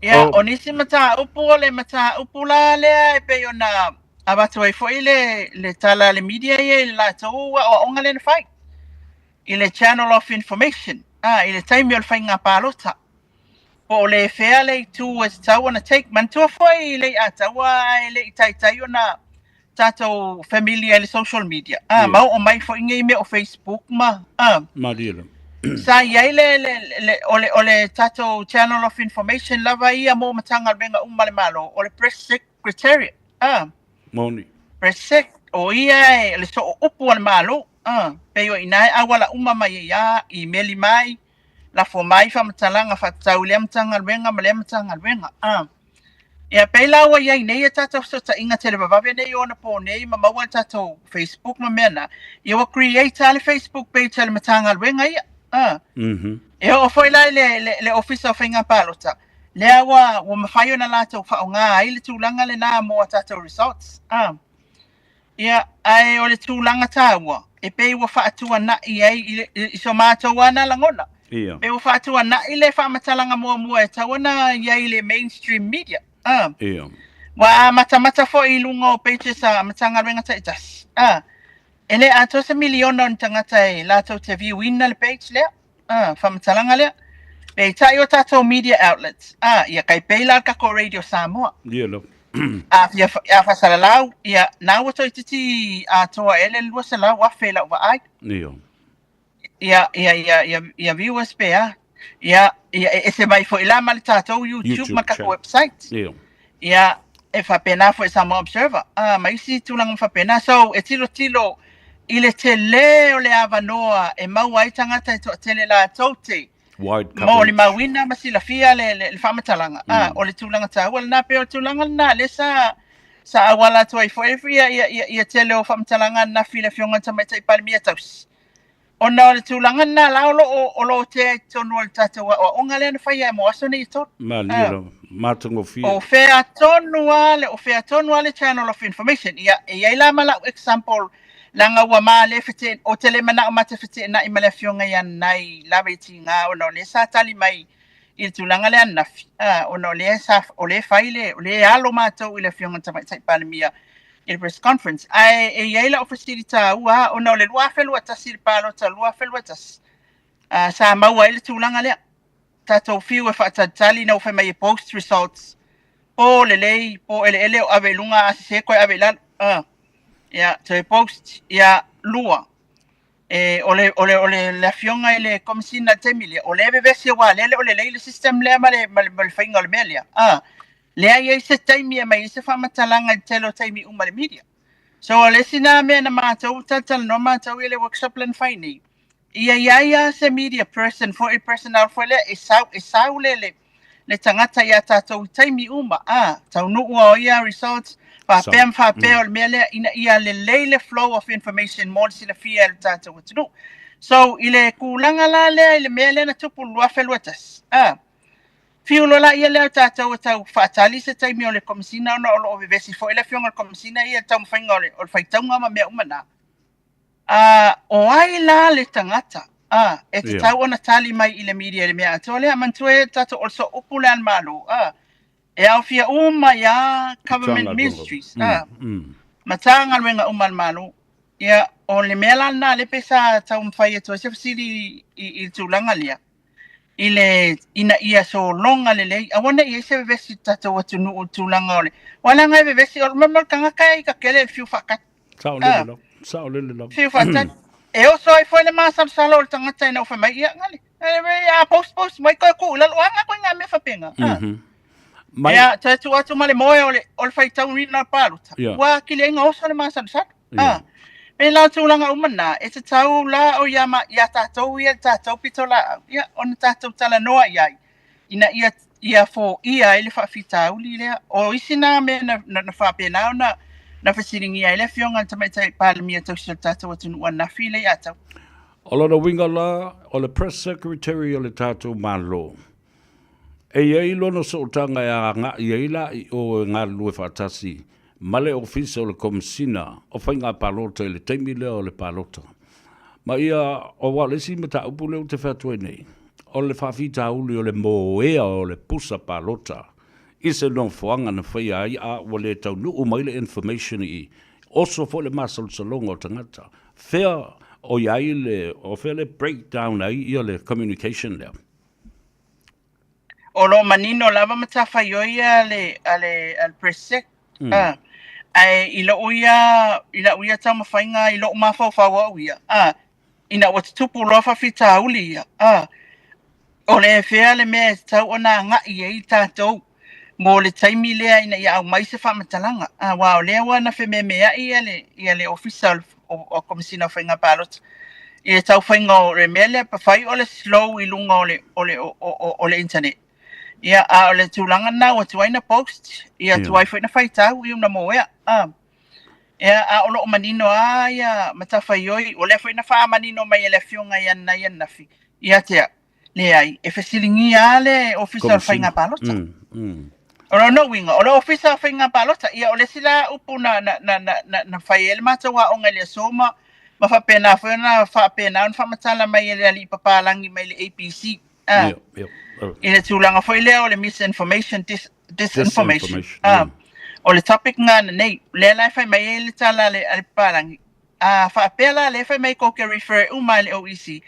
E: Ia, o nisi mataupu o le mataupu la lea e pei ona avatu ai foi le, le tala a le media ia i le latou aoaoga lea na fai i le channel of information, a, i le taimi o le faiga palota. Po o le fea le itu e tatau ona take. Manatua foi le Ataua ae le i taitai ona tatou familiar i le social media. A, ma oo mai foi nei mea o Facebook ma, a.
D: Malie lava.
E: Sa i ai le, le, le, o le, o le tatou channel of information lava ia mo Matagaluega uma a le Malo, o le Press Secretariat. A.
D: Moni.
E: Press Sec, o ia e le soo upu a le Malo. A, pei o i ina e auala uma mai ai a, imeli mai, lafo mai faamatalaga faatatau i lea Matagaluega ma lea Matagaluega. A. Ia, pei la ua i ai nei a tatou fesootaiga televavave nei o onapō nei ma maua le tatou Facebook ma mea na, ia ua create lava le Facebook page a le Matagaluega ia. A. E oo foi la i le, le, le Ofisa o Faiga Palota, lea ua, ua mafai ona latou faaaoga ai le tulaga lena mo a tatou results. A. Ia, ae o le tulaga taua, e pei ua faatuanai ai i, le, i so matou lava na lagona.
D: Ia.
E: Pei ua faatuanai le faamatalaga muamua e tatau ona i ai i le mainstream media. A.
D: Ia.
E: Ua amatamata foi i luga o pages a Matagaluega taitasi. A. E le atoa se miliona o ni tagata e latou te view ina le page lea, a, faamatalaga lea. Peitai o tatou media outlets, a, ia kai pei la le tatou Radio Samoa.
D: Ia lava.
E: A fia a faasalalau, ia, na ua toeitiiti atoa ea le 200,000 i lau vaai.
D: Ia.
E: Ia, ia, ia, ia, ia viewers pe a. Ia, ia, e ese mai foi la ma le tatou YouTube,
D: YouTube
E: ma le tatou
D: channel.
E: website.
D: Ia.
E: Ia, e faapena foi Samoa Observer, a, ma isi tulaga faapena. So, e tilotilo i le tele o le avanoa e maua ai tagata e toatele latou te
D: Wide coverage.
E: molimauina ma silafia le, le, le faamatalaga. A, o le tulaga taua lena, pei o le tulaga lena lea sa Sa auala atu ai foi ia, ia, ia, ia tele o faamatalaga ananafi i le Afioga i le Tamaitai Palemia tausi. Ona o le tulaga lena la o lo o, o lo o tea i totonu o le tatou aoaoga lea na faia mo aso nei e tolu.
D: Malie ah. lava, matagofie.
E: O fea tonu lava le, o fea tonu lava le channel of information. Ia, e i ai la ma lau example, leaga ua ma le fete, ou te le manao ma te feteenai ma le Afioga ia Nanai lava i tiga, ona o lea sa tali mai i le tulaga lea ananafi, ah, ona o lea sa, o lea fai le, o lea alo matou i le Afioga i le Tamaitai Palemia i le press conference. Ae e i ai lau fesili taua lava, ona o le 2021 le palota 2021, ah, sa maua ai le tulaga lea. Tatou fiu e faatalitali ina ua fai mai e post results, po lelei, po eleele o ave i luga, a sese toe ave i lalo. Ah, ia, toe post, ia, lua. E, o le, o le, o le, le afioga i le Komesina i le taimi lea, o lea e vevesi aua lea e le o lelei le system lea ma le, ma le, ma le faiga o le mea lea. Ah, leai ai se taimi e aumai ai se faamatalaga i le tele o taimi uma i le media. So o le isi na mea na matou talatalanoa matou i le workshop lea na fai nei, ia i ai lava se media person foi, personnel foi lea e sau, e sau le, le, le tagata ia tatou i taimi uma, a, taunuu o ia results, faapea ma faapea o le mea lea, ina ia lelei le flow of information mo le silafia e le tatou atunuu. So, i le tulaga la lea i le mea lea na tupu i le 2021, a, fiu loa laia lea o tatou e tau faatali se taimi o le Komesina ona o lo o vevesi foi le afioga i le Komesina ia i le taumafaiga o le, o le faitauga ma mea uma na. A, o ai la le tagata, a, e tatau ona tali mai i le media i le mea atoa lea? Manatua e tatou o le sooupu lea a le Malo, a, e aofia uma ai lava government ministries, a, Matagaluega uma a le Malo. Ia, o le mea la lena lea pei sa taumafai atu ai se fesili i le tulaga lea, i le, ina ia sologa lelei, aua ne i i ai se vevesi i le tatou atunuu i le tulaga o le, aua leaga e vevesi, o le mea o le tagata e i ka tele i le fiu faatali.
D: Sao lele lava. Sao lele lava.
E: Fiu faatali. E oso ai foi le masalosalo o le tagata ina ua fai mai, ia, ngale, a post post mai koe tuu i lalo, aga koe ngā mea faapena. Ah.
D: Mai,
E: Ia, toe tuu atu ma le moe o le, o le faitauina o le palota.
D: Ia.
E: Ua akili ai oso le masalosalo.
D: Ia.
E: Ah. Me la tulaga uma na, e tatau la o ia, ma, ia tātou ia le tātou pito laau, ia, ona tātou talanoa i ai, ina ia, ia foia ai le faafitauli lea. O isi nā mea na, na, na faapena ona na fesiligia ai le Afioga i le Tamaitai Palemia tausi o le tatou atunuu ananafi le ia tau.
D: O lona uiga la, o le Press Secretary o le tatou Malo, e i ai lona sootaga e agai ai la i o e galulue faatasi ma le Ofisa o le Komesina o Faiga Palota i le taimi lea o le palota. Ma ia, aua o le isi mataupu lea ou te fai atu ai nei, o le faafitauli o le moea o le pusa palota i se nofoaga na faia ai a ua le taunuu mai le information i oso foi le masalosaloga o tagata. Fea o i ai le, o fea le breakdown ai ia le communication lea?
E: O lo o manino lava matafaioi a le, a le, a le press sec. Mm. Ah, ae i lou ia, i lau ia taumafaiga i lou mafaufau au ia, ah, ina ua tutupu loa faafitauli ia, ah, o le fea le mea e tatau ona agai ai tatou mo le taimi lea ina ia aumai se faamatalaga. Ah, aua o lea ua na fememeai ia le, ia le Ofisa o le o, o Komesina o Faiga Palota i le taufaiga o le mea lea, fai o le slow i luga o le, o le, o, o, o le internet. Ia, a o le tulaga lena ua tuai na post, ia tuai foi na faitau i una moea. Ah. Ia, a o lo o manino lava ia matafaioi, o lea foi na faamanino mai e le Afioga ia Nanai ananafi, ia te au, leai, e fesiligia lava le Ofisa o le Faiga Palota. O lona uiga, o le Ofisa o Faiga Palota, ia o le isi la upu na, na, na, na, na, na fai ai le matou aoga i le aso ma, ma faapena foi ona faapena ona faamatala mai e le alii papalagi mai le ABC. Ah,
D: Ia, ia.
E: I le tulaga foi lea o le misinformation, dis, disinformation.
D: Disinformation,
E: Ah, o le topic ngana nei, lea la e fai mai ai le tala a le, a le papalagi. Ah, faapea la lea e fai mai kou ke refer uma i le OEC.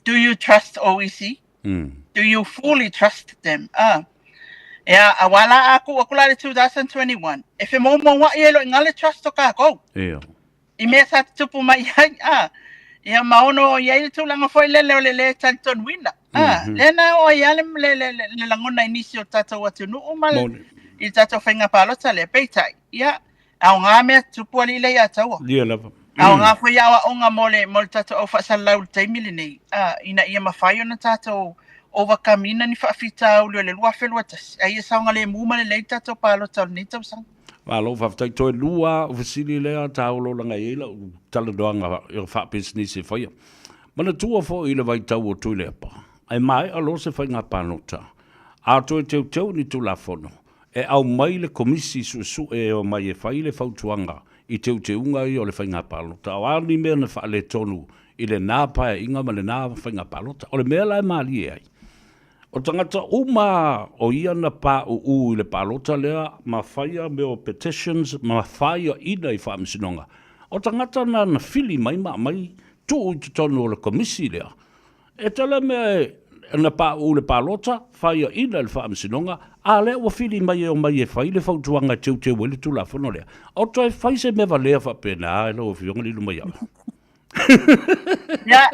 E: Do you trust OEC? Do you fully trust them? Ah. Ia, aua la a tuu atu la i le 2021, e femoumouai ai loa i ina le trust o kākou.
D: Ia.
E: I mea sa tutupu mai ai, ah. Ia, ma ono i ai le tulaga foi lele o le lē talitonuina. Ah, lea na oo ai lava le, le, le, le lagona i nisi o tatou atunuu ma le, i le tatou faiga palota lea. Peitai, ia, aoga mea tutupu alii Leiataua.
D: Ia lava.
E: Aoga foi aoaoga mo le, mo le tatou au faasalalau i le taimi lenei, ah, ina ia mafai ona tatou overcome ina ni faafitauli o le 2021, a ia saogalemu ma lelei le tatou palota o lenei tausaga.
D: Malo faafetai. Toe lua a'u fesili lea taololaga i ai la'u talanoaga faapisinisi e faia. Manatua foi i le vaitau o Tuilaepa, ae maea loa se faiga palota, a toe teuteu ni Tulafono, e aumai le Komisi Suesue e omai e fai le fautuaga i teuteuga ia o le faiga palota. O a ni mea na faaletonu i lena paeaiga ma lena faiga palota. O le mea la e malie ai, O tagata uma o ia na pauu i le palota lea ma faia mea o petitions ma faiaina i faamasinoga, o tagata na na fili mai ma aumai tuu i totonu o le komisi lea. E tele mea e na pauu i le palota, faiaina i le faamasinoga, a lea ua fili mai e omai e fai le fautuaga e teuteu ai le Tulafono lea. O toe fai se mea valea faapena e lau Afioga Lilomaiava?
E: Ia,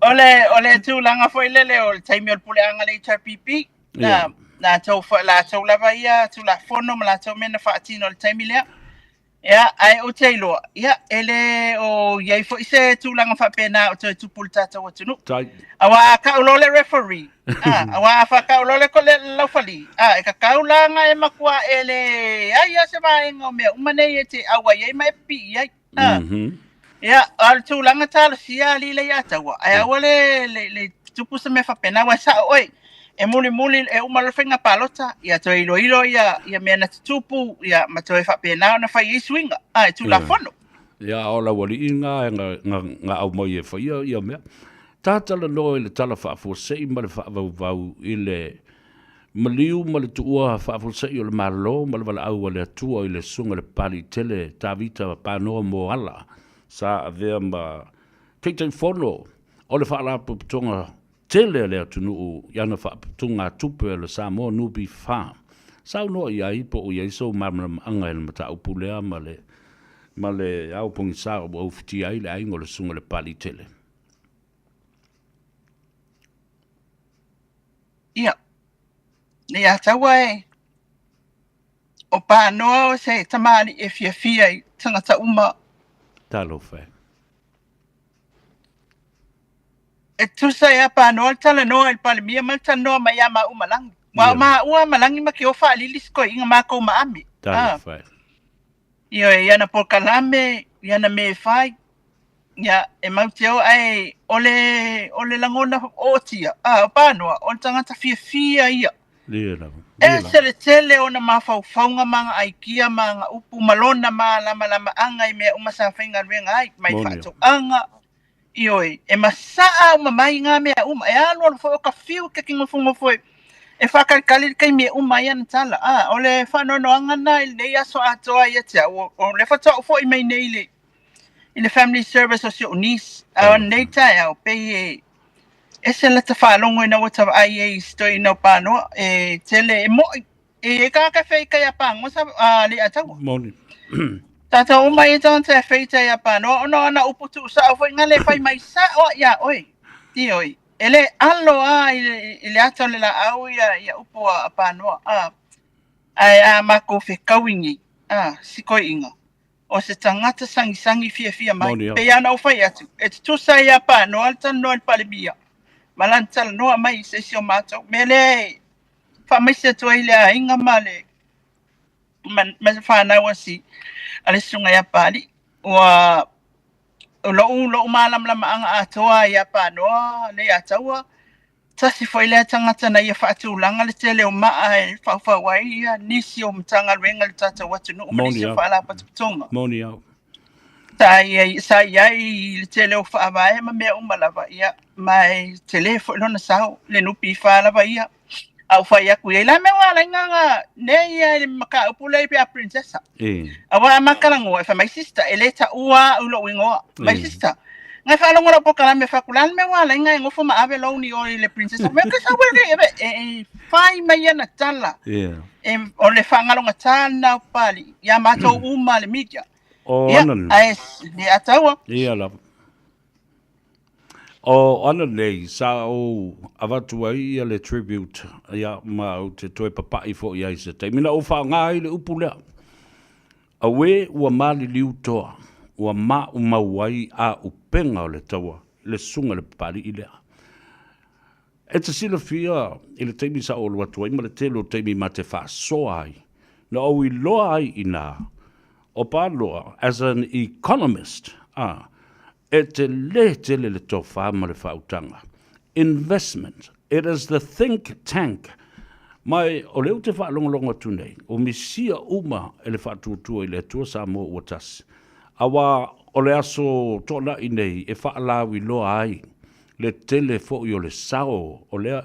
E: o le, o le tulaga foi lele o le taimi o le puleaga le HRPP, na, latou, latou lava ia Tulafono ma latou mea na faatino i le taimi lea. Ia, ae ou te iloa, ia, e le o i ai foi se tulaga faapena o toe tupu i le tatou atunuu.
D: Tai.
E: Aua a kau loa le referee, ah, aua a whakau loa le, le laufali, ah, e kakau la nga e matua e le ai a se vaega o mea uma nei e te auai ai ma e pipii ai. Ah. Ia, a o le tulaga talosia alii le ia taua, ae aua le, le, le tupu se mea faapena, aua e sao oe, e mulimuli, e uma loa le faiga palota, ia toe iloilo ia, ia mea na tutupu, ia ma toe faapena ona fai ai suiga, a, e Tulafono.
D: Ia, o lau alii na, na, na, na aumai e faia ia mea. Tatalanoa i le tala faafuasei ma le faavauvau i le Maliu ma le tuua faafuasei o le Malo ma le valaau a le Atua i le Susuga i le Papaliitele Tavita Panoa Moala sa avea ma Taitaifono o le Faalapotopotoga tele a le atunuu i ana faaputugatupe o le Samoa NPF. Saunoa i ai po o i ai sou malamalamaaga i le mataupu lea ma le ma le ao pogisa ua ufitia ai le aiga o le Susuga i le Papaliitele.
E: Ia, ia taua e, o Panoa o se tamalii e fiafia i tagata uma.
D: Talofa e.
E: E tusa ia Panoa le talanoa i le Palemia ma le talanoa mai ia maua ma Lagi. Ua o maua ma Lagi ma ke ofa alili si toeaiga makou ma ame.
D: Talofa e.
E: Ioe, i ana polokalame, i ana mea e fai. Ia, e mau te o, ae o le, o le lagona ootia, a, o Panoa, o le tagata fiafia ia.
D: Ia lava.
E: Ese le tele o ona mafaufauga ma ana aikia ma ana upu ma lona malamalamaaga i mea uma sa faigaluega ai, mai faatoaga, Ioe, e masaa uma mai ngā mea uma. E alualu foi o ka fiu ke ki ngofungofo e, e whakalikali le taimi e uma ai ana tala. A, o le whaanoanoanga na i lenei aso atoa ia te au, o le whatoa foi mai nei le, i le family service o si o'u niece. A o lenei taeao, pei e, ese lata faalogo ina ua tavaai ai i si toeaina o Panoa, e tele, e mo'i, E e ka ka fei kai a pāngo sa a le a taua.
D: Moni.
E: Tātou uma i tagata e fei tai a pānoa, ona ana upu tuu sao foi nga le fai mai sao ia oe. I oi. E le alo a i le, i le ata o le laau ia, ia upu a, a pānoa. A, ae a mākou whekaui nei, a, si koiinga. O se tagata sagisagi fiafia mai.
D: Moni,
E: Pei lava ona ou fai atu, e tutusa ai a pānoa le talanoa i le Palemia, ma lana talanoa mai i se isi o mātou. Mea lea e faamaise atu ai le aiga ma le ma, ma le whanau a si a le susuga ia Papalii. Ua o lo'u lo'u mālamalamaanga atoa ia Panoa le ia Taua, tasi foi lea tagata na ia faatulaga le tele o maa e faufau ai ia nisi o Matagaluega i le tatou atunuu ma
D: Moni
E: nisi o
D: au.
E: Faalapotopotoga.
D: Moni au.
E: Sa i sa i ai i le tele o faavae ma mea uma lava, ia, ma e tele foi lona sao, le NPF lava ia. A ou fai atu i ai, la mea ua ala ai nga nei ia i le mataupu lea ia Princessa.
D: E.
E: Aua a ma talanoa, e fai mai sister, e le taua au i lou igoa. Mai
D: E.
E: sister, ngai faalogo lau polokalame fai atu, la le mea ua ala ai ngai nofo ma ave lou ni o i le Princessa. Mea ke sau e e, e, e fai mai ana tala.
D: Yeah.
E: E, o le faagalogata lena o Papalii, ia matou uma le media.
D: O
E: Ia,
D: ana nei.
E: ae le ataua.
D: Ia lava. O ana nei, sa ou avatu ai ia le tribute, ia, ma ou te toe papa'i foi ai i se taimi. Na ou faaaoga ai le upu lea, Auē ua maliliu toa, ua maumau ai āupega o le taua i le susuga i le Papali'i lea. E te silafia i le taimi sa ou alu atu ai ma le tele o taimi ma te faasoa ai. Na ou iloa ai inā, ʻo Pāloa, as an economist, a, e telē tele le tofā ma le faautaga. Investment, it is the think tank. Ma o lea ou te faalogologo atu nei, ua misia uma e le Faatuatua i le Atua Samoa ua tasi. Auā o le aso toanaʻi nei e faalauiloa ai le tele foi o le sao o lea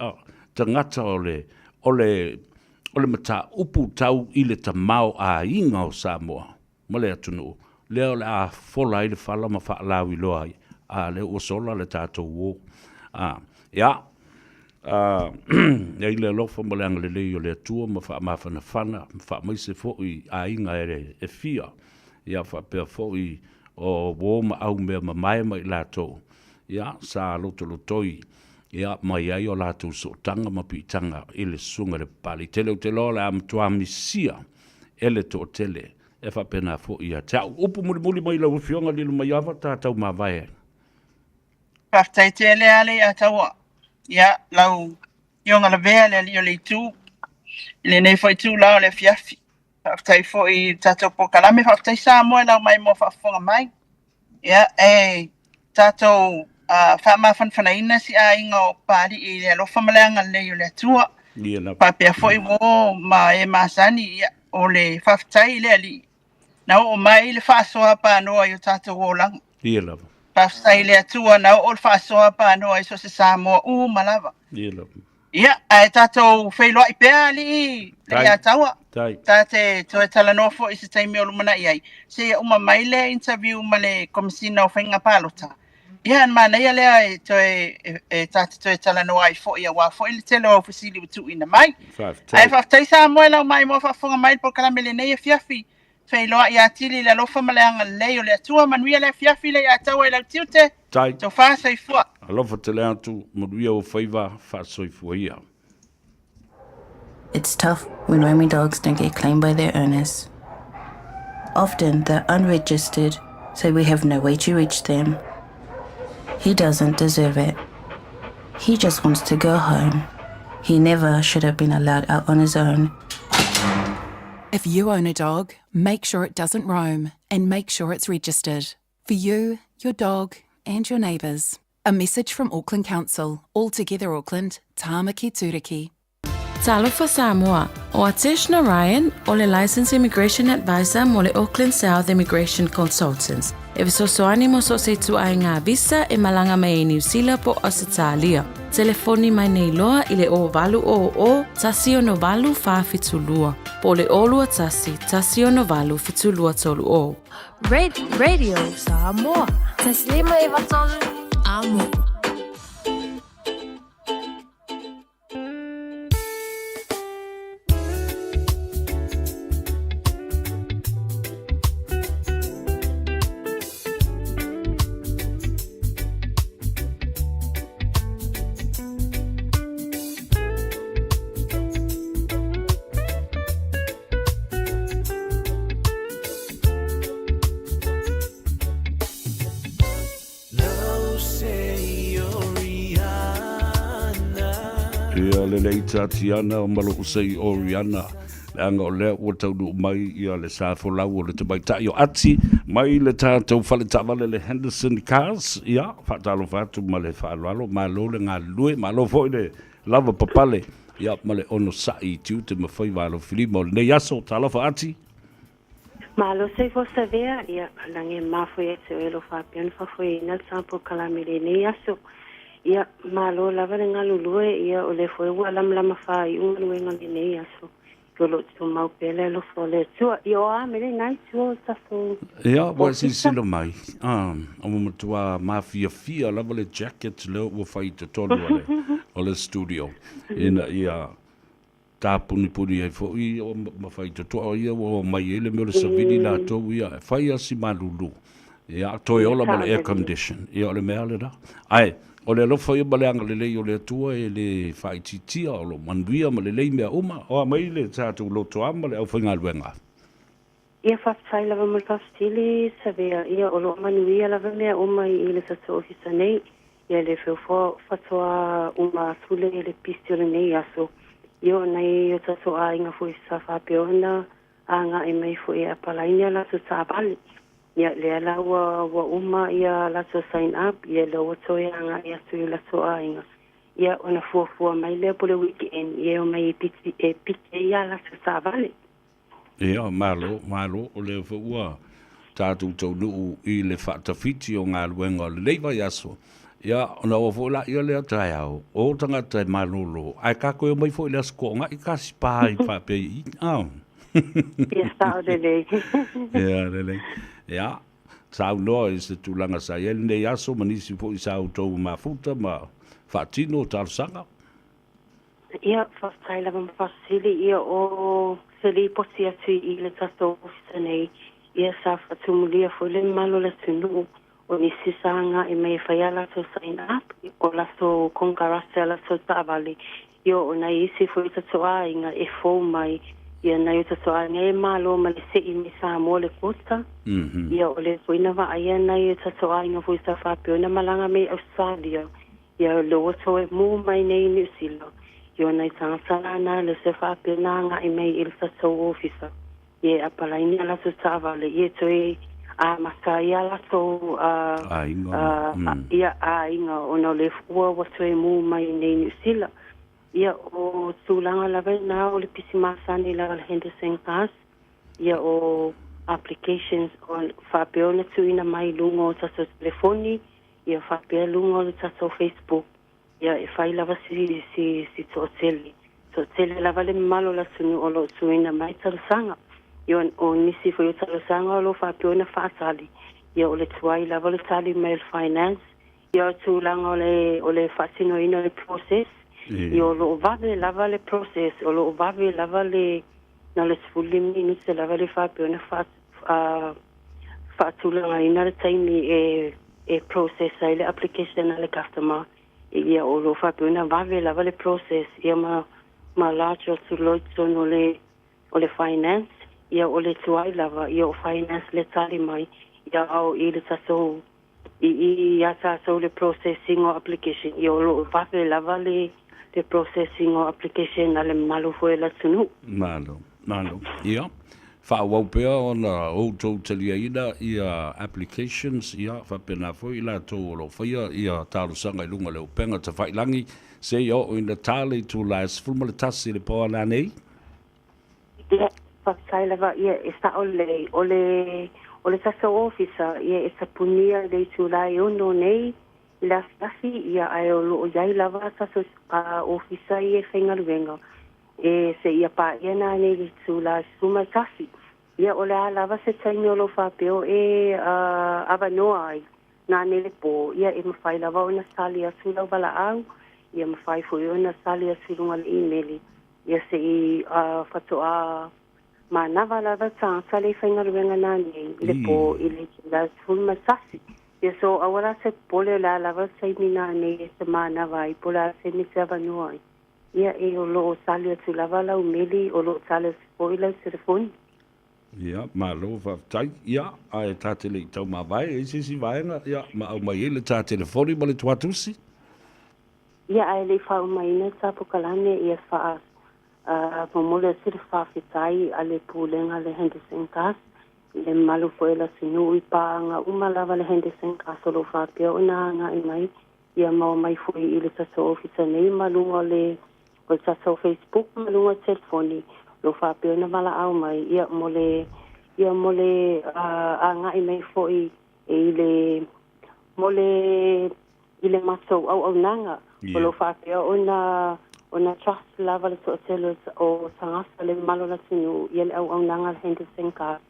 D: tagata o le, o le, o le mataupu tau i le tamaoaiga o Samoa ma le atunuu, lea o le a fola ai le fala ma faalauiloa ai, a lea ua sola le tatou uo. A, ia, a, i ai le alofa ma le agalelei o le Atua ma faamafanafana ma faamaise foi aiga e fia, ia faapea foi o uo ma au mea mamae ma i latou, ia, sa lotolotoi ia, mai ai o latou sootaga ma piitaga i le susuga i le Papalii. Tele ou te iloa o le a matua misia e le toatele e faapena foi ia te au. Upu mulimuli mai lau Afioga Lilomaiava, tatou mavae ai.
E: Faafetai tele lava ia Taua. Ia, lau Afioga Lavea le alii o le itu, i lenei foi itula o le afiafi. Faafetai foi i le tatou polokalame, faafetai Samoa i lau maimoa faafofoga mai. Ia, e tatou faamafanafanaina si aiga o Papalii i le alofa ma le agalelei o le Atua.
D: Ia lava.
E: Faapea foi uo ma e masani, ia, o le faafetai i le Alii, na oo mai le faasoa panoa i o tatou olaga.
D: Ia lava.
E: Faafetai i le Atua na oo le faasoa panoa i so o se Samoa uma lava.
D: Ia lava.
E: Ia, ae tatou feiloai pea alii Leiataua.
D: Tai.
E: Ta te toe talanoa foi i se taimi o lumanai ai, seia uma mai le interview ma le Komesina o Faiga Palota. Ia, ona manaia lea e toe e ta te toe talanoa ai foi aua foi le tele o au fesili ua tuuina mai.
D: Faafetai.
E: Ae faafetai Samoa i lau maimoa faafofoga mai i le polokalame lenei afiafi. Feiloai atili i le alofa ma le agalelei o le Atua. Manuia le afiafi Leiataua i lau tiute.
D: Tai.
E: Tofa soifua.
D: Alofa tele atu, manuia ou faiva, faasoifua ia.
F: It's tough when roaming dogs don't get claimed by their owners. Often they're unregistered, so we have no way to reach them. He doesn't deserve it. He just wants to go home. He never should have been allowed out on his own.
G: If you own a dog, make sure it doesn't roam and make sure it's registered. For you, your dog, and your neighbours. A message from Auckland Council, All Together Auckland, Tāmaki Tūriki.
H: Talofa Samoa, ʻO Atesh Narayan, ʻo le Licensed Immigration Advisor mo le Auckland South Immigration Consultants, e fesoasoani mo so o se ituaiga visa e malaga mai ai Niu Sila po o Ausetalia. Telefoni mai nei loa i le 0800 168 472 po o le 021 168 7230.
I: Radio Samoa. Taslima Ivatolu. Amo.
D: Ia lelei Tatiana ma lou sei Oriana, leaga o lea ua taunuu mai ia le sa folau o le tamaitai o Ati mai le tatou fale taavale le Henderson Cars. Ia, faatalofa atu ma le faaaloalo, malo le galulue, malo foi le lava papale, ia ma le onosai i tiute ma faiva alofilima o lenei aso. Talofa Ati.
J: Malo soifua Savea, ia lagi e mafua ia te oe lo faapea ona faafoeina le tatou polokalame i lenei aso. Ia, malo lava le galulue, ia o lea foi ua lamalama faaiu galuega o lenei aso, o lo o tumau pea le alofa o le Atua. Ia o a mea lena i tua o le tatou
D: Ia, ua e
J: ofisa?
D: silasila mai, a, ua matua mafiafia lava le jacket lea ua fai i totonu o le, o le studio, ina ia tapunipuni ai foi ma faitotoa o ia ua omai ai le mea o le savili latou ia e fai lava si malulu ia toe ola ma le air condition ia o le mea lena ae o le alofa ia ma le agalelei o le Atua e le faaitiitia o lo o manuia ma lelei mea uma o a mai le tatou lotoa ma le aufaigaluega.
J: Ia faafetai lava mo le faafesili Savea ia o lo o manuia lava mea uma i le tatou ofisa nei ia le feofoa fatoa uma atu le le pisi o lenei aso ia o nai o tatou aiga foi sa faapea ona agaʻi mai foi e apalaini a latou taavale. Ia lea la ua ua uma ia latou sign up, ia lea ua toe agaʻi atu i latou aiga. Ia ona fuafua mai lea po le weekend, ia e omai e piki e piki ai a latou taavale.
D: Ia, malo, malo, o lea foi ua tatou taunuu i le faatafiti o galuega o lenei vaiaso. Ia, ona oo foi laia lea taeao, o tagata e malolo, ae tatou e omai foi i le Aso Toonai kasi pa ai faapea i i. Ah.
J: Ia, sao lelei.
D: Ia, lelei. Ia, saunoa i se tulaga sa i ai lenei aso ma nisi foi sa outou mafuta ma faatino talosaga.
J: Ia, faafetai lava ma faafesili. Ia, o se lipoti atu i le tatou ofisa nei, ia sa faatumulia foi le mamalu o le atunuu o nisi sa agai mai e fai a latou sign up, o latou konekarate a latou taavale, ia o nai isi foi o tatou aiga e fou mai, ia nai o tatou aiga e malo ma le se'i mai Samoa le quota, ia o lea foi na vaaia nai o tatou aiga foi sa faapea ona malaga mai Australia, Ia lea ua toe mū mai nei i Niu Sila, i o nai tagata lana lea se faapea na agai mai i le tatou ofisa, ia e apalaini a latou taavale, ia e toe amata ai a latou
D: Aiga,
J: ia aiga ona o lea ua ua toe mū mai nei i Niu Sila. Ia o tulaga lava na o le pisi masani lava le Henderson Cars, ia o applications o faapea ona tuuina mai i luga o tatou telefoni, Ia faapea luga o le tatou Facebook, ia e fai lava si, si, si toatele. Toatele lava le mamalu o le atunuu o lo o tuuina mai talosaga. Ia o nisi foi o talosaga o lo o faapea ona faatali, ia o le tuai lava o le tali mai o le finance, ia o tulaga o le, o le faatinoina o le process, ia o lo o vave lava le process, o lo o vave lava le, na o le 15 minute lava le faapea ona faa, faatulagaina le taimi e e process ai le application a le customer, ia o lo o faapea ona vave lava le process, ia ma ma lodge atu loa i totonu o le o le finance, ia o le tuai lava, ia o finance le tali mai, ia a o i le tatou i i iā tatou le processing o application, ia o lo o vave lava le le processing o application a le mamalu foi o le atunuu.
D: Malo, malo. Ia, faaauau pea ona outou taliaina ia applications, ia, faapena foi i latou o lo o faia ia talosaga i luga o le upega tafailagi, seia oo ina ta le itula e 11 i le po a nanei.
J: Ia, faafetai lava, ia, e sao lelei, o le, o le tatou ofisa, ia, e tapunia i le itula e 6 nei i le afiafi, ia, ae o lo o i ai lava a tatou ofisa ia e faigaluega, e seia paia nanei i le itula e 11. Ia, o le a lava se taimi o lo o faapea o e avanoa ai nanei le po, ia, e mafai lava ona sali atu lau valaau, ia mafai foi ona sali atu i luga o le imeli. Ia se i faatoa manava lava tagata le faigaluega nanei i le po i le itula 11. Ia so aua la se popole o le a lava le taimi nanei e te manava ai po o le a le taimi e te avanoa ai. Ia e o lo o tali atu lava lau meli, o lo o tali atu foi lau telefoni.
D: Ia, malo faafetai. Ia, ae ta te le i taumavae, e i ai se isi vaega, ia, ma aumai ai le ta telefoni ma le tuatusi?
J: Ia ae le i faaumaina le tapokalame ia faa momoli atu le faafetai a le Pulega a le Henderson Gas i le mamalu foi o le atunuu i paaga uma lava le Henderson Gas o lo o faapea ona agai mai ia maua mai foi i le tatou ofisa nei ma luga o le o le tatou Facebook ma luga o le telefoni o lo o faapea ona valaau mai ia mo le ia mo le agai mai foi i le mo le i le matou auaunaga. O lo o faapea ona ona trust lava le toatele o tagata le mamalu o le atunuu ia le auaunaga a le Henderson Guard.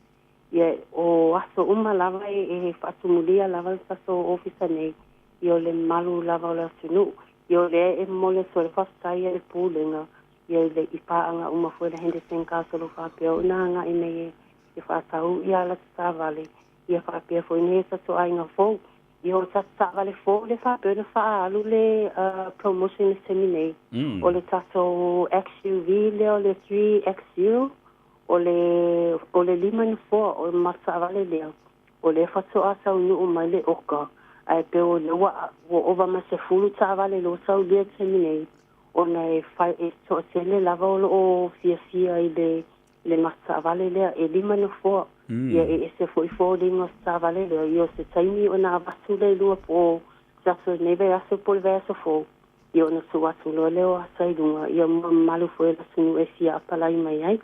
J: Ia o aso uma lava e faatumulia lava le tatou ofisa nei ia o le mamalu lava o le atunuu. Ia o lea e momoli atu ai le faafetai a le Pulega ia i le i paaga uma foi le Henderson Guard o lo o faapea ona agai nei e faatau ia ala tatavale ia faapea foi nei tatou aiga fou. Ia o tatou taavale fou lea faapea ona faaalu le promotion i le taimi nei. O le tatou XUV lea o le 3XU, o le o le lima nofoa o le matou taavale lea, o lea faatoa taunuu mai le oka, ae pei o lea ua ua ova ma le 10 taavale lea ua taulia i le taimi nei, ona e fai e toatele lava o lo o fiafia i le le gasetaavale lea, e lima nofoa. Ia e ese foi foliga o se taavale lea, ia o se taimi ona avatu lea i luga po o se aso o lenei vaiaso po o le vaiaso fou, ia ona tuu atu loa lea o ata i luga, ia ma mamalu foi o le atunuu e fia apalai mai ai.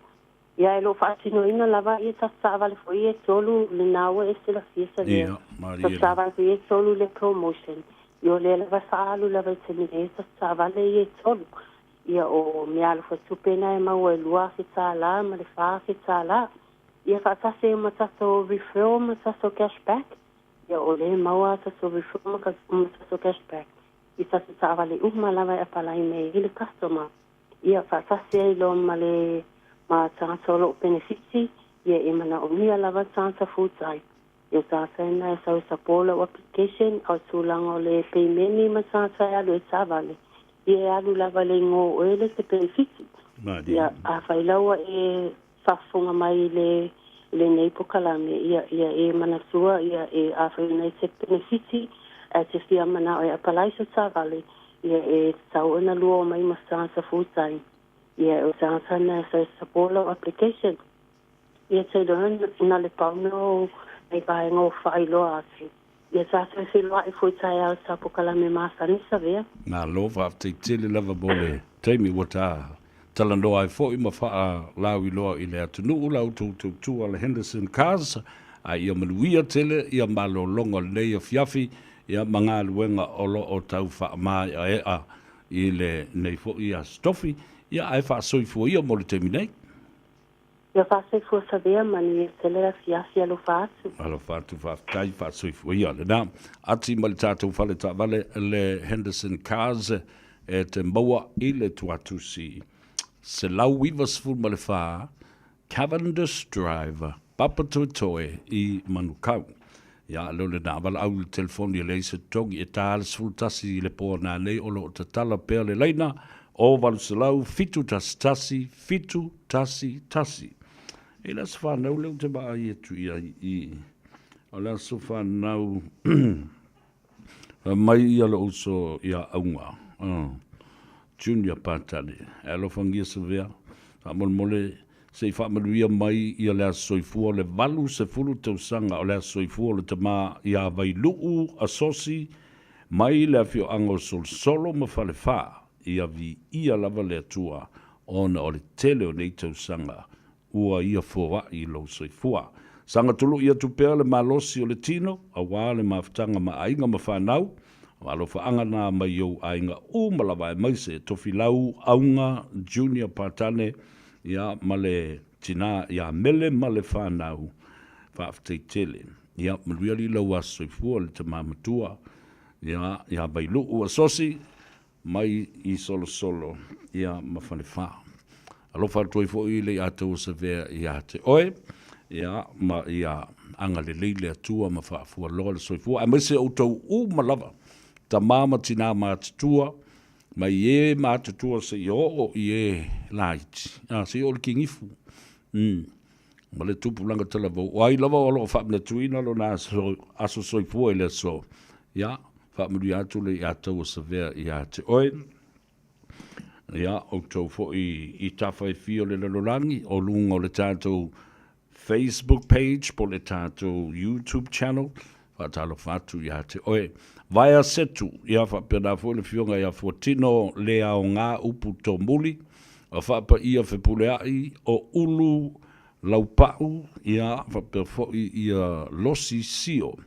J: Ia ae o lo o faatinoina lava ia tatou taavale foi ia e tolu, lena ua e silafia Savea, tatou taavale foi ia e tolu i le promotion, ia o lea lava e faaalu lava i le taimi nei tatou taavale ia e tolu. Ia o meaalofa tupe na e maua e $2,000 ma le $4,000. Ia faatasi ai ma tatou referral ma tatou cash back. Ia o lea e maua a tatou referral ma tatou cash back i tatou taavale uma lava e apalai mai ai le customer. Ia faatasi ai loa ma le ma tagata o lo o penefiti, ia e manaomia lava tagata full time. Ia o tagata na e sau e support lau application, a o tulaga o le peimeni ma tagata e alu e taavale, ia e alu lava i le igoa o oe le te penefiti. Ia afai la ua e faafofoga mai i le i lenei pokalame, ia ia e manatua ia e afai ona e te penefiti ae te fia manao e apalai se taavale, ia e tatau ona lua omai ma se tagata full time. Ia o tagata na e sau e support lau application. Ia te iloa na le pau na o nai vaega o faailoa atu. Ia tatou feiloai foi taeao i sa pokalame masani Savea.
D: Malo faafetai tele lava mo le taimi ua ta talanoa ai foi ma faalauiloa i le atunuu la outou tautua le Henderson Cars a ia manuia tele ia malologa o lenei afiafi ia ma galuega o lo o tau faamaeaea i lenei foi Aso Tofi ia ae faasoifua ia mo le taimi nei.
J: Ia faasoifua Savea manuia tele le afiafi alofa atu.
D: Alofa atu faafetai faasoifua ia lena ati ma le tatou fale taavale le Henderson Cars e te maua i le tuatusi 194 Cavendish Drive Papatoetoe i Manukau. Ia leo lena valaau i le telefoni e leai se totogi e ta le 11 i le po nanei o lo o tatala pea le laina o 800 711 711. E le aso fanau lea ou te vaai atu i ai i o le aso fanau mai ia lou uso ia Auga Junior Patane. E alofagia Savea faamolemole se i faamanuia mai ia le aso soifua o le 80 tausaga o le aso soifua o le tama ia Vailuu Asosi mai le afioaga o Solosolo ma Falefa. Ia viia lava le Atua ona o le tele o nei tausaga ua ia foai i lou soifua. Saga tului atu pea le malosi o le tino aua le mafutaga ma aiga ma fanau, o alofaaga na mai ou aiga uma lava aemaise Tofilau Auga Junior Patane ia ma le tina ia Mele ma le fanau. Faafetai tele. Ia manuia alii lau aso soifua le tama matua ia ia Vailuu Asosi mai i Solosolo ia ma Falefa. Alofa atu ai foi le ia taua Savea ia te oe ia ma ia agalelei le Atua ma faafualoa le soifua aemaise outou uma lava tama ma tina matutua mai e matutua seia oo i e laiti a seia oo i le kinifu ma le tupulaga talavou o ai lava o lo o faamanatuina lona aso, aso soifua i le aso ia faamanuia atu le ia taua Savea ia te oe ia outou foi i tafa e fia o le lalolagi o luga o le tatou Facebook page po le tatou YouTube channel faatalofa atu ia te oe. Vaea Setu, ia faapena foi le afioga ia Fuatino le aoga upu tomuli, o faapaia Fepuleai o Ulu Laupau, ia faapea foi ia Losi Sio.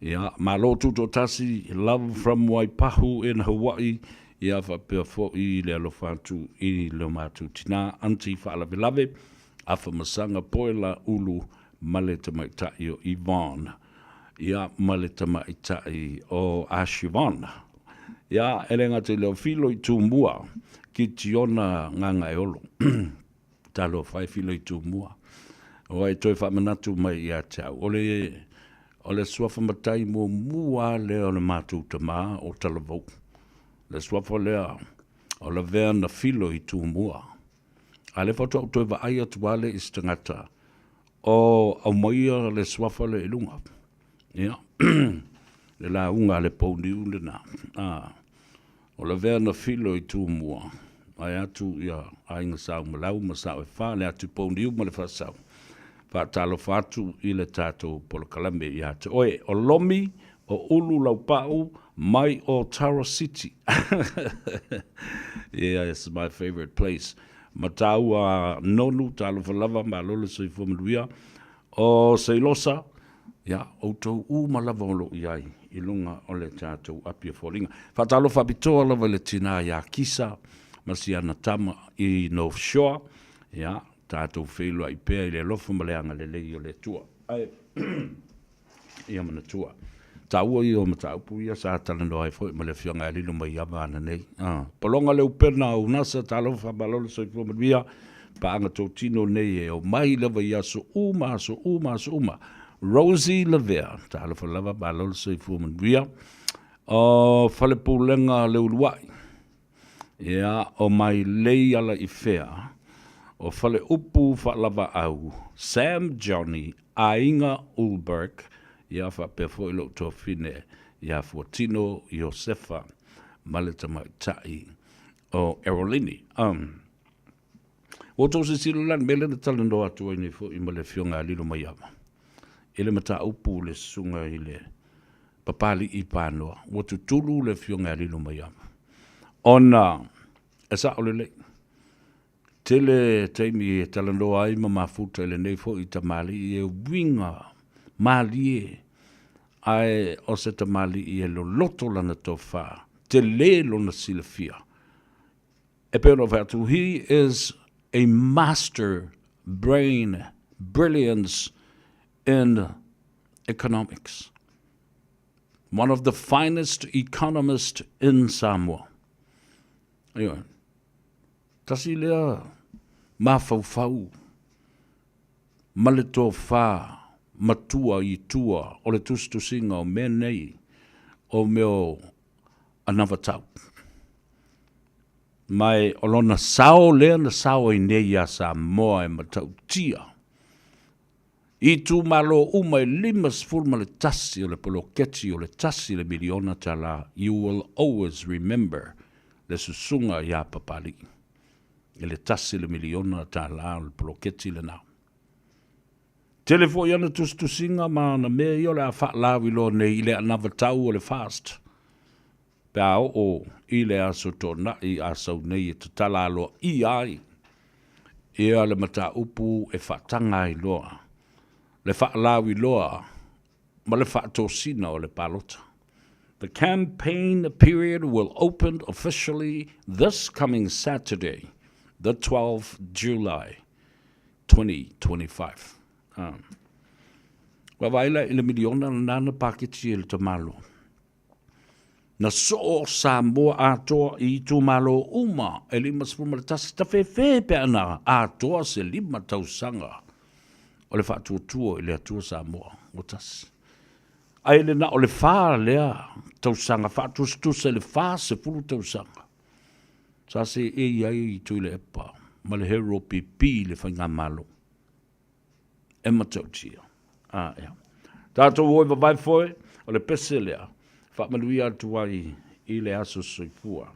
D: Ia, malo tutoatasi, love from Waipahu in Hawaii, ia faapea foi le alofa atu i lo matou tina, Aunty Faalavelave, Afamasaga Poela Ulu ma le tamaitai o Yvonne, ia, ma le tamaitai o Ashivon. Ia, e le gata i lea o Filo i Tumua, Kitiona Gagaeolo. Talofa e Filo i Tumua. Ua e toe faamanatu mai ia te au. O le, o le suafa matai muamua lea o le matou tama o Talavou. Le suafa lea o lavea na Filo i Tumua. A lea faatoa ou toe vaai atu lava lea i se tagata o aumaia le suafa lea i luga. Ia, le lauga a le Pouniu lena. A, o lavea na filo i Tumua. Vaeatu ia Aiga Sa Umalau ma Sao e Fa, le Atu Pouniu ma le Faasau. Faatalofa atu i le tatou polokalame ia te oe. O Lomi, o Ulu Laupau mai o Tara City. Yeah, it's my favorite place. Mataua Nonu, talofa lava, malo le soifua manuia. O Seilosa, ia, outou uma lava o lo o i ai i luga o le tatou api o foliga. Faatalofa faapitoa lava i le tinā ia Kisa ma si ana tama i North Shore, ia, tatou feiloai pea i le alofa ma le agalelei o le Atua. Ae, ia manatua, taua ia o mataupu ia sa talanoa ai foi ma le Afioga ia Lilo Maiava ananei. Pologa le upena o Unasa, talofa malo le soifua manuia, paaga totino nei e omai lava i aso uma, aso uma, aso uma. Rosie Lavea, talofa lava, malo le soifua manuia. O Falepulega le Uluai, ia, o Mailei Alaifea, o Faleupu Faalavaau, Sam Johnny, Aiga Ulberg, ia faapea foi lou tuafafine ia Fuatino Iosefa ma le tamaitai o Erolini. Um. Ua outou silasila la i le mea lea na talanoa atu ai nei foi ma le Afioga ia Lilomaiava i le mataupu le susuga i le Papali'i Panoa. Ua tutulu le Afioga ia Lilomaiava ona e sao lelei. Tele taimi e talanoa ai ma mafuta i lenei foi tamalii e uiga malie ae o se tamalii e loloto lana tofa, tele lona silafia. E pei ona ou fai atu, he is a master brain brilliance in economics. One of the finest economist in Samoa. Ioe. Tasi lea mafaufau ma le tofa matua i tua o le tusitusiga o mea nei o mea o anavatau. Ma e o lona sao lea na sao ai nei iā Samoa e matautia i itumalo uma e 51 o le poloketi o le $1 miliona, you will always remember le susuga iā Papalii i le $1 miliona o le poloketi lena. Tele foi ana tusitusiga ma ana mea ia o le a faalauiloa nei i le anavatau o le FAST pe a oo i le Aso Toonai a sau nei e tatala aloaia ai ia le mataupu e faataga ai loa le faalauiloa ma le faatosina o le palota. The campaign period will open officially this coming Saturday, the 12th July 2025. Ua vaai la i le miliona lena na paketi e le tamaloa. Na soo Samoa atoa i itumalo uma e 51, tafefe pe ana atoa se 5 tausaga o le faatuatua i le Atua Samoa ua tasi. Ae le na o le 4 lea tausaga faatusatusa i le 40 tausaga sa seei ai Tuilaepa ma le Hero PP i le faigamalo. E matautia. A, ea. Tatou o i vavae foe, o le pese lea, faamanuia atu ai i le aso soifua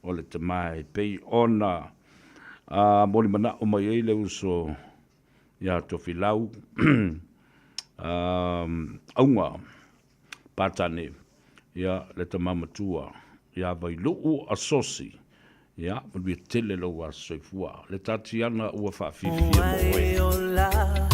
D: o le tama e pei ona a, molimanao mai ai le uso ia Tofilau a, Auga Patane, ia le tama matua ia Vailuu Asosi, ia manuia tele lou aso soifua. Le Tatiana ua faafiafia mo oe.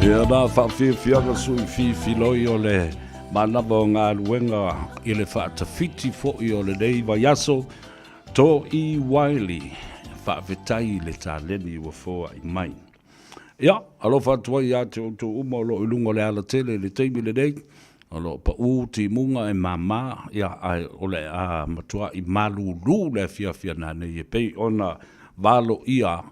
D: Ia na whaafiafiaga sui fifiloi o le manava o galuega i le faatafiti foʻi o lenei vaiaso, To E. Wylie, faafetai i le taleni ua foai mai. Ia, alofa atu ai ia te outou uma o lo o i luga o le alatele i le taimi lenei, o lo o paʻū timuga e māmā, ia, ae o le a matuaʻi malūlū le afiafi a nanei e pei ona valoia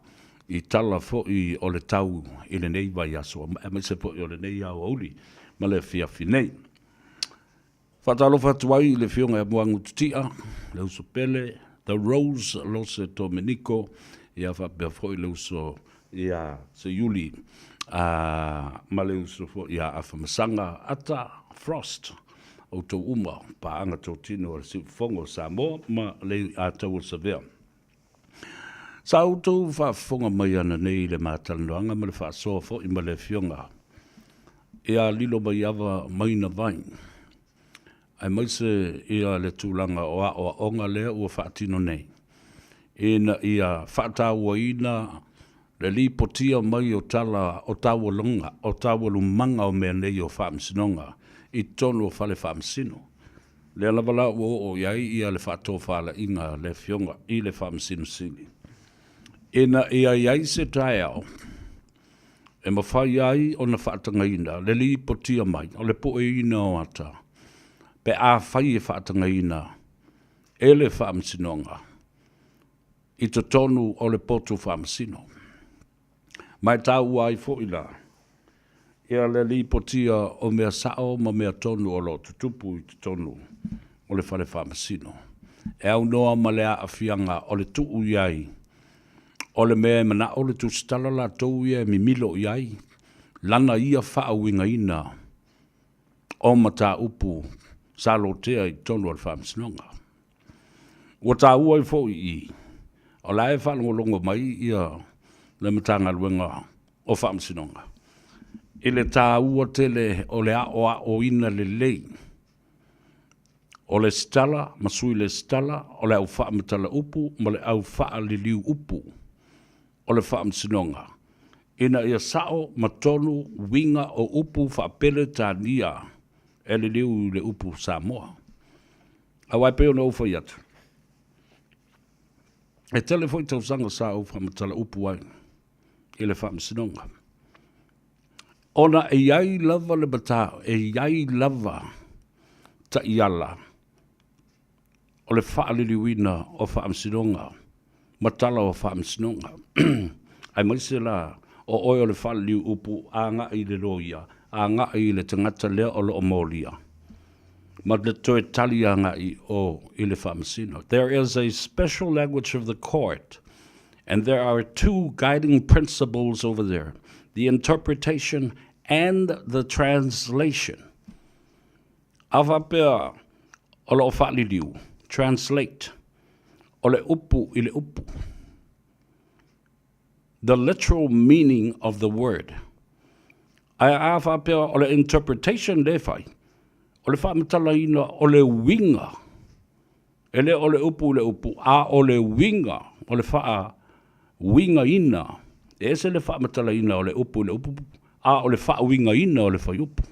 D: i tala foi o le tau i lenei vaiaso, aemaise foi o lenei aoauli ma le afiafi nei. Faatalofa atu ai i le Afioga ia Moagu Tutia, le uso pele, The Rose Lose Domenico, ia faapea foi le uso ia Seiuli a ma le uso foi ia Afamasaga Ata Frost, outou uma paaga totino a le Siufofoga o Samoa ma le Atau o Savea. Sa outou faafofoga mai ananei i le matalanoaga ma le faasoa foi ma le Afioga ia Lilomaiava Maina Vai, aemaise ia le tulaga o aoaoga lea ua faatino nei, ina ia faatauaina le lipotia mai o tala o taualuga, o taualumaga o mea nei o faamasinoga i totonu o fale faamasino. Lea lava la ua oo i ai ia le faatofalaiga a le Afioga i le Faamasino Sili, ina ia i ai se taeao e mafai ai ona faatagaina le lipotia mai o le pueina o ata pe afai e faatagaina e le Faamasinoga i totonu o le potu faamasino. Ma e taua ai foi la ia le lipotia o mea sao ma mea tonu o lo o tutupu i totonu o le fale faamasino, e aunoa ma le aafiaga o le tuu i ai o le mea e manao le tusitala latou ia e mimilo i ai lana ia faauigaina o mataupu sa lotea i totonu o le faamasinoga. Ua taua ai foi i i, o la e faalogologo mai ia le Matagaluega o Faamasinoga i le taua tele o le aoaoina lelei o lesitala ma sui lesitala, o le au faamatala upu ma le au faaliliu upu o le Faamasinoga ina ia sao ma tonu uiga o upu faa-Peretania e liliu i le upu Samoa. Aua e pei ona ou fai atu, e tele foi tausaga sa ou faamatala upu ai i le Faamasinoga, ona e i ai lava le mata, e i ai lava taiala o le faaliliuina o faamasinoga ma tala o faamasinoga. Aemaise la o oe o le faaliliu upu agai i le loia, agai i le tagata lea o lo o molia, ma le toe tali agai o i le faamasino. There is a special language of the court and there are two guiding principles over there, the interpretation and the translation. A faapea o lo o faaliliu, translate, o le upu i le upu, the literal meaning of the word. Ae a faapea o le interpretation lea e fai, o le faamatalaina o le uiga, e le o le upu i le upu, a o le uiga o le faauigaina, e ese le faamatalaina o le upu i le upu, a o le faauigaina o le fuaiupu.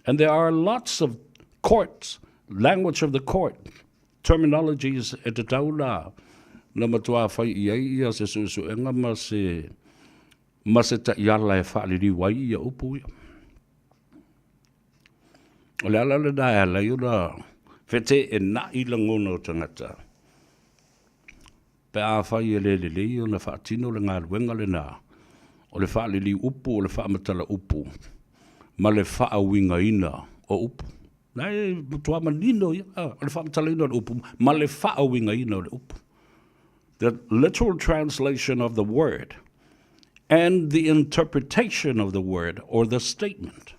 D: And there are lots of courts, language of the court, terminologies e tatau la na matuā fai i ai ia se suesuega ma se, ma se taiala e faaliliu ai ia upu ia. O le ala lena e ala ai ona feteenai lagona o tagata pe afai e le lelei ona faatino le galuega lena o le faaliliu upu, o le faamatala upu ma le faauigaina o upu. Na e matua manino ia, o le faamatalaina o le upu ma le faauigaina o le upu. The literal translation of the word and the interpretation of the word or the statement.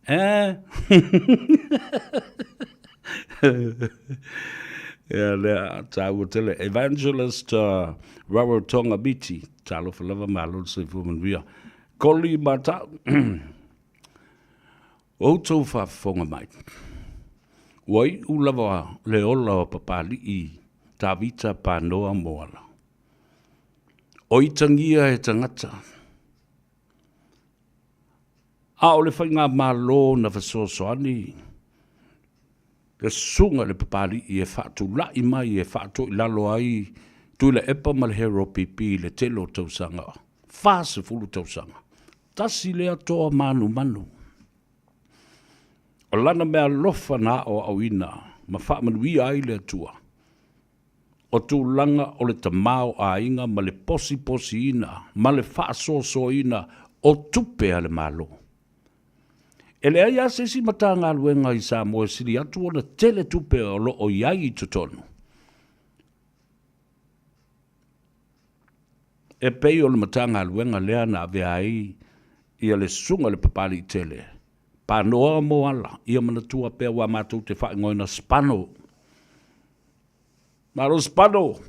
D: Eh? Ia lea, tāua tele. Evangelist Rarotonga Miti, talofa lava malo le soifua manuia. Koli matau. Outou faafofoga mai, ua iu lava le ola o Papali'i Tavita Panoa Moala. O itagia e tagata. A o le faigamalo na fesoasoani le susuga i le Papali'i e faatulai mai e faatoilalo ai Tuilaepa ma le Hero PP i le tele o tausaga, 40 tausaga. Tasi lea toa manumanu. O lana meaalofa na aoaoina ma faamanuia ai le Atua, o tulaga o le tamaoaiga ma le posiposiina ma le faasoasoaina o tupe a le Malo. E leai lava se isi Matagaluega i Samoa e sili atu ona tele tupe o lo o i ai i totonu e pei o le Matagaluega lea na avea ai ia le Susuga i le Papaliitele Panoa Moala, ia manatua pea aua matou te faaigoaina Spano. Malo Spano!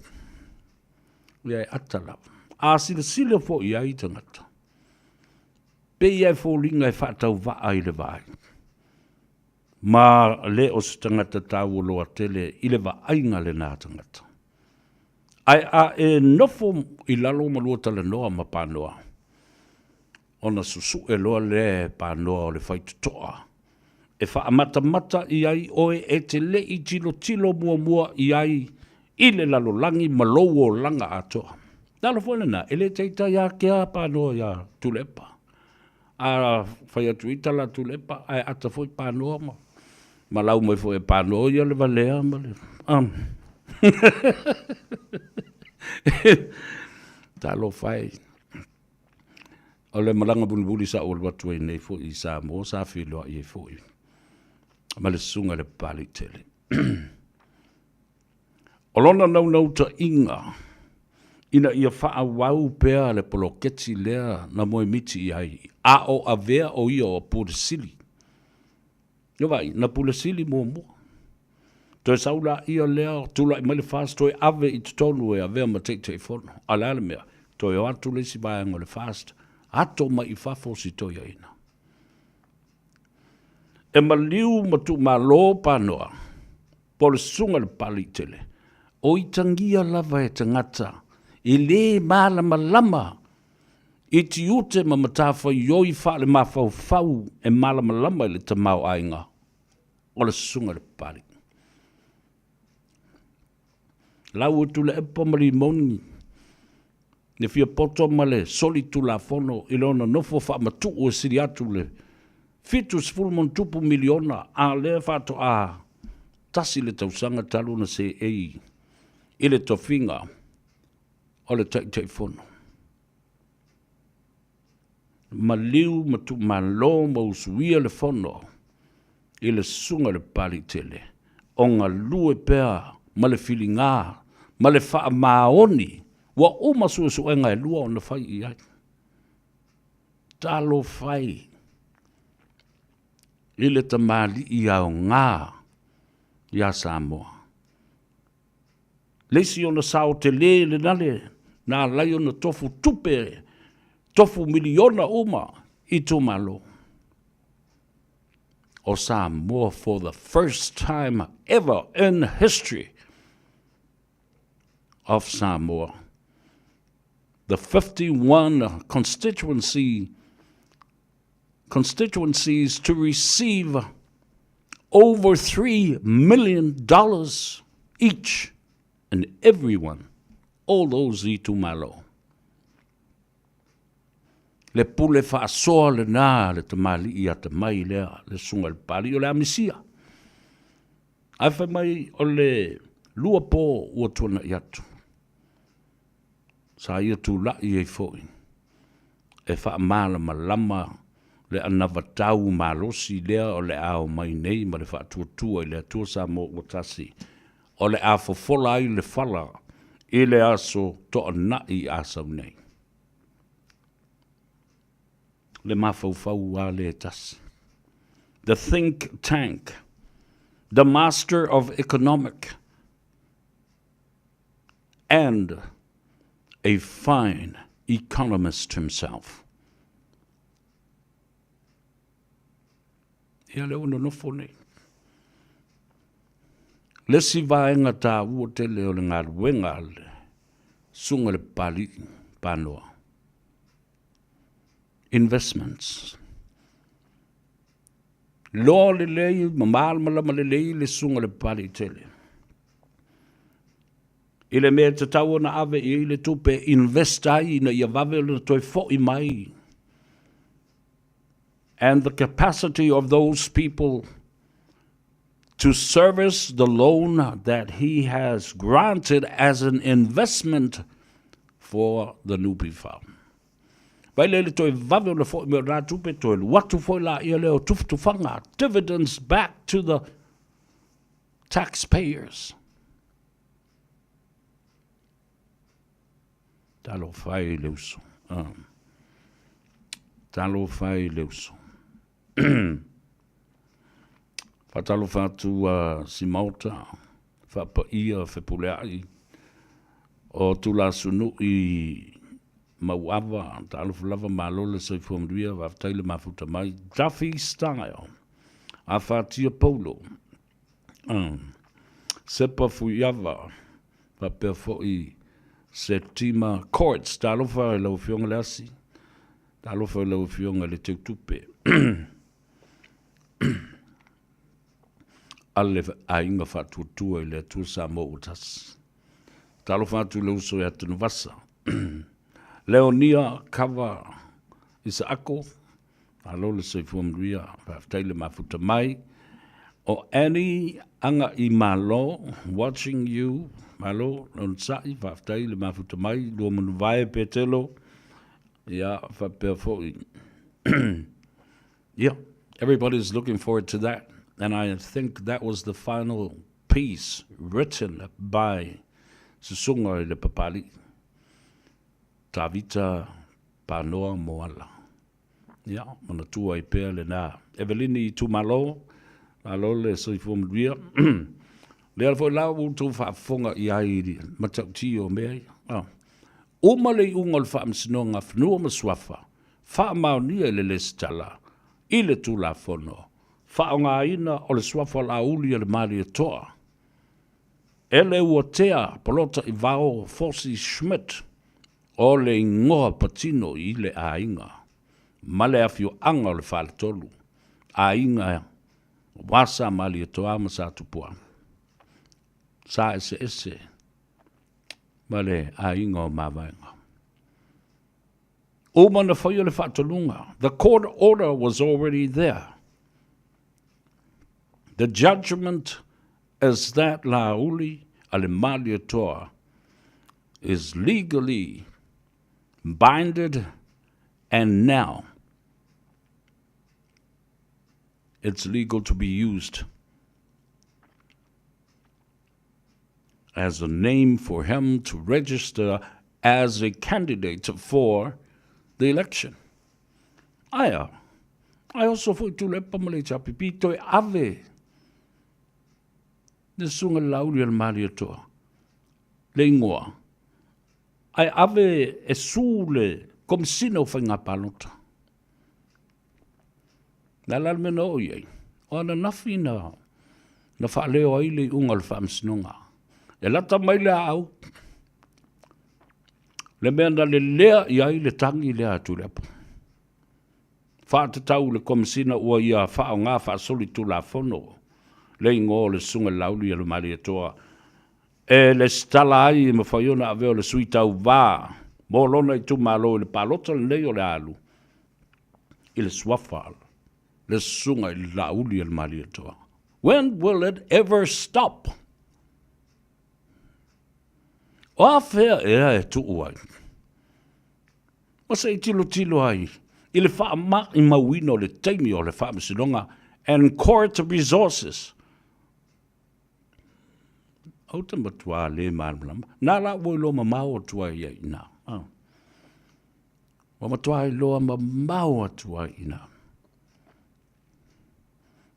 D: Ia e ata lava. A silasila foi i ai tagata, pei lava e foliga e faatauvaa i le vaai, ma le o se tagata taualoa tele i le vaaiga a lena tagata. Ae a e nofo i lalo ma lua talanoa ma Panoa, ona susue loa lea e Panoa o le faitotoa e faamatamata i ai oe e te le i tilotilo muamua i ai i le lalolagi ma lou olaga atoa. O le ala foi lena, e le taitai ākea Panoa iā Tuilaepa. A fai atu i tala a Tuilaepa, ae ata foi Panoa ma ma lau mai foi e Panoa ia le valea ma le... Talofa e. O le malaga mulimuli sa ou alu atu ai nei foi i Samoa, sa feiloai ai foi ma le susuga i le Papaliitele. O lona naunautaiga ina ia faaauau pea le poloketi lea na moemiti i ai, a o avea o ia o Pule Sili. Ia vaai, na Pule Sili muamua. Toe sau laia lea, tulai mai le FAST, toe ave i totonu e avea ma Taitaifono. A o le a le mea? Toe o atu le isi vaega o le FAST, ato mai i fafo si toeaina. E maliu ma tuumalo Panoa, po o le susuga i le Papaliitele, o itagia lava e tagata e le malamalama i tiute ma matafaioi faalemafaufau e malamalama i le tamaoaiga o le susuga i le Papalii. Lau o Tuilaepa ma Limoni le fia poto ma le solitulafono i lona nofo faamatuu e sili atu le 70+ miliona, a o lea faatoa tasi le tausaga talu ona seei i le tofiga o le Taitaifono. Maliu ma tuumalo ma usuia le fono i le susuga i le Papaliitele o galue pea ma le filiga ma le faamaoni ua uma suesuega e lua ona fai i ai. Talofa e i le tamalii aoga ia Samoa. Le isi ona sao tele lena le na alai ona tofu tupe, tofu miliona uma i itumalo o Samoa for the first time ever in history of Samoa. The 51 constituency constituencies to receive over $3 million each and everyone, all those itumalo. Le pule faasoa lena a le tamalii atamai lea, le susuga i le Papalii, o le amisia. Ae fai mai o le lua po ua tuanai atu, sa ia tulai ai foi e faamalamalama le anavatau malosi lea o le a omai nei ma le faatuatua i le Atua Samoa ua tasi, o le a fofola ai le fala i le aso toanai a sau nei. Le mafaufau a le tasi. The think tank, the master of economic and a fine economist himself. Ia lea ua nonofo nei. Le isi vaega taua tele o le galuega a le Susuga i le Papalii Panoa, investments. Loa lelei ma malamalama lelei le susuga i le Papaliitele i le mea e tatau ona ave i ai le tupe e invest ai ina ia vave ona toe foi mai. And the capacity of those people to service the loan that he has granted as an investment for the NPF. Vai lea i le toe vave ona foi mai o lena tupe, toe alu atu foi laia lea o tufatufaga, dividends back to the taxpayers. Talofa e i le uso. Talofa e i le uso. Faatalofa atu a Simaota, faapaia Fepuleai, o Tulasunui Mauava, talofa lava malo le soifua manuia, faafetai le mafuta mai. Duffy Style, Afatia Paulo, Sepa Fuiava, faapea foi Setima Courts. Talofa i lau Afioga Leasi, talofa i lau Afioga i le Teutupe a le Aiga Faatuatua i le Atua Samoa ua Tasi. Talofa atu i le uso ia Tanuvasa, Leonia Kava Isaako, Malo le soifua manuia, faafetai le mafuta mai. O Annie Aga i Malo, watching you, malo le onosai, faafetai le mafuta mai, Luamanuvae Petelo, ia faapea foi. Yeah, everybody's looking forward to that. And I think that was the final piece written by Susunga i le Papali'i, Tavita Panoa Moala. Ia, manatua ai pea lena. Evelini Itumalo, malo le soifua manuia. Lea foi la ua outou faafofoga i ai i le matautia o mea ia. Ah. Uma le iuga o le Faamasinoga Fanua ma Suafa, faamaonia i le lesitala i le Tulafono, faaaogaina o le suafa o Laauli a le Malietoa. E le uatea Polota Ivao Fosi Schmidt O le igoa patino i le aiga ma le afioaga o le Faletolu, aiga aua Sa Malietoa ma Sa Tupua, sa eseese ma le aiga o Mavaega. Uma na faia le faatonuga, the court order was already there. The judgment is that Laauli a le Malietoa is legally binded and now it's legal to be used as a name for him to register as a candidate for the election. Aia, ai oso foi Tuilaepa ma le HRPP toe ave le Susuga i le Laauli a le Malietoa le igoa, ae ave e su le Komesina o Faiga Palota. Le a la le mea na oo i ai? O ananafi na, na faaleo ai le iuga o le faamasinoga. E lata mai le aau, le mea na lelea i ai le tagi lea a Tuilaepa. Faatatau i le Komesina ua ia faaaoga faasolitulafono le igoa o le Susuga i le Laauli a le Malietoa e lesitala ai e mafai ona avea o le sui tauva mo lona itumalo i le palota lenei o le a alu i le suafa le Susuga i le Laauli a le Malietoa. When will it ever stop? O a fea ea e tuu ai? Ma se i tilotilo ai i le faamaimauina o le taimi o le Faamasinoga and court resources. Ou te matua le malamalama. Nā la ua iloa mamao atu ai ia i ina. Ah. Ua matua iloa mamao atu ai i ina.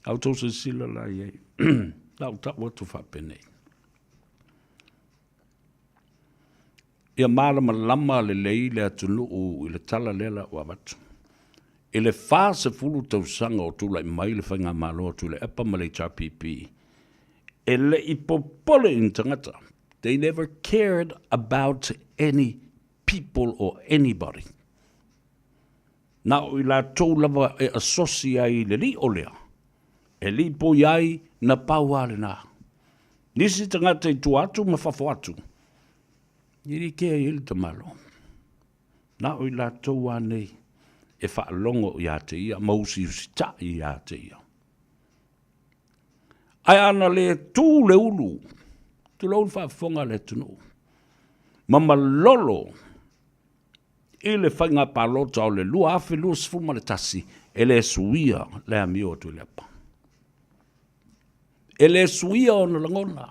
D: A outou silasila la i ai. La ou tau atu faapenei. Ia malamalama lelei le atunuu i le tala lea la ua avatu. I le 40 tausaga o tulai mai le Faigamalo a Tuilaepa ma le HRPP, e le i popole i ni tagata. They never cared about any people or anybody. Na o i latou lava e asosi ai i le lio lea. E lipoi ai na pau a lena. Nisi tagata i tua atu ma fafo atu, e le kea i ai le tamalo. Na o i latou a nei e faalogo ia te ia ma usiusitai ia te ia. Ae ana le tu le ulu, tulou le faafofoga a le atunuu, ma malolo i le faiga palota o le 2021, e le suia le amio a Tuilaepa. E le suia ona lagona.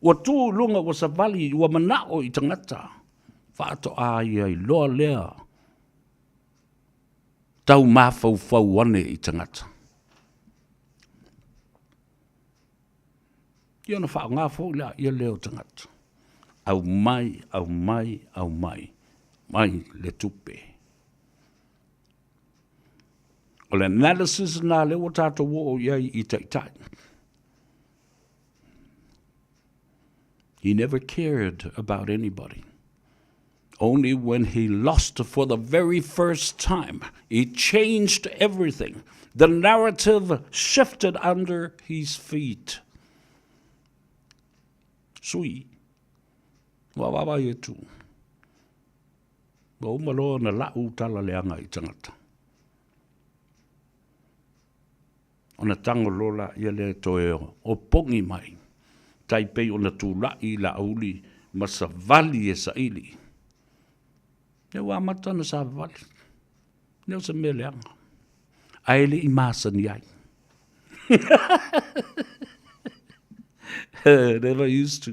D: Ua tu i luga, ua savali, ua manao i tagata, faatoa ia iloa lea tau mafaufau ane i tagata. Ia ona faaaoga foi lea ia lea o tagata. Aumai, aumai, aumai, mai le tupe. O le analysis lena lea ua tatou oo i ai i taitai. He never cared about anybody. Only when he lost for the very first time, he changed everything. The narrative shifted under his feet. Sui, ua vaavaai atu. Ua uma loa ona lau tala leaga i tagata. Ona tago loa laia lea toe opogi mai, tai pei ona tulai i Laauli ma savali e saili. Lea ua amata ona savavali. Lea o se mea leaga. Ae le i masani ai. Never used to.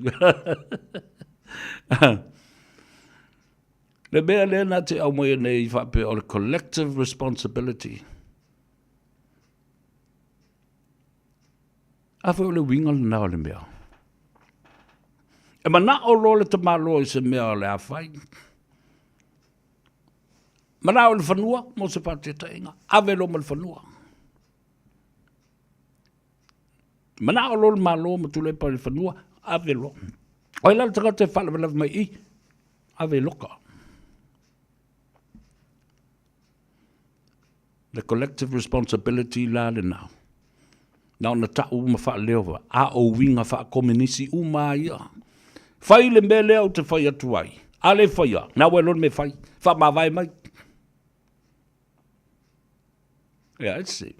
D: Le mea lea na te aumaia nei faapea o le collective responsibility. A foi o le uiga lena o le mea. E manao loa le tamaloa i se mea o le a fai. Manao i le fanua mo se faataitaiga, ave loa ma le fanua. Manao loa le Malo ma Tuilaepa i le fanua, ave loa. O ai la le tagata e faalavelave mai i i? Ave i loka. Le collective responsibility la lena. Na ona tau ma faaleo, a o uiga faakominisi uma lava ia. Fai le mea lea ou te fai atu ai, a le faia, na ua iloa le mea e fai, faamavae mai. Yeah, it's it.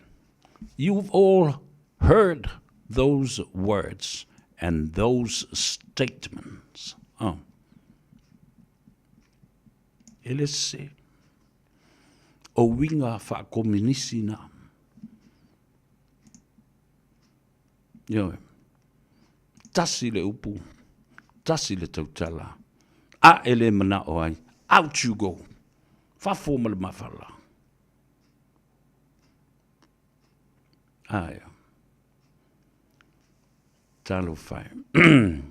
D: You've all heard those words and those statements. Oh. E le sese. O uiga faakominisi na. Ioe. Tasi le upu, tasi le tautala. A e le manao ai, out you go. Fafo ma le mafala. Aia. Talofa e.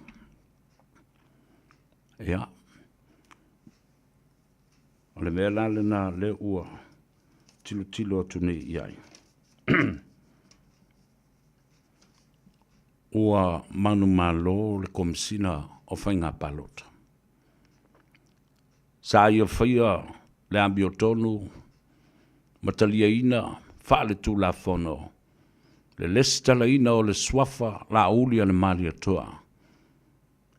D: Ia. O le mea la lena lea ua tilotilo atu nei i ai. Ua manumalo le Komesina o Faiga Palota. Sa ia faia le amiotonu ma taliaina faale-Tulafono le lesitalaina o le suafa Laauli a le Malietoa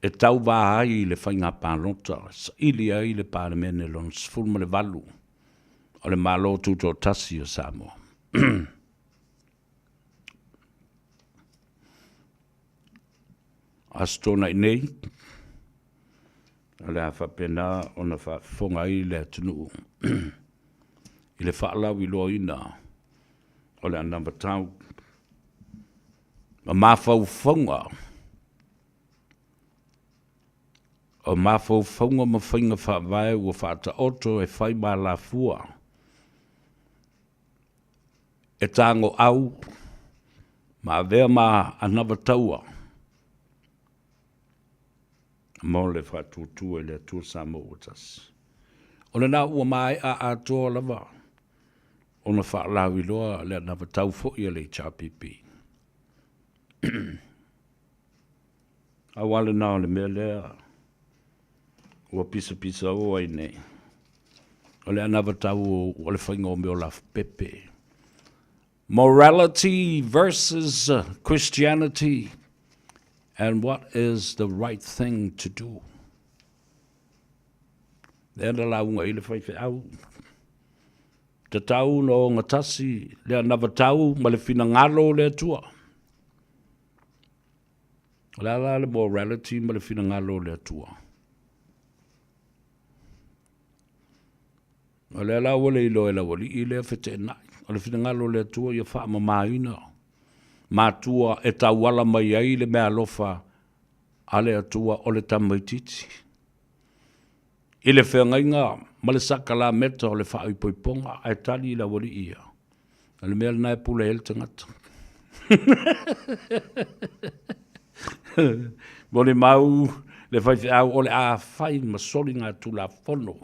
D: e tauva ai i le faiga palota e saili ai le Palemene Lona 18 o le Malo Tutoatasi o Samoa. Aso Toonai nei, o le a faapena ona faafofoga ai le atunuu i le faalauiloaina o le anavatau ma mafaufauga O mafaufauga ma faiga faavae ua faataoto e fai ma alafua e tagoau ma avea ma anavataua mo le faatuatua i le Atua Samoa ua tasi. O lena ua maea atoa lava ona faalauiloa le anavatau foi a le HRPP. Aua lena o le mea lea ua pisapisao ai nei, o le anavatau o le faiga o mea o lafupepe. Morality versus Christianity and what is the right thing to do. Lea na lauga i le faifeau. Tatau na ogatasi le anavatau ma le finagalo o le Atua. O le a la le morality ma le finagalo o le Atua? O lea la ua le iloa e le aualii lea feteenai. O le finagalo o le Atua ia faamamaina matua e tauala mai ai le meaalofa a le Atua o le tamaitiiti i le feagaiga ma le sakalameta o le faaipoipoga, ae tali le aualii ia, o le mea lena e pule ai le tagata. Molimau le faifeau o le a fai ma soligatulafono.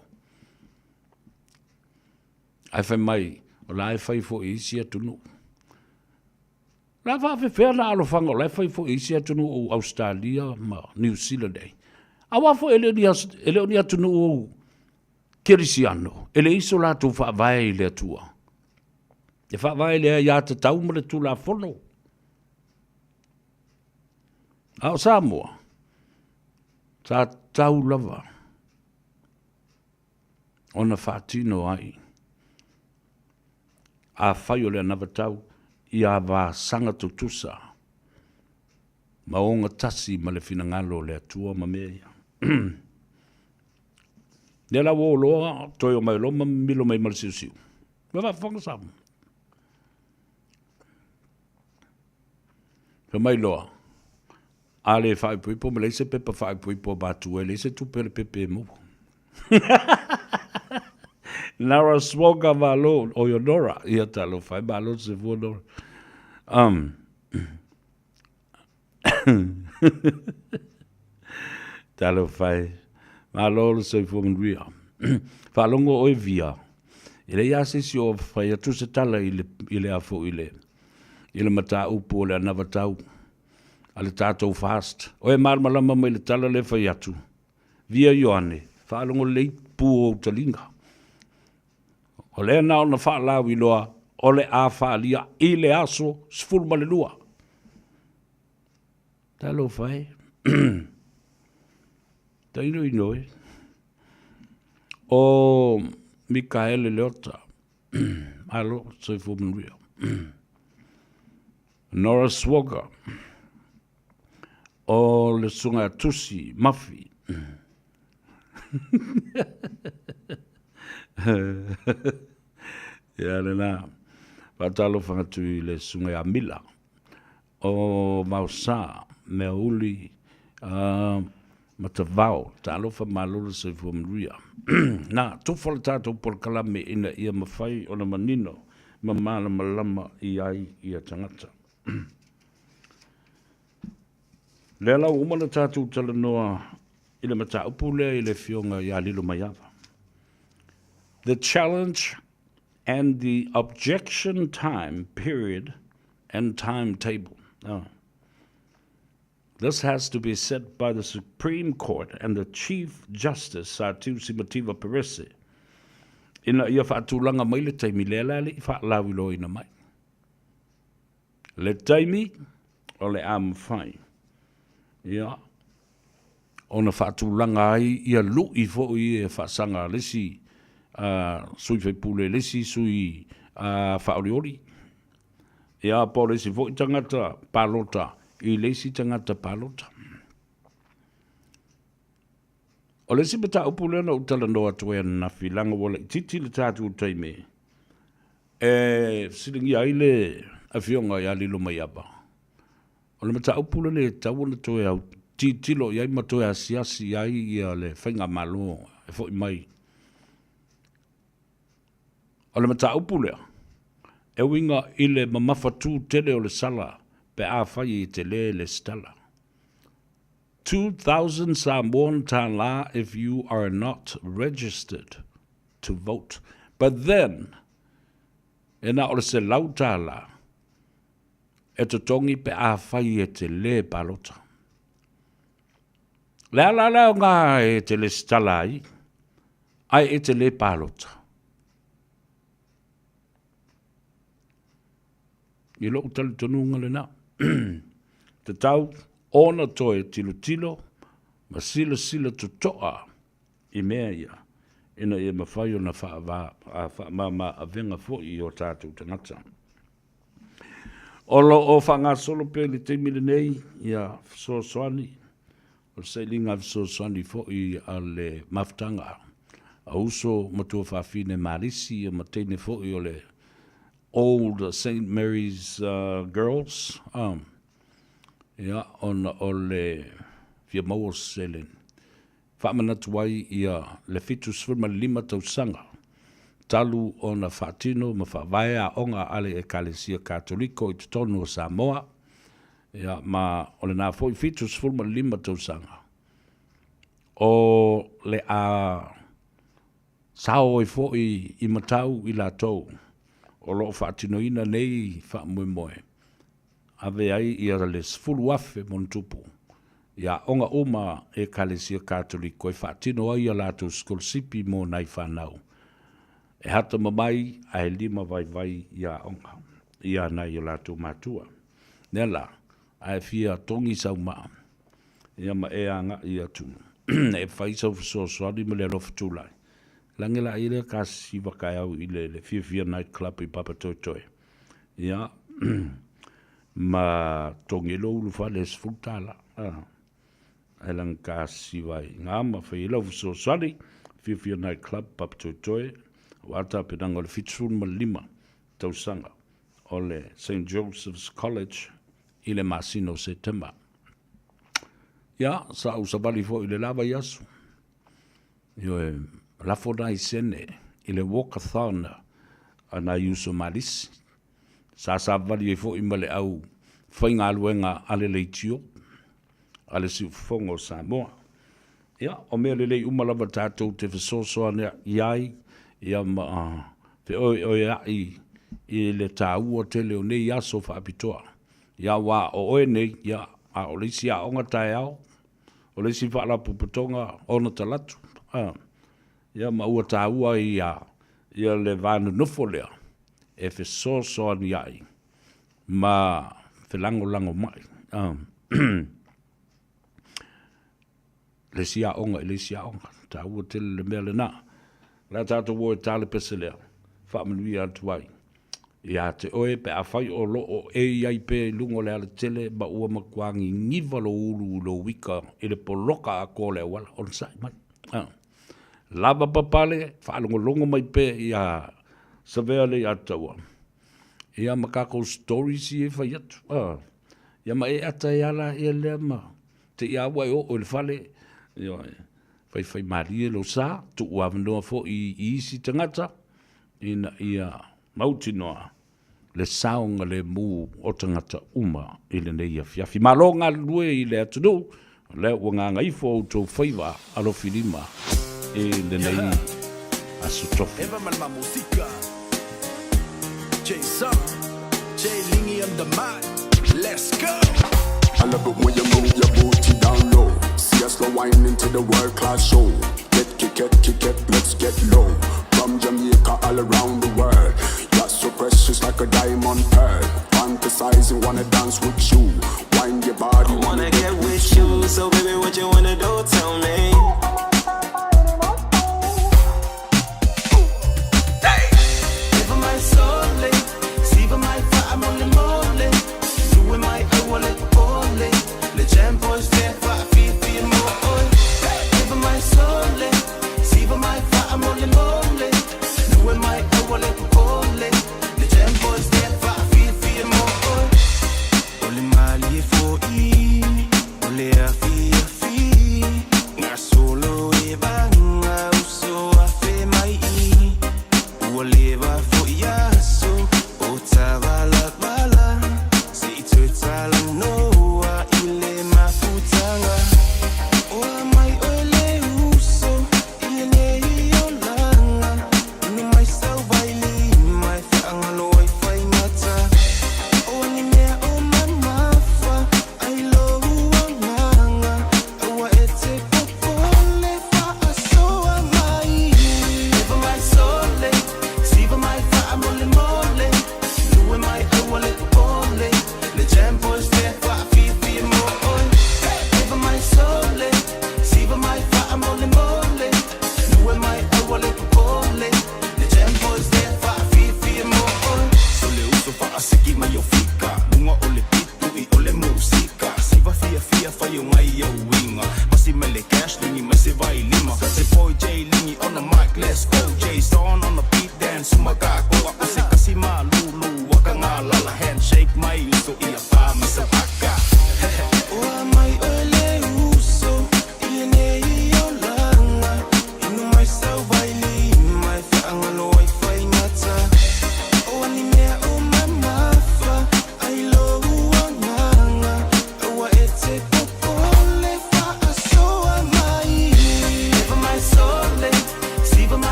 D: Ae fai mai, o la e fai foi i isi atunuu. O le a faafefea na alofaga o la e fai foi i isi atunuu o Ausetalia ma Niu Sila nei. Aua foi e le o ni atunuu kerisiano, e leai so latou faavae i le Atua. E faavae i le aiatatau ma le Tulafono. A o Samoa, sa tatau lava ona faatino ai. Afai o le anavatau ia vasaga tutusa ma ogatasi ma le finagalo o le Atua ma mea ia. Lea la ua o loa, toe o mai loa ma mimilo mai ma le siusiu. Ua faafofoga Samoa. Fai mai loa, A le faaipoipo ma leai se pepa faaipoipo a matua, e leai se tupe a le pepe e maua. Nara Smoga malo, oi o Nora, ia talofa e malo se fua Nora. Talofa e, malo le soifua manuia. Faalogo oe Via, e leai lava se isi o fai atu se tala i le, i le a foi i le, i le mataupu o le anavatau a le tatou fast. Oe malamalama mai le tala lea fai atu, Via Ioane, faalogo lelei pu o ou taliga. O lea na ona faalauiloa o le a faalia i le aso 12. Talofa e. Tainoino e. O Mikaele Leota. Malo, soifua manuia. Nora Swoger, o le susuga Tusi Mafi. Ia lena. Faatalofa atu i le susuga ia Mila o Maosa, Meauli, Matavao. Talofa malo le soifua manuia. Na, tufa le tatou polokalame ina ia mafai ona manino ma malamalama i ai ia tagata. Lea la ua uma ona tatou talanoa i le mataupu lea i le Afioga ia Lilomaiava. The challenge and the objection time period and timetable. Oh. This has to be set by the Supreme Court and the Chief Justice Sir Tiusi Mativa Perese ina ia faatulaga mai le taimi lea la e le i faalauiloaina mai. Le taimi o le a mafai ia ona faatulaga ai ia lui foi e faasaga a le isi sui faipule, le isi sui faaolioli. Ia, po o le isi foi tagata palota i le isi tagata palota. O le isi mataupu lea na ou talanoa atu ai ananafi, leaga ua laitiiti le tatou taimi e fesiligia ai le Afioga ia Lilomaiava, o le mataupu lenei e tatau ona toe tilotilo i ai ma toe asiasi i ai ia le Faigamalo e foi mai. O le mataupu lea, e uiga i le mamafatū tele o le sala pe afai e te le lesitala. 2000 Samoan tālā if you are not registered to vote. But then, e na o le $100 e totogi pe afai e te le palota. Le a la le aoga e te lesitala ai, ae e te le palota? I lou talitonuga lena. Tatau ona toe tilotilo ma silasila totoa i mea ia, ina ia mafai ona faamama avega foi i o tatou tagata. O lo o faagasolo pea i le taimi lenei ia fesoasoani, o le sailiga fesoasoani foi a le mafutaga a uso ma tuafafine Malisi ia ma teine foi o le Old Saint Mary's Girls, ia, ona o le fia maua o se seleni. Faamanatu ai ia le 75 tausaga talu ona faatino ma faavae aoga a le Ekalesia Katoliko i totonu o Samoa, ia, ma o lena foi 75 tausaga o le a sao ai foi i matau i latou o lo o faatinoina nei faamoemoe, ave ai ia le 10,000 ma ona tupu i aoga uma a Ekalesia Katoliko e faatino ai a latou sikolasipi mo nai fanau e atamamai ae lima vaivai i aoga ia nai o latou matua. Lea la, a e fia togi sau maa, ia ma e agai atu e fai sau fesoasoani ma le alofa tulai, lage laia lea 19 taeao i le Fiafia Night Club i Papatoetoe, ia, ma togi ai lou ulufale e $10, ae lage 19 ai i ina ma fai ai lau fesoasoani. Fiafia Night Club, Papatoetoe, aua tapenaga o le 75 tausaga o le Saint Joseph's College i le masina o Setema. Ia, sa ou savali foi i le la vaiaso. Ioe, lafo nai sene i le walkathon a nai uso Malisi. Sa savali ai foi ma le au faigaluega a le leitio a le Siufofoga o Samoa. Ia, o mea lelei uma lava tatou te fesoasoani i ai, ia ma feoeoea'i i le taua tele o nei aso faapitoa. Ia, aua o oe nei, ia, a o le isi aoga taeao, o le isi faalapotopotoga ona talaatu, a, ia, ma ua taua ai ia, ia le va nonofo lea e fesoasoani ai ma felagolagomai. A. le isi aoga i le isi aoga. Taua tele le mea lena. O le a tatou o e ta le pese lea, faamanuia atu ai ia te oe pe afai o lo o e i ai pea i luga o le alatele ma ua matua gigiva lou ulu i lou ika i le poloka atoa o le auala, onosai mai. Ah. Lava papale, faalogologo mai pea ia Savea Leiataua. Ia ma tatou stories ia e fai atu. Ah. Ia ma e ata e ala ia lea ma te i a ua e oo i le fale, ioe, faifaimalie lou sa, tuu avanoa foi i isi tagata ina ia mautinoa le saogalemu o tagata uma i lenei afiafi. Malo galulue i le atunuu, o lea ua gagaifo outou faiva alofilima i lenei aso tofi. Eva ma musika
K: Jason J Lingy on the mic. Let's go. I love it when you move your booty down low. See us slow wine into the world class show. Get, kick it, kick it, let's get low. From Jamaica all around the world. You're so precious like a diamond pearl. Fantasizing, wanna dance with you. Wind your body.
L: I wanna get with you, so baby, what you wanna do? Tell me.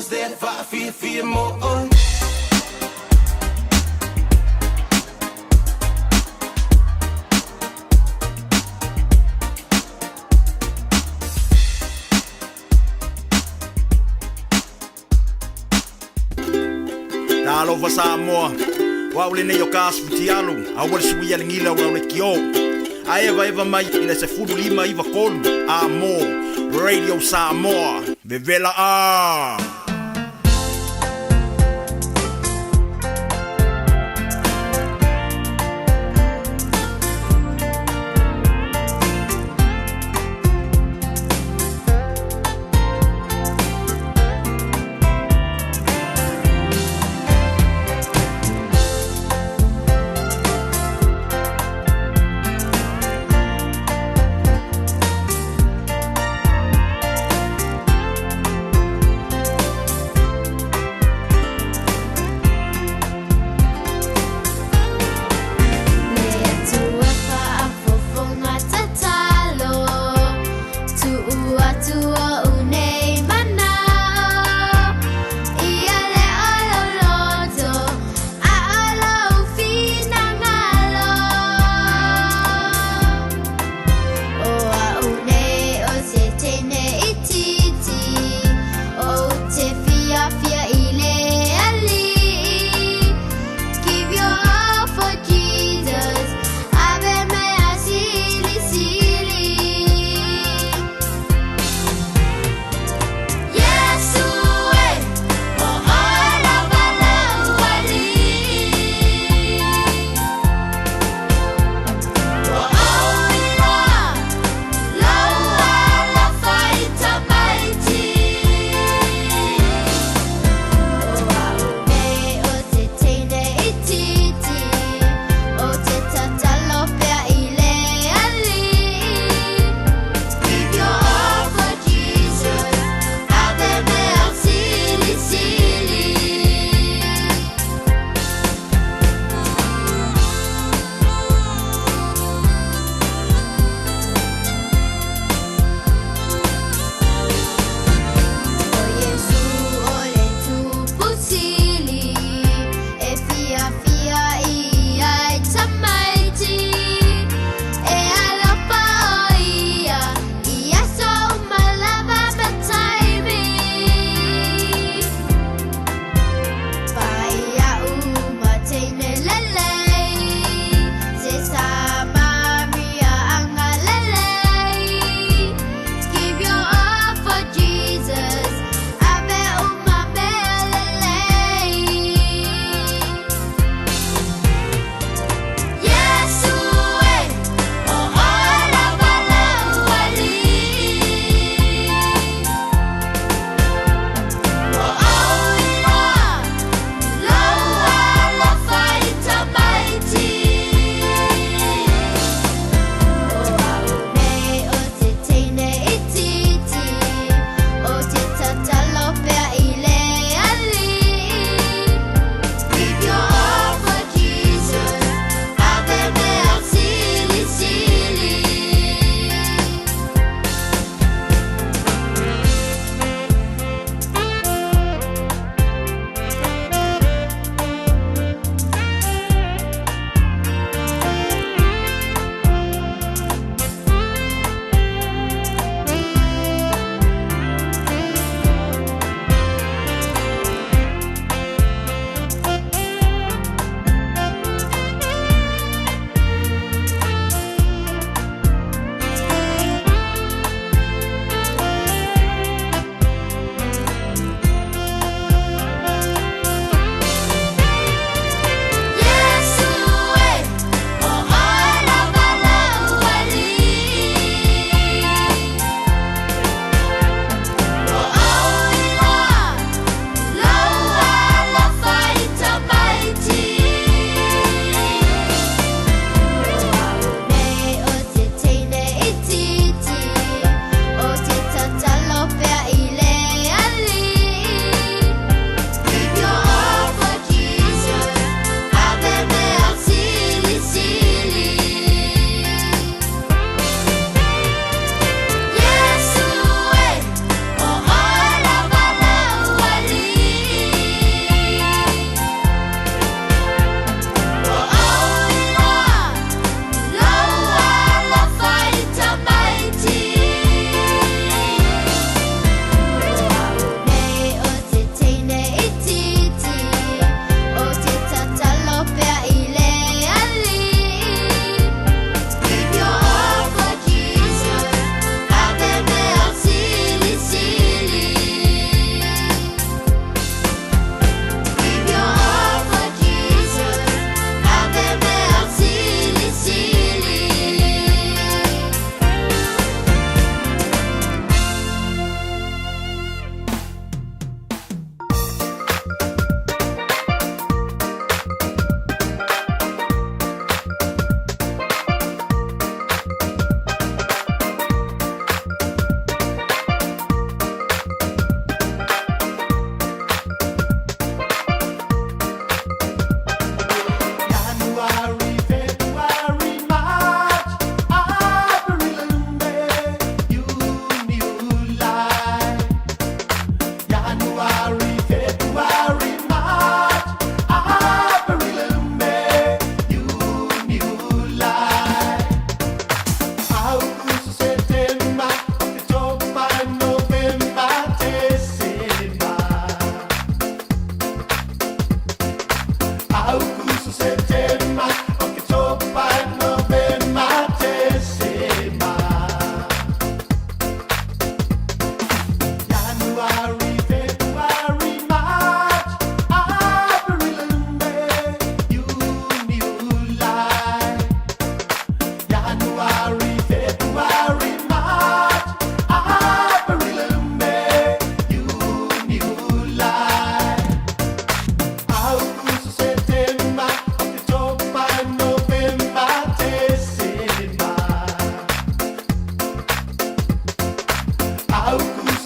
L: was there Faafia fia mo oe.
M: Talofa Samoa, o au lenei o ka asu fitialu, aua le suia le gila o lau lekiō. Ae evaeva mai i le 15 93 A mo Radio Samoa, vevela a.
N: Le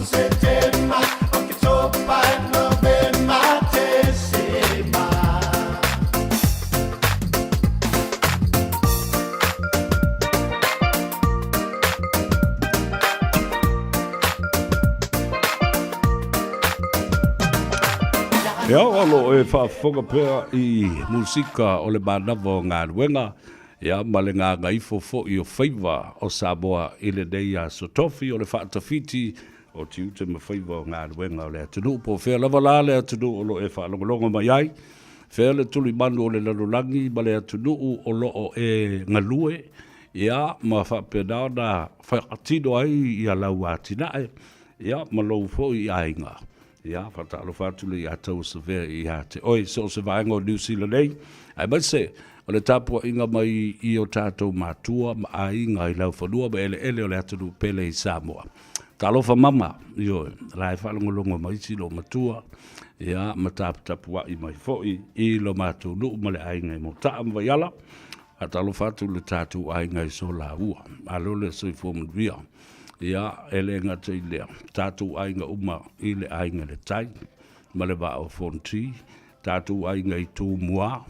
N: Setema, Oketopa, Novema, Tesema.
D: Ia, o lo e faafofoga pea i musika o le manawa o galuega, ia ma le gagaifo foi o faiva o Samoa i lenei aso tofi o le faatafiti o tiute ma faiva o galuega o le atunuu. Po o fea lava la le atunuu o lo o e faalogologo mai ai, fea le tulimanu o le lalolagi ma le atunuu o lo o e galue, ia ma faapena ona faatino ai ia lau atinae, ia ma lou foi aiga. Ia, faatalofa atu le ia Taua Savea ia te oe i so o se vaega o Niu Sila nei, aemaise o le tapuaiga mai i o tatou matua ma aiga i laufanua ma eleele o le atunuu pele i Samoa. Talofa mama, ioe, la e faalogologo mai si lou matua, ia, ma taputapuai mai foi i lo matou nuu ma le aiga i Motaa ma Vaiala. Faatalofa atu i le tatou aiga i Solaua. Malo le soifua manuia. Ia, e le gata i lea, tatou aiga uma i le aiga i le tai ma le Vaa o Fonoti, tatou aiga i Tumua,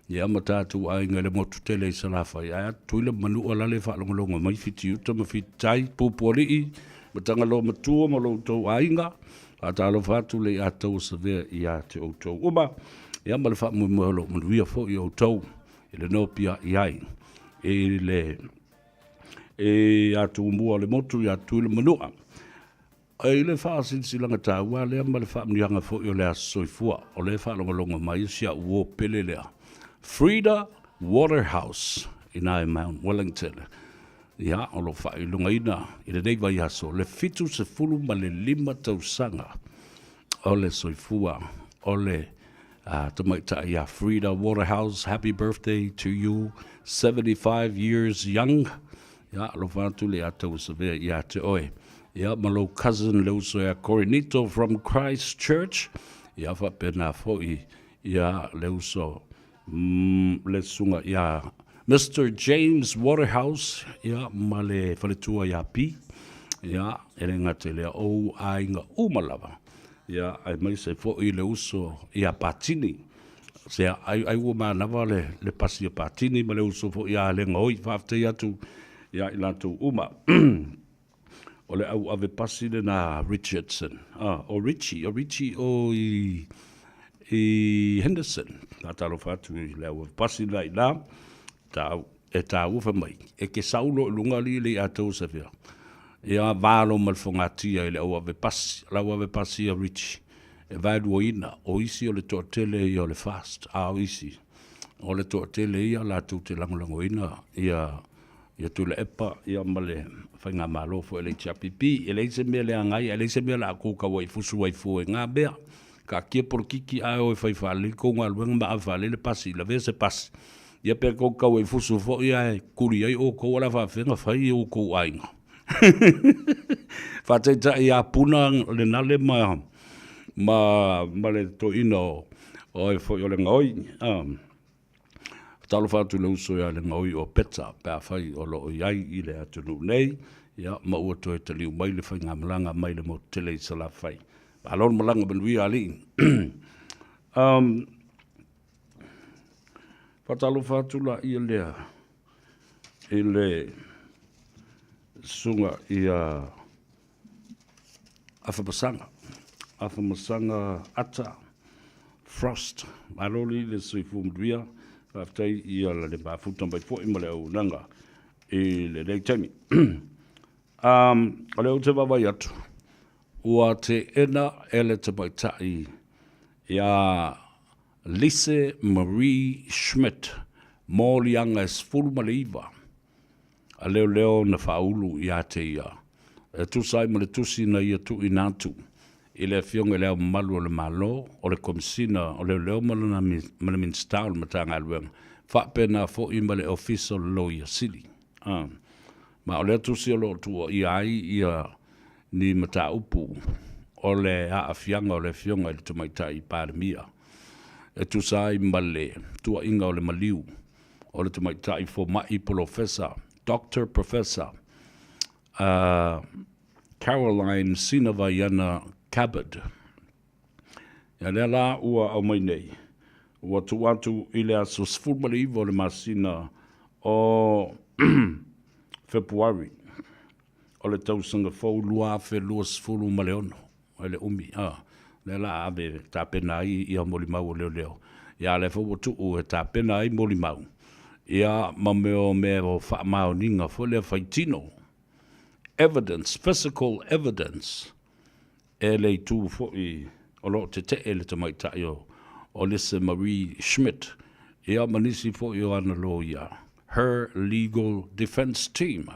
D: ia ma tatou aiga i le motu tele i Salafai, ae a Tutuila ma Manua la le faalogologo mai Fitiuta ma Fititai, Pupualii ma Tagaloa Matua ma lo outou aiga, faatalofa atu le ia Taua Savea ia te outou uma, ia ma le faamoemoe o lo o manuia foi outou i le nopiai ai i le e ia Tumua o le motu ia Tutuila ma Manua. E i le faasilasilaga taua lea ma le faamanuiaga foi o le aso soifua, o lea e faalogologo mai si au uo pele lea, Frida Waterhouse i ina i Mount Wellington. Ia, o lo o faailogaina i lenei vaiaso le 75 tausaga o le soifua o le tamaitai ia Frida Waterhouse. Happy birthday to you, 75 years young. Ia, alofa atu le ata ua savea ia te oe. Ia, ma lou cousin le uso ia Corinito from Christchurch. Ia, faapena foi ia le uso le susuga ia Mister James Waterhouse, ia, ma le faletua ia Pi, ia, e le gata i lea, o ou aiga uma lava, ia, aemaise foi le uso ia Patini, sea, ai, ai ua manava le, le pasi a Patini ma le uso foi ia Legaoi, faafetai atu ia i latou uma. O le au ave pasi lena Richardson. Ah, o Richie, o Richie o i, i Henderson. Faatalofa atu i le au ave pasi lena i na. Tau, e tāua fai mai, e ke saulo i luga li le i ātou sa whia. Ia valo ma le fogatia i le au ave pasi, le au ave pasi a Richie. E vaeluaina, o isi o le toatele ia o le fast, a o isi, o le toatele ia latou te lagolagoina ia Ia Tuilaepa, ia ma le Faigamalo foi a le HRPP. E leai se mea leaga ai, ae leai se mea o le a kou tau ai fusu ai fua i ngā mea. Taatia polokiki ae o e fai faalelei kou galuega ma ave faalelei le pasi, lavea se pasi. Ia pe kou tau ai fusu foi ae kuli ai outou a o le a faapefea ona fai e outou aiga. Faataitai ia Puna le nale ma ma ma le toeaina o o foi o le gaoi. Talofa atu i le uso ia Legaoi o Peta pe afai o lo o i ai i le atunuu nei, ia, ma ua toe taliu mai le faigamalaga mai le motu tele i Salafai. Malo le malaga manuia alii. Um, faatalofa atu la ia lea i le susuga ia Afamasaga, Afamasaga Ata, Frost, malo le le soifua manuia, faafetai ia le mafuta mai foi ma le auaunaga i lenei taimi. Um, o lea ou te vaavaai atu, ua teena e le tamaitai ia Lise Marie Schmidt moliaga e 19 a leoleo na faaulu ia te ia, e tusa ai ma le tusi na ia tuuina atu i le Afioga i Le Ao Mamalu o le Malo, o le Komesina o Leoleo ma le Minisita o le Matagaluega, faapena foi ma le Ofisa o le Loia Sili. Ma o lea tusi o lo o tuuaia ai ia ni mataupu o le aafiaga o le Afioga i le Tamaitai Palemia e tusa ai ma le tuuaiga o le maliu o le tamaitai fomai polofesa, Doctor Professor, a Caroline Sinavaiana Gabbard. Ia lea la ua aumai nei, ua tuu atu i le aso 19 o le masina o Fepuari o le tausaga fou 2026, ai le umi, a, lea la a ave e tapena ai ia molimau o leoleo, ia a lea foi ua tuu e tapena ai molimau, ia ma mea o mea o faamaoniga foi lea faitino, evidence, physical evidence, e le itu foi o lo o tetee le tamaitai o o Lisa Marie Schmidt, ia ma nisi foi o ana loia, her legal defence team.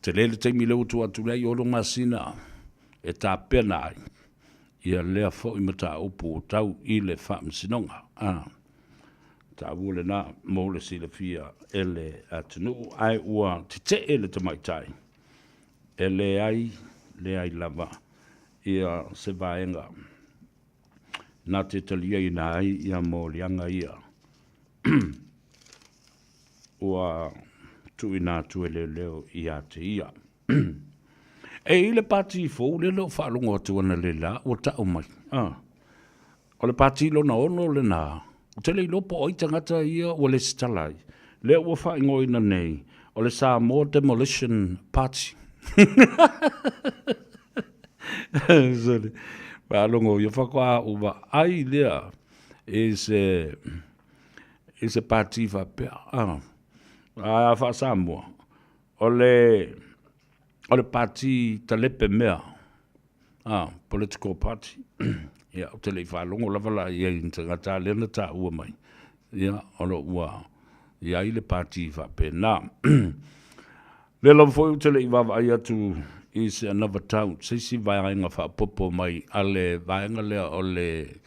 D: Tele le taimi lea ua tuu atu ai 6 masina e tapena ai ia lea foi mataupu tau i le faamasinoga. A taua lena mo le silafia e le atunuu, ae ua tetee le tamaitai e leai, leai lava ia se vaega na te taliaina ai ia moliaga ia ua tuuina atu e leoleo ia te ia. E i le pati fou lea o faalogo atu ana le la ua tau mai. Ah. O le pati lona ono lena, ou te le iloa po o ai tagata ia ua lesitala ai. Lea ua faaigoaina nei, o le Samoa Demolition Party. Sorry. Faalogo ia faatoa ou vaai lea i se i se pati faapea. Ah. A faa-Samoa, o le o le pati talepe mea, a, political party. Ia, ou te le i faalogo lava la i ai i ni tagata lea na taua mai, ia, o lo o ua i ai le pati faapena. Lea lava foi ou te le i vaavaai atu i se anavatau, se isi vaega faaopoopo mai a le vaega lea o le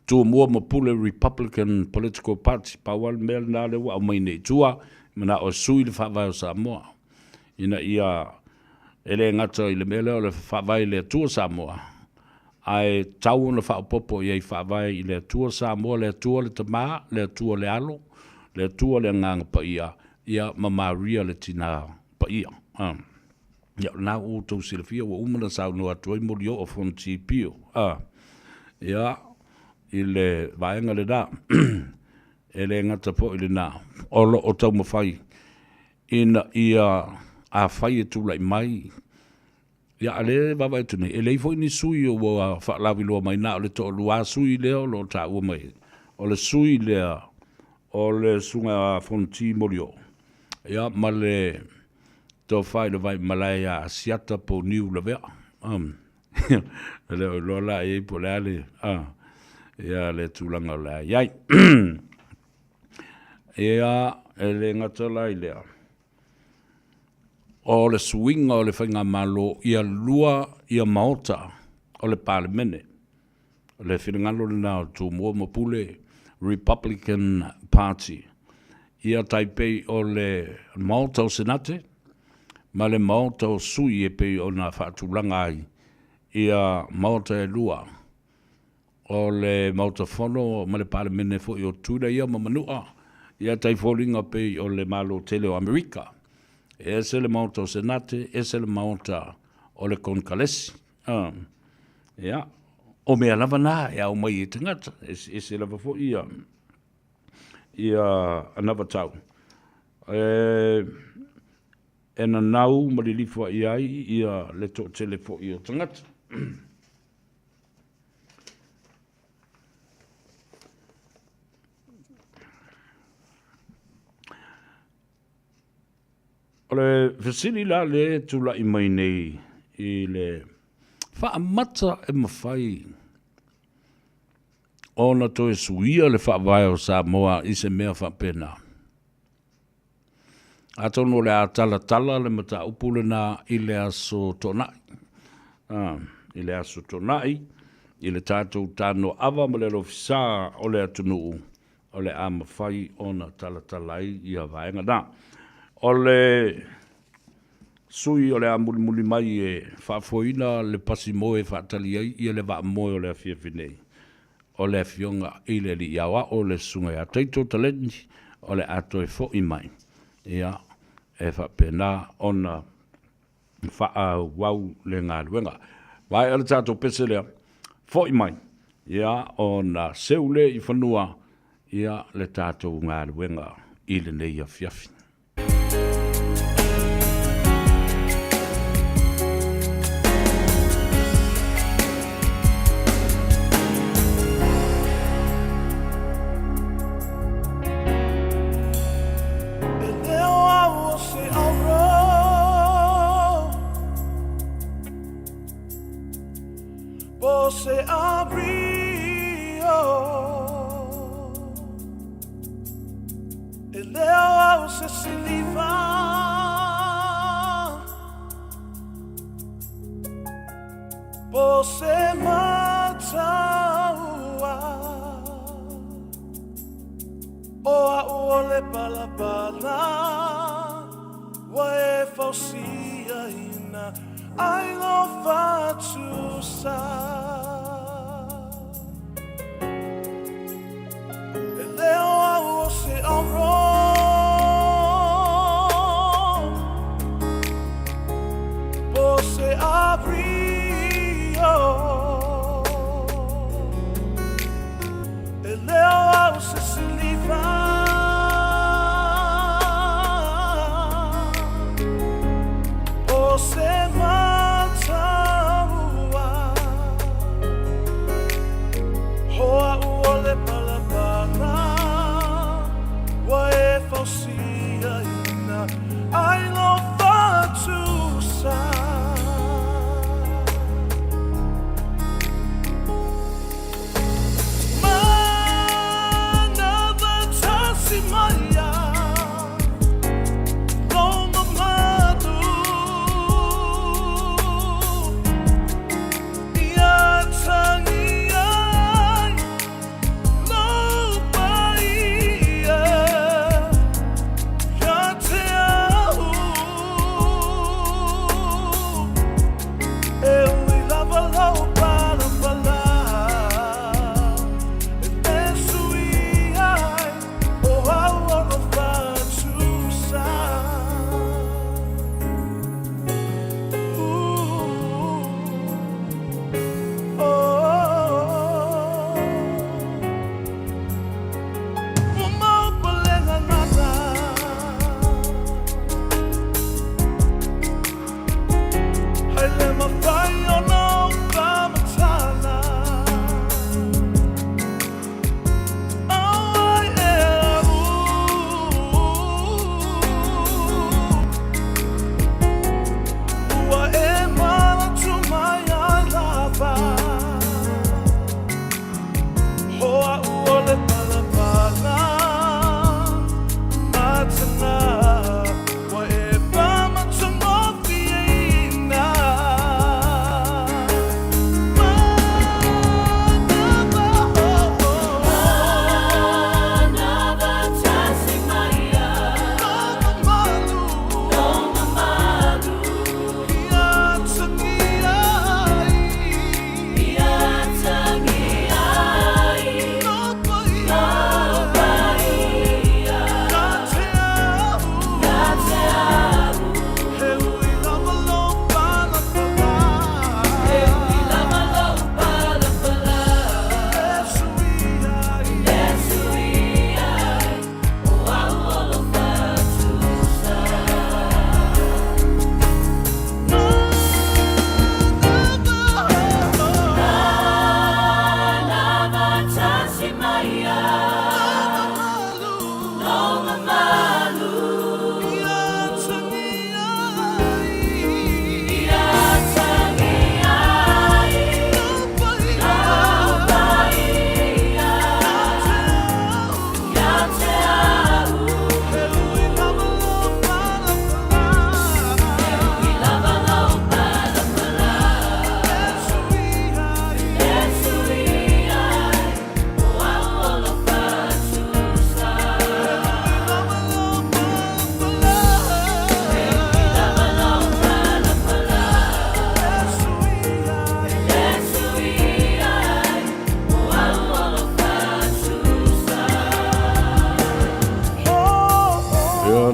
D: Tumua ma Pule Republican Political Party. Pau lava le mea lena lea ua aumai nei i tua, e manao e sui le faavae o Samoa, ina ia e le gata i le mea lea o le faavae i le Atua Samoa, ae tau ona faaopoopo i ai faavae i le Atua Samoa, le Atua le Tama, le Atua le Alo, le Atua le Agaga Paia, ia ma Maria le Tina Paia. Ia, o lena ua outou silafia ua uma ona saunoa atu ai Molioo Fonoti Pio, ia, i le vaega lena. E le gata foi i lena, o lo o taumafai ina ia afai e tulai mai, ia a lea e vaavaai atu nei, e leai foi ni sui ua faalaviloa mai, na o le toalua sui lea o lo o taua mai, o le sui lea o le Susuga Fonoti Molioo, ia ma le Tofa i le Vaimalae ia Asiata po o Niulavea. E le o iloa la i ai po o le a le, ia le tulaga o le a i ai. Ia, e le gata la i lea, o le suiga o le faigamalo ia lua ia maota o le Palemene. O le finagalo lena o Tumua ma Pule Republican Party. Ia tai pei o le Maota o Senate ma le Maota o Sui e pei ona faatulaga ai ia Maota e lua o le Maota Fono ma le Palemene foi o Tutuila ia ma Manua, ia tai foliga pei o le Malo tele o Amerika. E ese le Maota o Senate, ese le Maota o le Konekalesi. Ia, o mea lava na e ao mai e tagata, e eseese lava foi ia ia anavatau. E, e nanau ma lilifa i ai ia le toatele foi o tagata. O le fesili la lea e tulai mai nei i le faamata e mafai ona toe suia le faavae o Samoa i se mea faapena. Atonu o le a talatala le mataupu lena i le aso Toonai. I le aso Toonai, i le tatou tanoaava ma le alofisa o le atunuu, o le a mafai ona talatala ai ia vaega na. O le sui o le a mulimuli mai e faafoeina le pasi moe e faatali ai ia le vaa moe o le afiafi nei, o le Afioga i le Alii Aoao le Susuga ia Taito Taleni, o le a toe foi mai, ia, e faapena ona. faaauau le galuega. Vaea le tatou pese lea, fo'i mai, ia, ona seu lea i fanua, ia, le tatou galuega i lenei afiafi.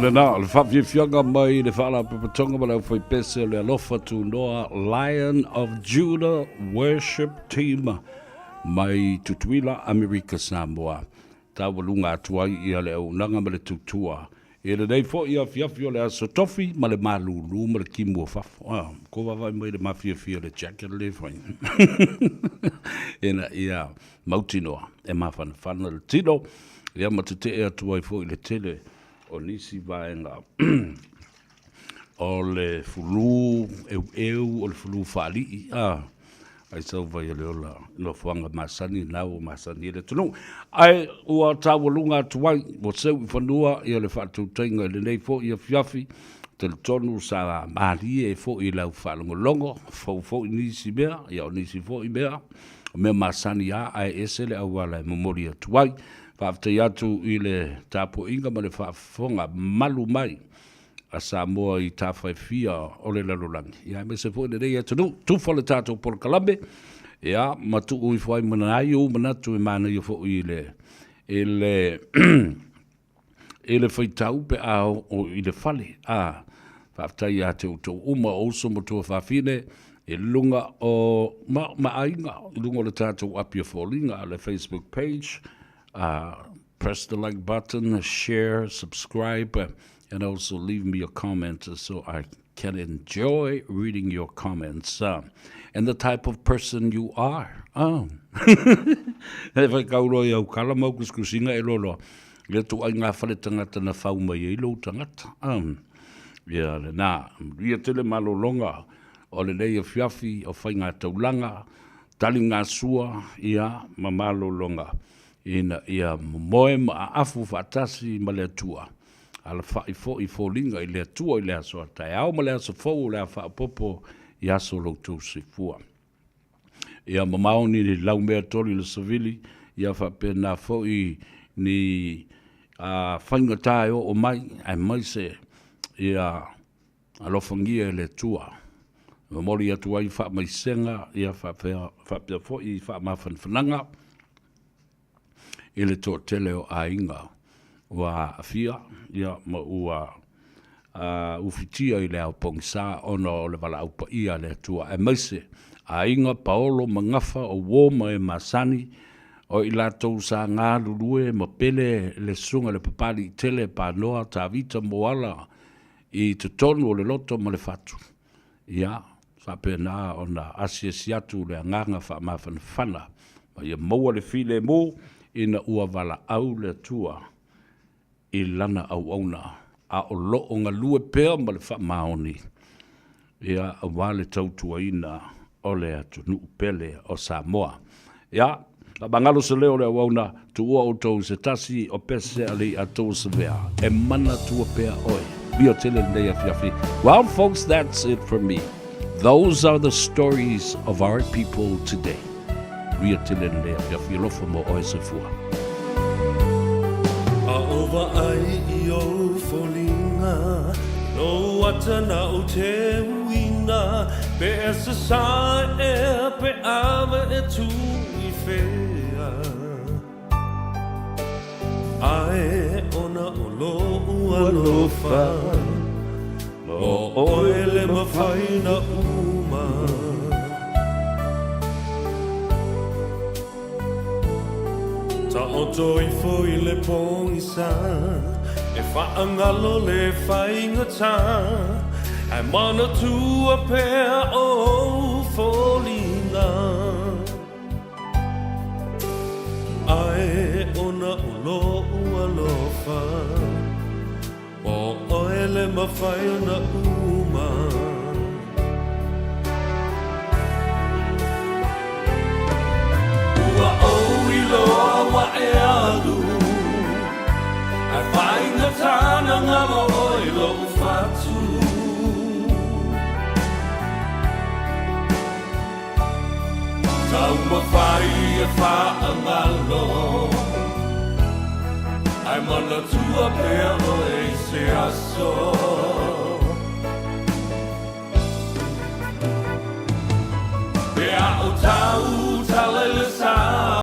D: lena, o le faafiafiaga mai le Faalapotopotoga ma le Aufaipese o le Alofa Tunoa Lion of Judah Worship Team mai Tutuila, Amerika Samoa. Taualuga atu ai ia le auaunaga ma le tautua i lenei foi afiafi o le Aso Tofi ma le malulu ma le timu o fafo. Ah, ko vaavaai mai le mafiafia o le jacket le fai. Ina ia mautinoa e mafanafana le tino, ia ma tetee atu ai foi le tele o nisi vaega o le fulu eueu, o le fulu faalii, a, ai sau vai o le ola nofoaga masani na ua masani ai le atunuu. Ae ua taualuga atu ai, ua seu i fanua ia le faatautaiga i lenei foi afiafi, talitonu sa malie foi i lau faalogologo, fou foi nisi mea, ia o nisi foi mea, o mea masani lava ae ese le auala e momoli atu ai. Faafetai atu i le tapuaiga ma le faafofoga malu mai a Samoa i tafa e fia o le lalolagi, ia aemaise foi lenei atunuu. Tufa le tatou polokalame, ia ma tuu ifo ai ma nai ou manatu e manaia foi i le, i le, i le faitau pe a oo i le fale. A, faafetai ia te outou uma o uso ma tuafafine i luga o, ma, ma aiga, i luga o le tatou api o foliga, le Facebook page, press the like button, share, subscribe, and also leave me a comment so I can enjoy reading your comments and the type of person you are. Oh. E whai kauroa i au kala mau kusikusinga e loloa. Le tu ai ngā whare tangata na whau mai ei lou tangata. Ia le nā, ia tele malolonga o le nei afiafi o whai ngā taulanga, tali ngā sua, ia ma malolonga. Ina ia momoe ma aafu faatasi ma le Atua. Alafaʻi foʻi foliga i le Atua i le aso a taeao ma le aso fou o le a faaopoopo i aso o lo outou soifua. Ia mamao ni laumea toli o le savili, ia faapena foi ni faigata e oo mai, aemaise ia alofagia e le Atua. E momoli atu ai faamaisega, ia faapea, faapea foi faamafanafanaga i le toatele o aiga ua aafia ia, ma ua ufitia i le ao pogisa ona o le valaau paia a le Atua, aemaise aiga paolo ma gafa o uo ma e masani, o i latou sa galulue ma pele le susuga i le Papaliitele Panoa Tavita Moala i totonu o le loto ma le fatu. Ia faapena ona asiasi atu le agaga faamafanafana ma ia maua le filemu ina ua valaau le Atua i Lana auauna, a o lo o galue pea ma le faamaoni, ia, aua le tautuaina o le atunuu pele o Samoa. Ia, faamagalo se leo o le auauna, tuua outou i se tasi o pese a Lei'atou Savea, e manatua pea oe. Mio tele lenei afiafi. Well folks, that's it from me. Those are the stories of our people today. Mio tele lenei afiafi, alofa mo oe soifua.
O: A o vaai i ou foliga, lou ata na ou te uina, Pe e sasae ea pe ave e tu i whea. Ae ona o lou alofa, mo oe le mawhai na uma. Taoto ifo i le pogisa, e whaangalo le whaingata, Ae manatua pea ou foliga. Ae ona o lou alofa, o oe le mawhai ona uma. Ua ou iloa ua e alu, Ae faigata na ngalo oe lou fatu. Taumafai e whaangalo, Ae manatua pea oe i se aso. Pe a o tau